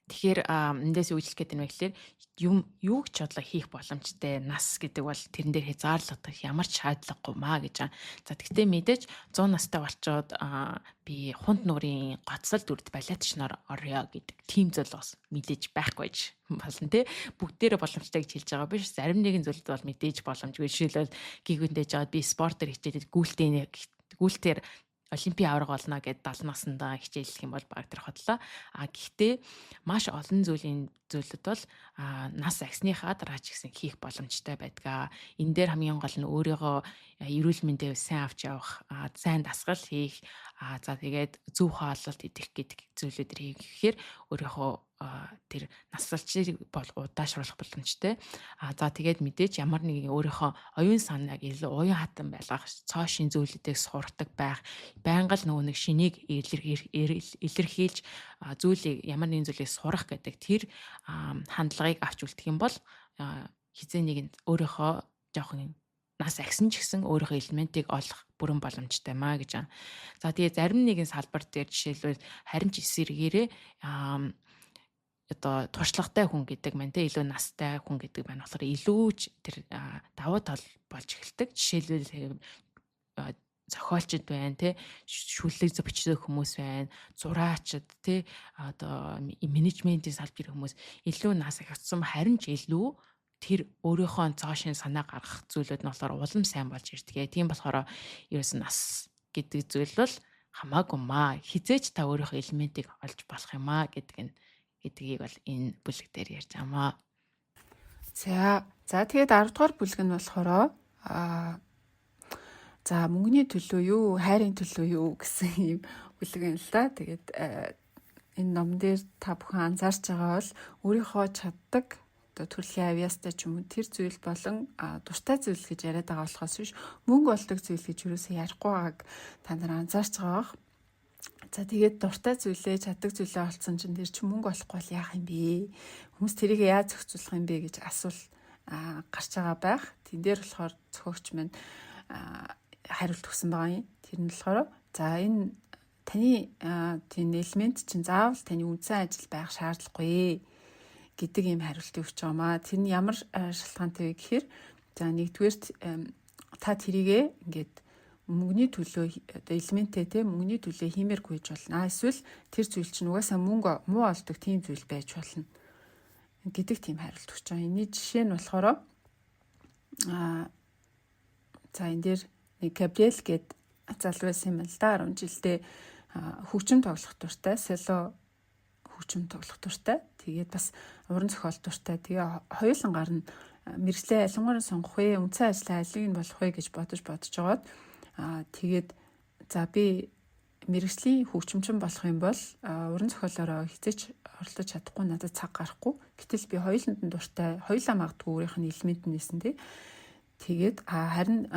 Тэгэхээр эндээс юу хэлэх гээд байна вэ гэхээр юм юуг ч бодлоо хийх боломжтой нас гэдэг бол тэрэн дээр хязгаарлагдах ямар ч шаардлагагүй маа гэж байгаа. За, тэгтээ мэдээж 100 настай болчоод би хунд нуурын гоцол дүрд балиатчнаар орё гэдэг тийм зүйл бас мэдээж байхгүй ч болно, тий. Бүгдээрээ боломжтой гэж хэлж байгаа биш. Зарим нэгэн зүйлд бол мэдээж боломжгүй. Жишээлбэл гигүндэж жаад би спортоор хичээлээд гүйлтээр Олимпийн аварга болно гэд 70 наснда хичээллэх юм бол баг тэр хотлоо. А гэхдээ маш олон зүйлийн зүйлүүд бол нас агсныхаа дараа ч гэсэн хийх боломжтой байдгаа. Энэ дээр хамгийн гол нь өөрийгөө эрүүл мэндээ сайн авч явах, сайн дасгал хийх, за тэгээд зөв хооллолт идэх гэдэг зүйлүүд хийхээр өөрийнхөө тэр наслалчийг бол удаашруулах боломжтой. А за тэгээд мэдээж ямар нэгэн өөрийнхөө оюун санааг илүү уян хатан байлгах, цоо шин зүйлүүдийг сурдаг байх, байнга л нөгөө нэг шинийг илэрхийлж зүйлийг ямар нэгэн зүйлийг сурах гэдэг тэр хандлагыг авч үлдэх юм бол хизээ нэгэнд өөрийнхөө жоохон нас агсан ч гэсэн өөрийнхөө элементийг олох бүрэн боломжтой маа гэж байна. За тэгээ зарим нэгэн салбар дээр жишээлбэл харин ч эсэргээрээ одоо туршлагатай хүн гэдэг маань те илүү настай хүн гэдэг маань болохоор илүү ч тэр давуу тал болж эхэлдэг. Жишээлбэл зохиолчд байна те, шүлэг бичдэг хүмүүс байна, зураачд те, одоо менежментийн салбарын хүмүүс илүү нас ахицсан, харин ч илүү тэр өөрийнхөө цоошин санаа гаргах зүйлүүд нь болохоор улам сайн болж ирдэг. Тийм болохоор ерөөс нас гэдэг зүйл бол хамаагүй маа. Хизээч та өөрийнхөө элементийг олж болох юм аа гэдэг нь гэдгийг бол энэ бүлэг дээр ярьж амаа. За тэгээд 10 дугаар бүлэг нь болохоор за мөнгөний төлөө юу, хайрын төлөө юу гэсэн юм бүлэг юм л да. Тэгээд энэ ном дээр та бүхэн анзаарч байгаа бол өөрийнхөө чаддаг одоо төрлийн авьяастай ч юм уу тэр зүйл болон дуртай зүйл гэж яриад байгаа болохоос биш мөнгө олдог зүйл гэж юусоо ярихгүй байгааг та нар анзаарч байгаа бах. За тэгээд дуртай зүйлээ, чаддаг зүйлээ олцсон чинь тэр чинь мөнгө олохгүй бол яах юм бэ? Хүмүүс тэрийг яаж зохицуулах юм бэ гэж асуул гарч байгаа байх. Тэн дээр болохоор зохиогч маань хариулт өгсөн байгаа юм. Тэр нь болохоор за энэ таны тийм элемент чинь заавал таны үндсэн ажил байх шаардлагагүй гэдэг ийм хариултыг өгч байгаа маа. Тэр нь ямар шалтгаантай вэ гэхээр за нэгдүгээрт та тэрийгээ ингээд мөнгөний төлөө одоо элементээ те мөнгөний төлөө хиймээргүй хийж болно. Эсвэл тэр зүйл чинь угаасаа мөнгө муу олдог тийм зүйл байж болно гэдэг тийм хариулт өгч байгаа. Энэний жишээ нь болохоор за энэ дээр нэг Габриэл гээд залуу байсан юм л да. 10 жилдээ хөгжим тоглох дуртай, село хөгжим тоглох дуртай. Тэгээд бас уран зохиол дуртай. Тэгээ хоёулангаар нь мэргэжлээ алингаар нь сонгох вэ, үндсэн ажлаа алийг нь болох вэ гэж бодож жагаад тэгээд за би мэргэжлийн хөгжимчин болох юм бол уран зохиолоороо хизээч оролдож чадахгүй, надад цаг гарахгүй. Гэтэл би хоёуланд нь дуртай, хоёулаа магадгүй өөрийнх нь элемент нь нэсэн тий. Тэгээд харин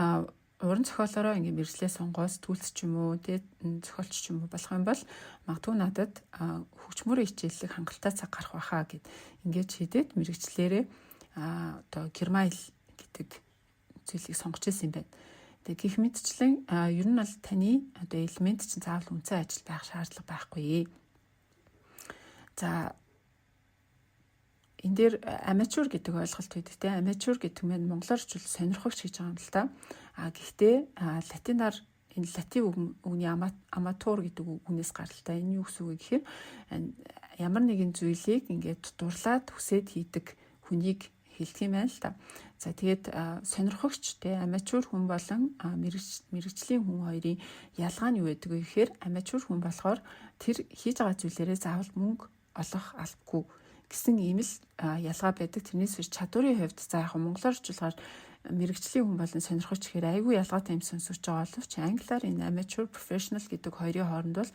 уран зохиолоороо ингээ мэргэжлээ сонгоод сэтгүүлч ч юм уу тий зохиолч ч юм уу болох юм бол магадгүй надад хөгжмөрөө хичээллэх хангалттай цаг гарах байхаа гэд ингээд шийдээд мэргэжлээрээ одоо герман хэл гэдэг зүйлийг сонгож ирсэн юм байна. Тэгээ гих мэтчлэн ер нь бол таны одоо элемент чинь заавал үндсэн ажил байх шаардлага байхгүй. За энэ дээр amateur гэдэг ойлголт байдаг те. Amateur гэдэг нь монголоор ч сонирхогч гэж байгаа юм л та. А гэхдээ латинаар энэ латин үгний аматур гэдэг үгнээс гаралтай. Энэ юу гэсэн үг вэ гэхээр ямар нэгэн зүйлийг ингээд дурлаад хүсээд хийдэг хүнийг хэлдэг юм байна л та. За тэгээд сонирхогч те amateur хүн болон мэргэжлийн хүн хоёрын ялгаа нь юу байдаг вэ гэхээр amateur хүн болохоор тэр хийж байгаа зүйлээрээ заавал мөнгө олох албагүй гэсэн ийм л ялгаа байдаг. Тэрнээс биш чадварын хувьд за яг монголоор орчуулгаар мэргэжлийн хүн болон сонирхогч гэхээр айгүй ялгаатай юм сонсож байгаа боловч англиар энэ amateur professional гэдэг хоёрын хооронд бол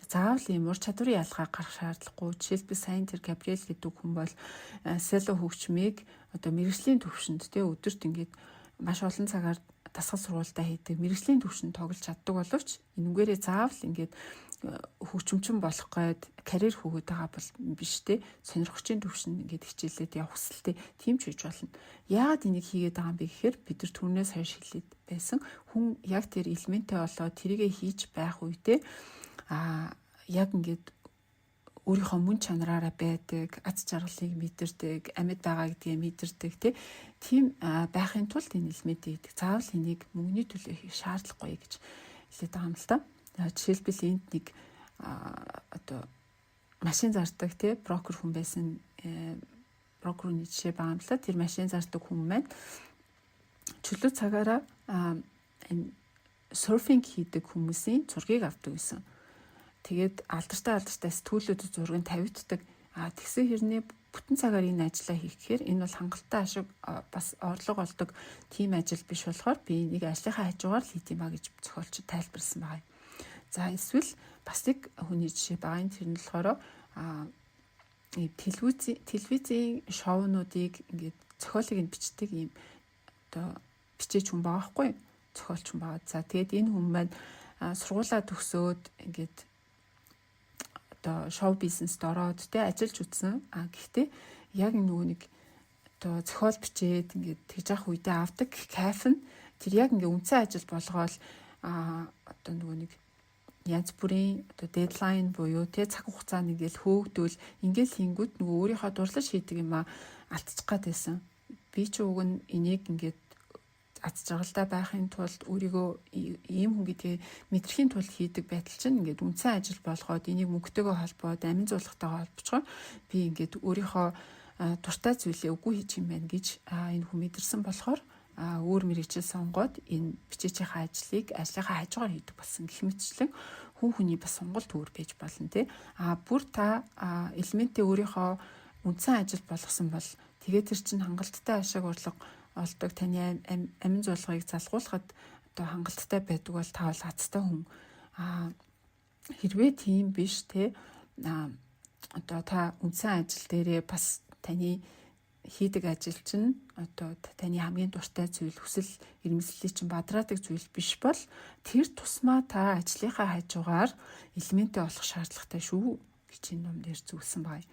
заавал ийм ур чадварын ялгаа гарах шаардлагагүй. Жишээлбэл сайн тэр Габриэл гэдэг хүн бол село хөгжмийг одоо мэргэжлийн төвшөнд те өдөрт ингээд маш олон цагаар дасгал сургуультай хийдэг мэргэжлийн төвшөнд тоглож чаддаг боловч энүүгээрээ заавал ингээд хөгжимчин болох гээд карьер хөөгд байгаа бол биш те сонирхогчийн төвшөнд ингээд хичээлээд явах хүсэлтэй тийм ч хийж болно. Яагаад энийг хийгээд байгаа юм бэ гэхээр бид нар түрнээс хойш хэлээд байсан хүн яг тэр элементээ болоо тэрийгэ хийж байх үедээ яг ингээд өөрийнхөө мөн чанараараа байдаг, аз жаргалыг мэдэрдэг, амьд байгаа гэдгээ мэдэрдэг тийм байхын тулд энэ элементийг хийдэг. Заавал энийг мөнгөний төлөө хийх шаардлагагүй гэж хэлээд байгаа юм л та. Жишээлбэл энд нэг одоо машин зардаг тий брокер хүн байсан, брокерны жишээ байгаа юм л та. Тэр машин зардаг хүн маань чөлөө цагаараа энэ Серфинг хийдэг хүмүүсийн зургийг авдаг байсан. Тэгээд алдартай алдартай сэтгүүлүүдэд зургийг тавигддаг. А тэгсэн хэрнээ бүтэн цагаар энэ ажлаа хийх гэхээр энэ бол хангалттай ашиг, бас орлого олдог тийм ажил биш болохоор би энийг ажлынхаа хажуугаар л хийх юм а гэж зохиолч тайлбарласан байгаа юм. За, эсвэл бас нэг хүний жишээ байгаа юм. Тэр нь болохоор телевизийн шоунуудыг ингээд зохиолыг нь бичдэг ийм одоо бичээч хүн байгаа хгүй, зохиолч хүн байгаа. За, тэгээд энэ хүн маань сургуулаа төгсөөд ингээд одоо шоу бизнест ороод те ажиллаж үзсэн. А гэхдээ яг нөгөө нэг одоо зохиол бичээд ингээд тэгж явах үедээ авдаг кайф нь тэр яг ингээд үндсэн ажил болгоол одоо нөгөө нэг янз бүрийн одоо deadline буюу те цаг хугацаанд ингээл хөөгдөл, ингээл хийнгүүт нөгөө өөрийнхөө дурлал шийдэг юм а алдчих гад байсан. Би ч уг нь энийг ингээд аз жаргалтай байхын тулд, өөрийгөө ийм хүн гэдгээ мэдрэхийн тулд хийдэг байтал чинь ингээд үндсэн ажил болгоод, энийг мөнгөтэйгөө холбоод, амин зуулгатайгаа холбочхоор би ингээд өөрийнхөө дуртай зүйлээ үгүй хийж юм байна гэж энэ хүн мэдэрсэн болохоор өөр мэргэжил сонгоод энэ бичээчийн ажлыг ажлынхаа хажуугаар хийдэг болсон гэх мэтчлэн хүн хүний бас сонголт өөр байж болно те. А бүр та элементээ өөрийнхөө үндсэн ажил болгосон бол, тэгээд тэр чинь хангалттай ашиг орлого олдог, таны амин зуулгыг залгуулахад одоо хангалттай байдаг бол та бол азтай хүн. А хэрвээ тийм биш те, одоо та үндсэн ажил дээрээ бас таны хийдэг ажил чинь одоо таны хамгийн дуртай зүйл, хүсэл эрмэлзлийг чинь бадраадаг зүйл биш бол тэр тусмаа та ажлынхаа хажуугаар элементээ олох шаардлагатай шүү гэж энэ ном дээр зөвлөсөн байна.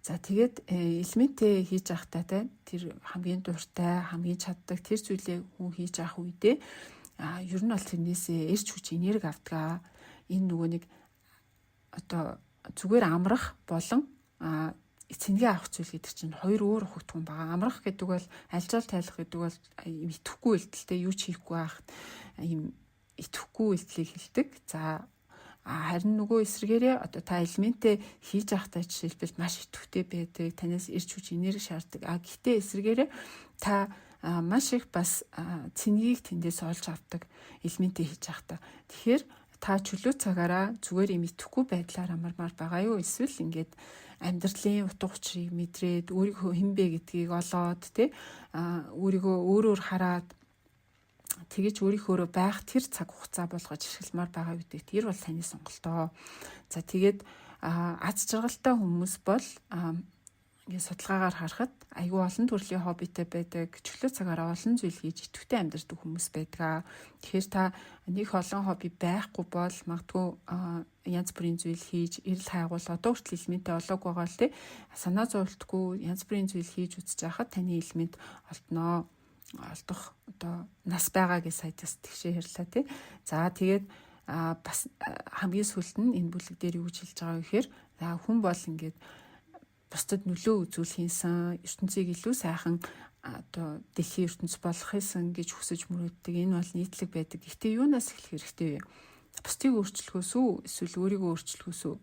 За, тэгээд элементээ хийж явахдаа те тэр хамгийн дуртай, хамгийн чаддаг тэр зүйлээ хүн хийж явах үедээ ер нь бол тэрнээсээ эрч хүч, энерги авдаг. Энэ нөгөө нэг одоо зүгээр амрах болон цэнгээ авах зүйл гэдэг чинь хоёр өөр ухагтхан байгаа. Амрах гэдэг бол альжаал тайлах гэдэг бол итгэхгүй үйлдэлтэй, юу ч хийхгүй байх ийм итгэхгүй үйлдэлийг хэлдэг. За, харин нөгөө эсрэгээрээ одоо та элементээ хийж явахдаа жишээлбэл маш идэвхтэй байдаг, танаас эрч хүч, энерги шаарддаг. А гэхдээ эсрэгээрээ та маш их бас цэнгийг тэндээс олж авдаг элементээ хийж явахдаа. Тэгэхээр та чөлөө цагаараа зүгээр юм итгэхгүй байдлаар амармаар байгаа юу? Эсвэл ингээд амьдралын утга учирыг мэдрээд, өөрийгөө хэн бэ гэдгийг олоод тий өөрийгөө өөрөөр хараад, тэгэж өөрийнхөөрөө байх тэр цаг хугацаа болгож ашигламаар байгаа гэдэг тэр бол таны сонголтоо. За, тэгээд аз жаргалтай хүмүүс бол ингээд судалгаагаар харахад айгүй олон төрлийн хоббитэй байдаг, чөлөө цагаараа олон зүйл хийж идэвхтэй амьдардаг хүмүүс байдаг. Тэгэхээр та нэг олон хобби байхгүй бол магадгүй янз бүрийн зүйл хийж, эрэл хайгуул одоо хүртэл элементээ олоогүй байгаа л тий санаа зовлтгүй янз бүрийн зүйл хийж үзэж байхад таны элемент олдноо, олдох одоо нас байгаа гэж сая бас тэгшээ ярьлаа тий. За, тэгээд бас хамгийн сүүлд нь энэ бүлэг дээр юу гэж хэлж байгаа вэ гэхээр хүн бол ингээд бусдад нөлөө үзүүлэхийнсэн, ертөнцийг илүү сайхан одоо дэлхийн ертөнц болгохынсан гэж хүсэж мөрөөддөг. Энэ бол нийтлэг байдаг. Гэхдээ юунаас эхлэх хэрэгтэй вэ? Бусдыг өөрчлөхөөс үү эсвэл өөрийгөө өөрчлөхөөс үү?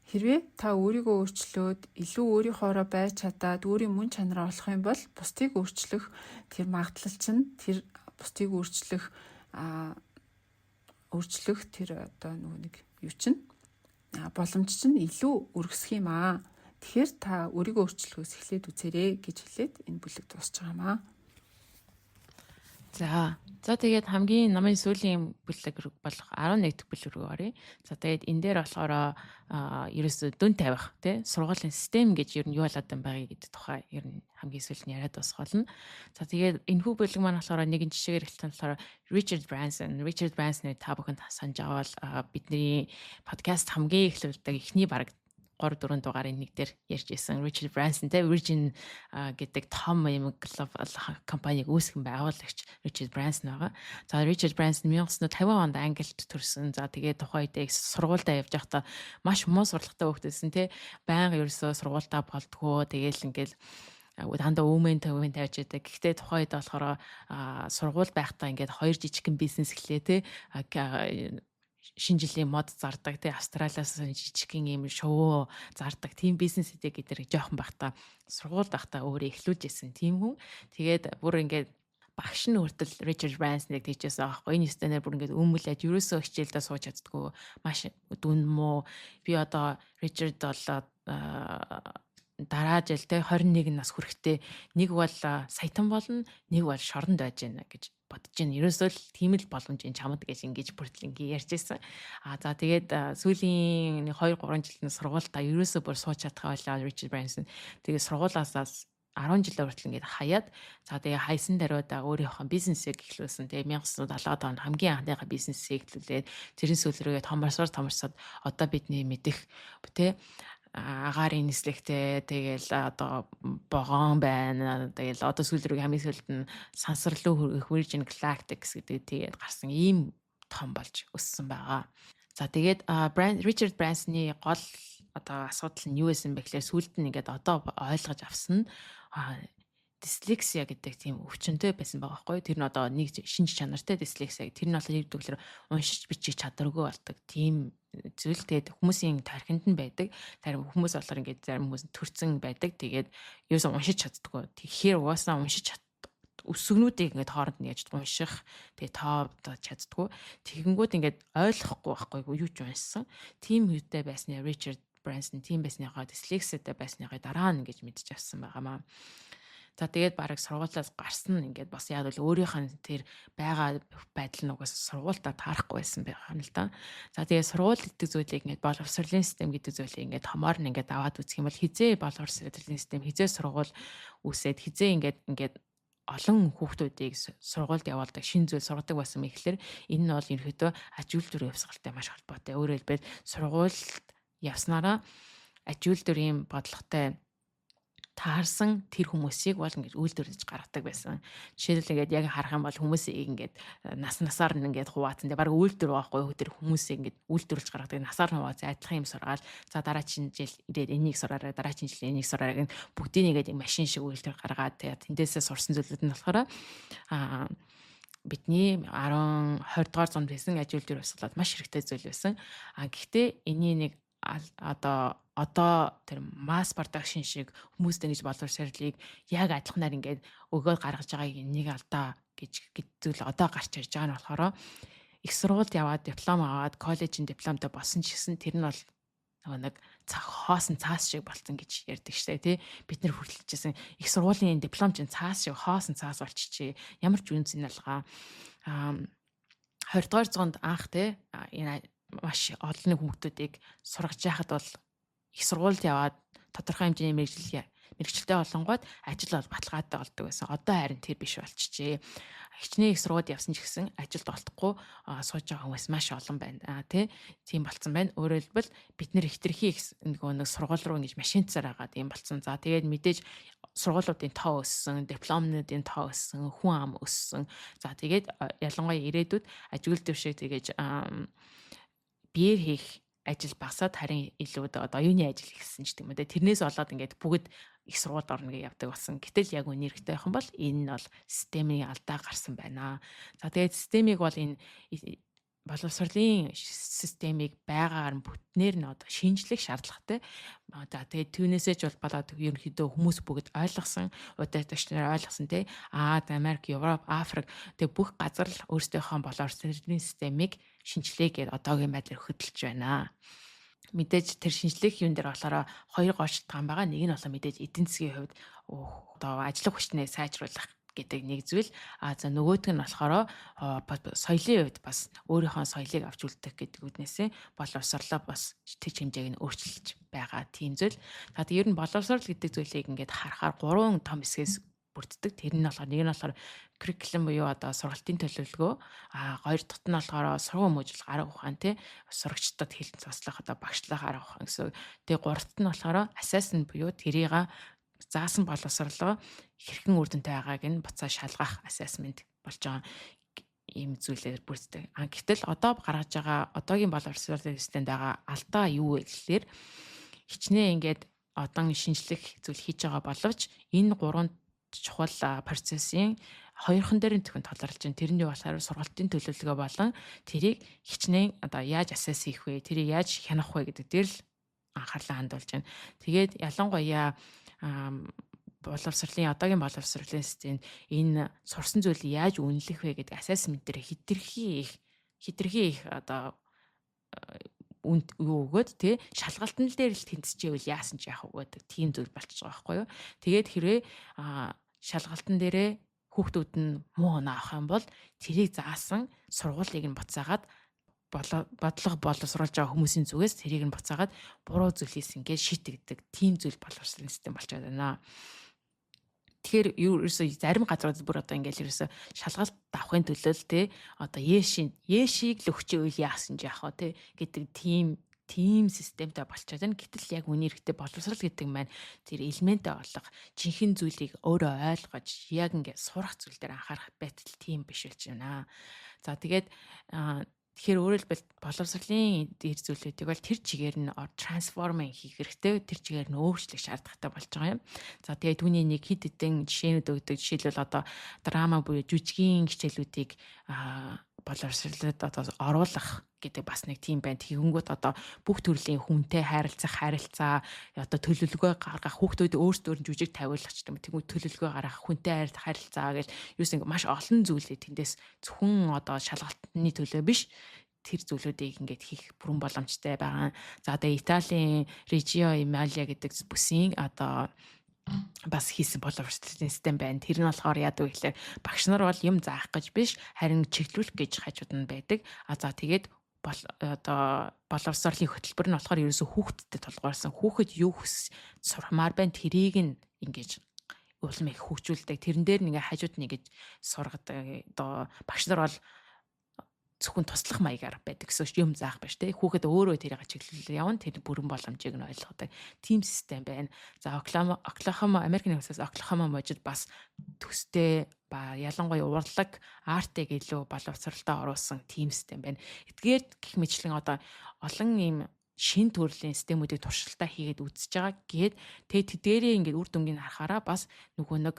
Хэрвээ та өөрийгөө өөрчлөөд илүү өөрийнхоороо байж чадаад өөрийн мөн чанараа олох юм бол бусдыг өөрчлөх тэр магадлал чинь, тэр бусдыг өөрчлөх өөрчлөх тэр одоо нөгөө нэг юу чинь боломж чинь илүү өргөсөх юм аа. Тэгэхээр та өөрийгөө өөрчлөхөөс эхлээд үзээрэй гэж хэлээд энэ бүлэг дуусч байгаа юм аа. За. За, тэгээд хамгийн намын сүүлийн бүлэг болох 11 дэх бүлэг рүү оръё. За, тэгээд энэ дээр болохоор ерөөсөө дүн тавих тий сургуулийн систем гэж ер нь юу болоод юм байгааг гэдэг тухай ер нь хамгийн сүүлд нь яриад дуусгах болно. За, тэгээд энэхүү бүлэг маань болохоор нэгэн жишээгээр хэлсэн болохоор Richard Branson, Richard Branson-ыг та бүхэн санаж байгаа бол бидний подкаст хамгийн эхлүүлдэг эхний бараг 3 4 дугаарын нэг дээр ярьж исэн Richard Branson те Virgin гэдэг том юм глобал компаниг үүсгэн байгуулагч Richard Branson байгаа. За, Richard Branson 1950 онд Англид төрсөн. За, тэгээд тухайн үед сургуульдаа явж байхдаа маш муу сурлагатай хүүхдээсэн те, байнга ерөөсөө сургуультаа болдгоо. Тэгээл ингээл дандаа өмнө төвийн тавьж байдаг. Гэхдээ тухайн үед болохоор сургууль байхдаа ингээд хоёр жижигхэн бизнес эхлэе те, шинэ жилийн мод зардаг тий, Австралиас жижигхэн юм шувуу зардаг тийм бизнесүүдийг эдгээр жоохон байхдаа, сургуульд байхдаа өөрөө эхлүүлж исэн тийм хүн. Тэгээд бүр ингээд Багш нь хүртэл Ричард Брансоныг тийчээсэн аахгүй. Энэ стенээр бүр ингээд өмөлээд ерөөсөө хичээлдээ сууж чаддгүй. Маш дүн муу. Би одоо Ричард бол дараа жил те 21 нас хүрэхдээ нэг бол саятан болно, нэг бол шоронд байж гэнэ гэж бодож байна. Ерөөсөө л тийм л боломж энэ чамд гэж ингэж бүртэл ингэ ярьж байсан. А за тэгээд сүүлийн 2 3 жилд нь сургуультай ерөөсөө бүр сууж чадхаа байлаа Ричард Брэнсон. Тэгээд сургуулаасаа 10 жилийн хүртэл ингээд хаяад, за тэгээ хайсан даруйдаа өөрийнхөө бизнесийг эхлүүлсэн. Тэгээ 1970-аад онд хамгийн анхныхаа бизнесийг эхлүүлээд тэрэн сүүл рүүгээ томорсоор томорсоод одоо бидний мэдэх тэ агаарын нислэгтэй, тэгэл одоо вогоон байна. Тэгэл одоо сүүл рүү хамгийн сүүлд нь сансар руу хүргэх Virgin Galactic гэдэг тэгээд гарсан ийм том болж өссөн байгаа. За тэгээд Ричард Брэнсны гол одоо асуудал нь юу байсан бэ гэхлээр сүүлд нь ингээд одоо ойлгож авсан нь дислексия гэдэг тийм өвчнөд байсан байгаа байхгүй. Тэр нь одоо нэг шинж чанартай дислексия. Тэр нь болохоор юу гэдэг вэ? Уншиж бичих чадваргүй болдог. Тийм зүйл тэгээд хүмүүсийн тархинд нь байдаг. Зарим хүмүүс болохоор ингээд зарим хүмүүс төрсэн байдаг. Тэгээд ерөөсөө уншиж чаддаггүй. Тэгэхээр угаасаа уншиж чад үсгнүүдийг ингээд хооронд нь яаж унших тэгээ тоо чаддаггүй. Тэгэнгүүт ингээд ойлгохгүй байхгүй юу ч уншсан. Тийм үедээ байсны Ричард Брэнсон тийм байсныхаа дислексиатай байсныхаа дараа нь ингэж мэдчих авсан байгаамаа. За тэгээд бараг сургуулиас гарсан нь ингээд бас яг л өөрийнх нь тэр байгаа байдал нь угаас сургуультаа таарахгүй байсан байгаа юм л да. За тэгээд сургууль гэдэг зүйлийг ингээд боловсролын систем гэдэг зүйлийг ингээд томоор нь ингээд аваад үзэх юм бол хизээ боловсролын систем, хизээ сургууль үүсээд хизээ ингээд олон хүүхдүүдийг сургуульд явуулдаг, шин зүйл сургадаг байсан мэхлээр энэ нь бол ерөнхийдөө аж үйлдвэрийн хувьсгалтай маш холбоотой. Өөрөөр хэлбэл сургуульд явснараа аж үйлдвэрийн бодлоготой таарсан тэр хүмүүсийг бол ингэж үйлдвэрлэж гаргадаг байсан. Жишээлбэл ингээд яг харах юм бол хүмүүсийг ингээд нас насаар нь ингээд хуваацсан. Тэгээ баг үйлдвэр байхгүй тэр хүмүүсийг ингээд үйлдвэрлэж гаргадаг. Насаар нь хуваацсан адилхан юм сургаал. За дараагийн жил ирээд энийг сураарай, дараагийн жил энийг сураарай гэн бүгдийг ингээд машин шиг үйлдвэр гаргаад тэгээ тэндээсээ сурсан зүйлүүд нь болохоор бидний 10 20 дугаар зуунд байсан аж үйлдвэр хувьсгалаад маш хэрэгтэй зүйл байсан. А гэхдээ энэний нэг одоо тэр mass production шиг хүмүүст ингэж боловсролыг яг адилханаар ингээд өгөөд гаргаж байгааг энийг алдаа гэж зүйл одоо гарч ирж байгаа нь болохоор их сургуульд яваад диплом аваад коллежийн дипломтой болсон ч гэсэн тэр нь бол нөгөө нэг хоосон цаас шиг болцсон гэж ярьдаг штэ тий. Бид нэр хүртэлжсэн их сургуулийн диплом чинь цаас шиг хоосон цаас болчихжээ. Ямар ч үн цэн алгаа. 20 дугаар зуунд анх тий энэ маш олон хүмүүстүүдийг сургаж яхад бол их сургуульд яваад тодорхой хэмжээний мэргэжилтэй болонгууд ажил бол баталгаатай болдог байсан. Одоо харин тэр биш болчихжээ. Хичнээн их сургуульд явсан ч гэсэн ажилд олдохгүй сууж байгаа хүмүүс маш олон байна. Тэ тийм болцсон байна. Өөрөөр хэлбэл бид нэр хитрхи их нөгөө нэг сургууль руу ингэж машинцаар агаад юм болцсон. За тэгээд мэдээж сургуулиудын тоо өссөн, дипломнуудын тоо өссөн, хүн ам өссөн. За тэгээд ялангуяа ирээдүйд ажил дэвшиг тэгэж биеэр хийх ажил багасаад харин илүү одоо оюуны ажил ихсэн ч гэдэм үү. Тэрнээс болоод ингээд бүгд их сургуульд орно гэж явдаг болсон. Гэтэл яг үн хэрэгтэй байх юм бол энэ нь бол системийн алдаа гарсан байна. За тэгээд системийг бол энэ боловсролын системийг байгаагаар нь бүтнээр нь одоо шинжлэх шаардлагатай. За тэгээд түүнээсээ ч бол болоод ерөнхийдөө хүмүүс бүгд ойлгосон, удирдагч нар ойлгосон те. Аз, Америк, Европ, Африк тэг бүх газар л өөрсдийнхөө боловсролын системийг шинжлэе гэдээ одоогийн байдлаар хөдөлж байна. Мэдээж тэр шинжлэх юун дээр болохоор хоёр гол шалтгаан байгаа. Нэг нь болохоор мэдээж эдийн засгийн хувьд одоо ажиллах хүчнээ сайжруулах гэдэг нэг зүйл. А за нөгөөдг нь болохоор соёлын хувьд бас өөрийнхөө соёлыг авч үлдэх гэдэг үднээсээ боловсрлоо бас тэр хэмжээг нь өөрчилж байгаа тийм зүйл. За ер нь боловсрол гэдэг зүйлийг ингээд харахаар гурван том хэсгээс бүрддэг. Тэр нь болохоор нэг нь болохоор curriculum буюу одоо сургалтын төлөвлөгөө, а хоёр дахь нь болохоор сургууль хүмүүжүүлэх арга ухаан тий сурагчдад хэлэн туслах одоо багшлах арга ухаан гэсэн. Тэгээ гуравт нь болохоор assessment буюу тэрийг заасан боловсрлоо хэрхэн үр дүнтэй байгааг нь буцаа шалгах assessment болж байгаа ийм зүйлээр бүрддэг. А гэтэл одоо гаргаж байгаа одоогийн боловсролын системд байгаа алдаа юу вэ гэхлээр хичнээн ингээд одоо шинжлэх зүйл хийж байгаа боловч энэ гурван чухал процессын хоёрхан дээр нь зөвхөн толорлж байна. Тэр нь юу болохоор сургалтын төлөвлөгөө болон тэрийг хичнээн одоо яаж assess хийх вэ? Тэрийг яаж хянах вэ гэдэг дээр л анхаарлаа хандуулж байна. Тэгээд ялангуяа Боловсролын, одоогийн боловсролын системд энэ сурсан зүйлийг яаж үнэлэх вэ гэдэг assessment дээр хэтэрхий их одоо үнд юу өгөөд, тий, шалгалтын дээр л тэнцчихээвэл яасан ч яах вэ гэдэг тийм зүйл болчихж байгаа байхгүй юу. Тэгээд хэрвээ шалгалтын дээрээ хүүхдүүд нь муу оноо авах юм бол тэрийг заасан сургуулийг нь буцаагаад, бодлого боловсруулж байгаа хүмүүсийн зүгээс тэрийг нь буцаагаад буруу зүйл хийсэн гэж шийтгдэг тийм зүйл боловсролын систем болчиход байна. Тэгэхээр ерөөсөө зарим газрууд бүр одоо ингээл ерөөсөө шалгалт авахын төлөө л, те, одоо ээшийг л өгчөөөл яасан ч яах вэ, те, гэдэг тийм системтэй болчиход байна. Гэтэл яг үний хэрэгтэй боловсрал гэдэг маань тэр элементээ олох, жинхэнэ зүйлийг өөрөө ойлгож, яг ингээд сурах зүйл дээр анхаарах байтал тийм биш болж байна. За, тэгээд тэгэхээр өөрөөр хэлбэл боловсролын дээр зүйлүүдийг бол тэр чигээр нь transforming хийх хэрэгтэй, тэр чигээр нь өөрчлөх шаардлагатай болж байгаа юм. За, тэгээд түүний нэг хэд хэдэн жишээнүүд өгдөг. Жишээлбэл, одоо драма буюу жүжигийн хичээлүүдийг боловсролд одоо оруулах гэдэг бас нэг тийм байна. Тэгэнгүүт одоо бүх төрлийн хүнтэй харилцах, харилцаа, одоо төлөвлөгөө гаргах, хүүхдүүд өөрсдөр нь жүжиг тавиулах ч юм. Тэгвэл төлөвлөгөө гаргах, хүнтэй харилцаа гэж юус ингэ маш олон зүйлийг тэндээс зөвхөн одоо шалгалтны төлөө биш, тэр зүйлүүдийг ингээд хийх бүрэн боломжтой байгаа. За, тэгээ Италийн Reggio Emilia гэдэг бүсийн одоо бас хийсэн боловсролын систем байна. Тэр нь болохоор яадаг вэ гэхээр багш нар бол юм заах гэж биш, харин чиглүүлэх гэж хажууд нь байдаг. А за, тэгээд бол одоо боловсролын хөтөлбөр нь болохоор ерөөсөө хүүхдэд тулгуурсан, хүүхэд юу хүс сурмаар байна, тэрийг нь ингэж улам их хөгжүүлдэг. Тэрэн дээр нэг хажууд нь ингэж сургадаг. Одоо багш нар бол зөвхөн туслах маягаар байдаг гэсэн юм, заах биш, те, хүүхэд өөрөө тэрийг чиглүүлээ явна, тэр бүрэн боломжийг нь ойлгодог тийм систем байна. За, Оклахома, Америкийн нэгдсэн Оклахома мужид бас төстэй ба ялангуяа урлаг, art ыг илүү боловсролтой оруулсан тийм систем байна. Эдгээр гэх мэтчилэн одоо олон ийм шин төрлийн системүүдийг туршилтаа хийгээд үзэж байгаа. Гээд тэгээ тэдгээрээ ингээд үр дүнгийг харахаараа бас нөгөө нэг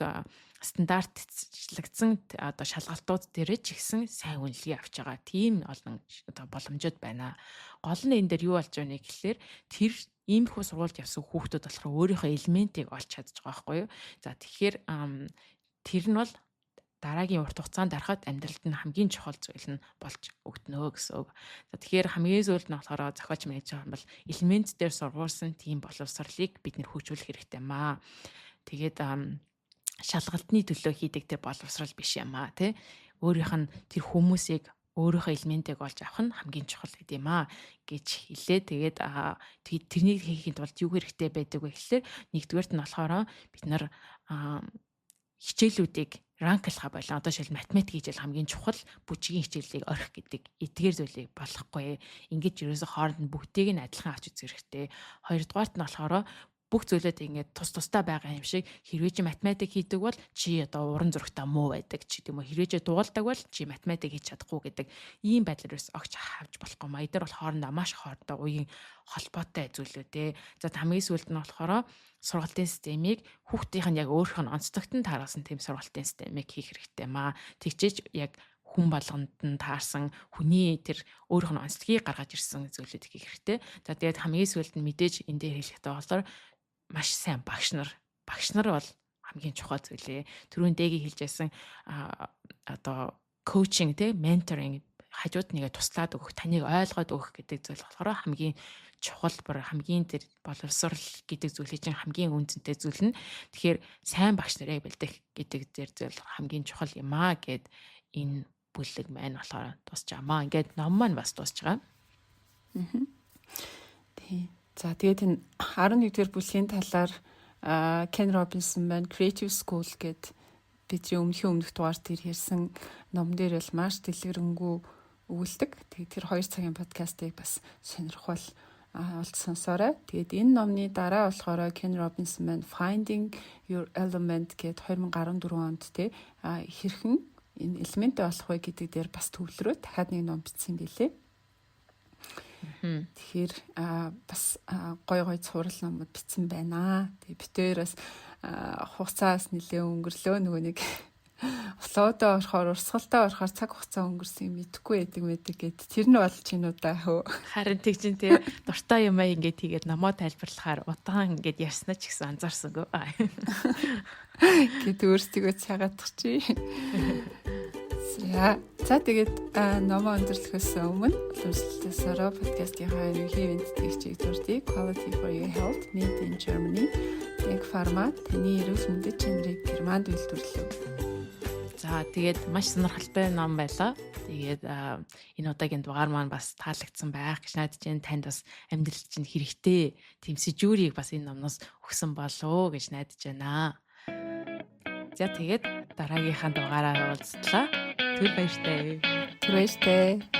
стандартлагдсан одоо шалгалтууд дээр ч ихсэн сайн үнэлгээ авч байгаа. Тийм олон одоо боломжууд байна. Гол нь энэ дээр юу болж байгаа нэ гэхлээр тэр иймэрхүү сургуульд явсан хүүхдүүд болохоор өөрийнхөө элементийг олж чадж байгаа байхгүй юу? За, тэгэхээр тэр нь бол дараагийн урт хугацаанд дарахад амьдралд нь хамгийн чухал зүйл нь болж өгдөнө гэсэн үг. За, тэгэхээр хамгийн сүүлд нь болохоор зохиолч мэж байгаа юм бол элемент дээр сургуулсан тийм боловсролыг бид нэр хөгжүүлэх хэрэгтэй юм аа. Тэгээд шалгалтны төлөө хийдэг тэр боловсрол биш юм аа, тий. Өөрийнх нь тэр хүмүүсийг өөрийнхөө элементийг олж авах нь хамгийн чухал гэдэг юм аа гэж хэлээ. Тэгээд тэрнийг хийхийн тулд юу хэрэгтэй байдаг вэ гэхлээр нэгдүгээрт нь болохоор бид нар хичээлүүдийг rank лахаа болон одоо жишээл математик хичээл хамгийн чухал, бүжгийн хичээлийг орхих гэдэг эдгээр зүйлийг болохгүй. Ингэж ерөөсө хооронд нь бүгдийг нь адилхан авч үзэх хэрэгтэй. Хоёрдугаарт нь болохоор бүх зүйлүүд ингээд тус тустай байгаа юм шиг, хэрвээ чи математик хийдэг бол чи одоо уран зурагтаа муу байдаг ч гэдэг юм уу, хэрвээ чи дуулдаг бол чи математик хийж чадахгүй гэдэг ийм байдлаар ерөөс огч авч болохгүй. Маяг дээр бол хоорондоо маш хоорондоо уян холбоотой зүйлүүд ээ. За, хамгийн сүүлд нь болохоор сургалтын системийг хүүхдийнх нь яг өөрийнх нь онцлогт нь таарсан тийм сургалтын системийг хийх хэрэгтэй маа. Тэгчээж яг хүн болгонд нь таарсан, хүний тэр өөрийнх нь онцлогийг гаргаж ирсэн зүйлүүд хийх хэрэгтэй. За, тэгээд хамгийн сүүлд нь мэдээж энэ дээр хэлэхдээ болохоор маш сайн багш нар. Багш нар бол хамгийн чухал зүйлээ. Түрүүн дэги хэлж байсан одоо coaching те, mentoring, хажууд нэгэ туслаад өгөх, таныг ойлгоод өгөх гэдэг зүйл болохоор хамгийн чухал, бүр хамгийн тэр боловсрал гэдэг зүйлийн чинь хамгийн үнцэнтэй зүйл нь. Тэгэхээр сайн багш нарыг бэлдэх гэдэг зэр зүйл хамгийн чухал юм аа гэд энэ бүлэг маань болохоор дуусч байгаа маа. Ингээд ном маань бас дуусч байгаа. Аа. Тий. За, тэгээд энэ 11-р бүлгийн талаар Кен Робинсон маань Creative School гэд бидний өмнөх дугаар дээр ярьсан ном дээр бол маш дэлгэрэнгүй өгүүлдэг. Тэгээд тэр 2 цагийн подкастыг бас сонирхвол олж сонсоорой. Тэгээд энэ номны дараа болохоор Кен Робинсон маань Finding Your Element гэд 2014 онд те хэрхэн энэ элементээ олох вэ гэдэг дээр бас төвлөрөө дахиад нэг ном бичсэн билээ. Тэгэхээр бас гой гой цуврал номууд бичсэн байна. Тэгээ бид хоёр бас хугацаас нэлээ өнгөрлөө, нөгөө нэг Flow доо орохоор, урсгалтаа орохоор цаг хугацаа өнгөрсөн юм мэдэхгүй байдаг мэдэг гэд. Тэр нь бол чинуудаа хөө. Харин тэг чин тий, дуртай юм аа ингээд хийгээд номоо тайлбарлахаар удаан ингээд ярьснаа ч гэсэн анзаарсангүй. Гэт өөрсдийгөө цагаатах чи. За. За, тэгээд номоо өндөрлөхөөс өмнө уламжлалт ёсоороо подкастынхаа ерөнхий бэлтгэгчийг дурдъя. Quality for your health, made in Germany. Тэг Pharma таны эрүүл мэндэд чанарыг Германд үйлдвэрлэв. За, тэгээд маш сонирхолтой ном байлаа. Тэгээд энэ удаагийн дугаар маань бас таалагдсан байх гэж найдаж байна. Танд бас амьдрал чинь хэрэгтэй тийм сэжүүрийг бас энэ номноос өгсөн болов уу гэж найдаж байна. За, тэгээд дараагийнхаа дугаараар уулзлаа. Түр баяртай. Түр баяртай.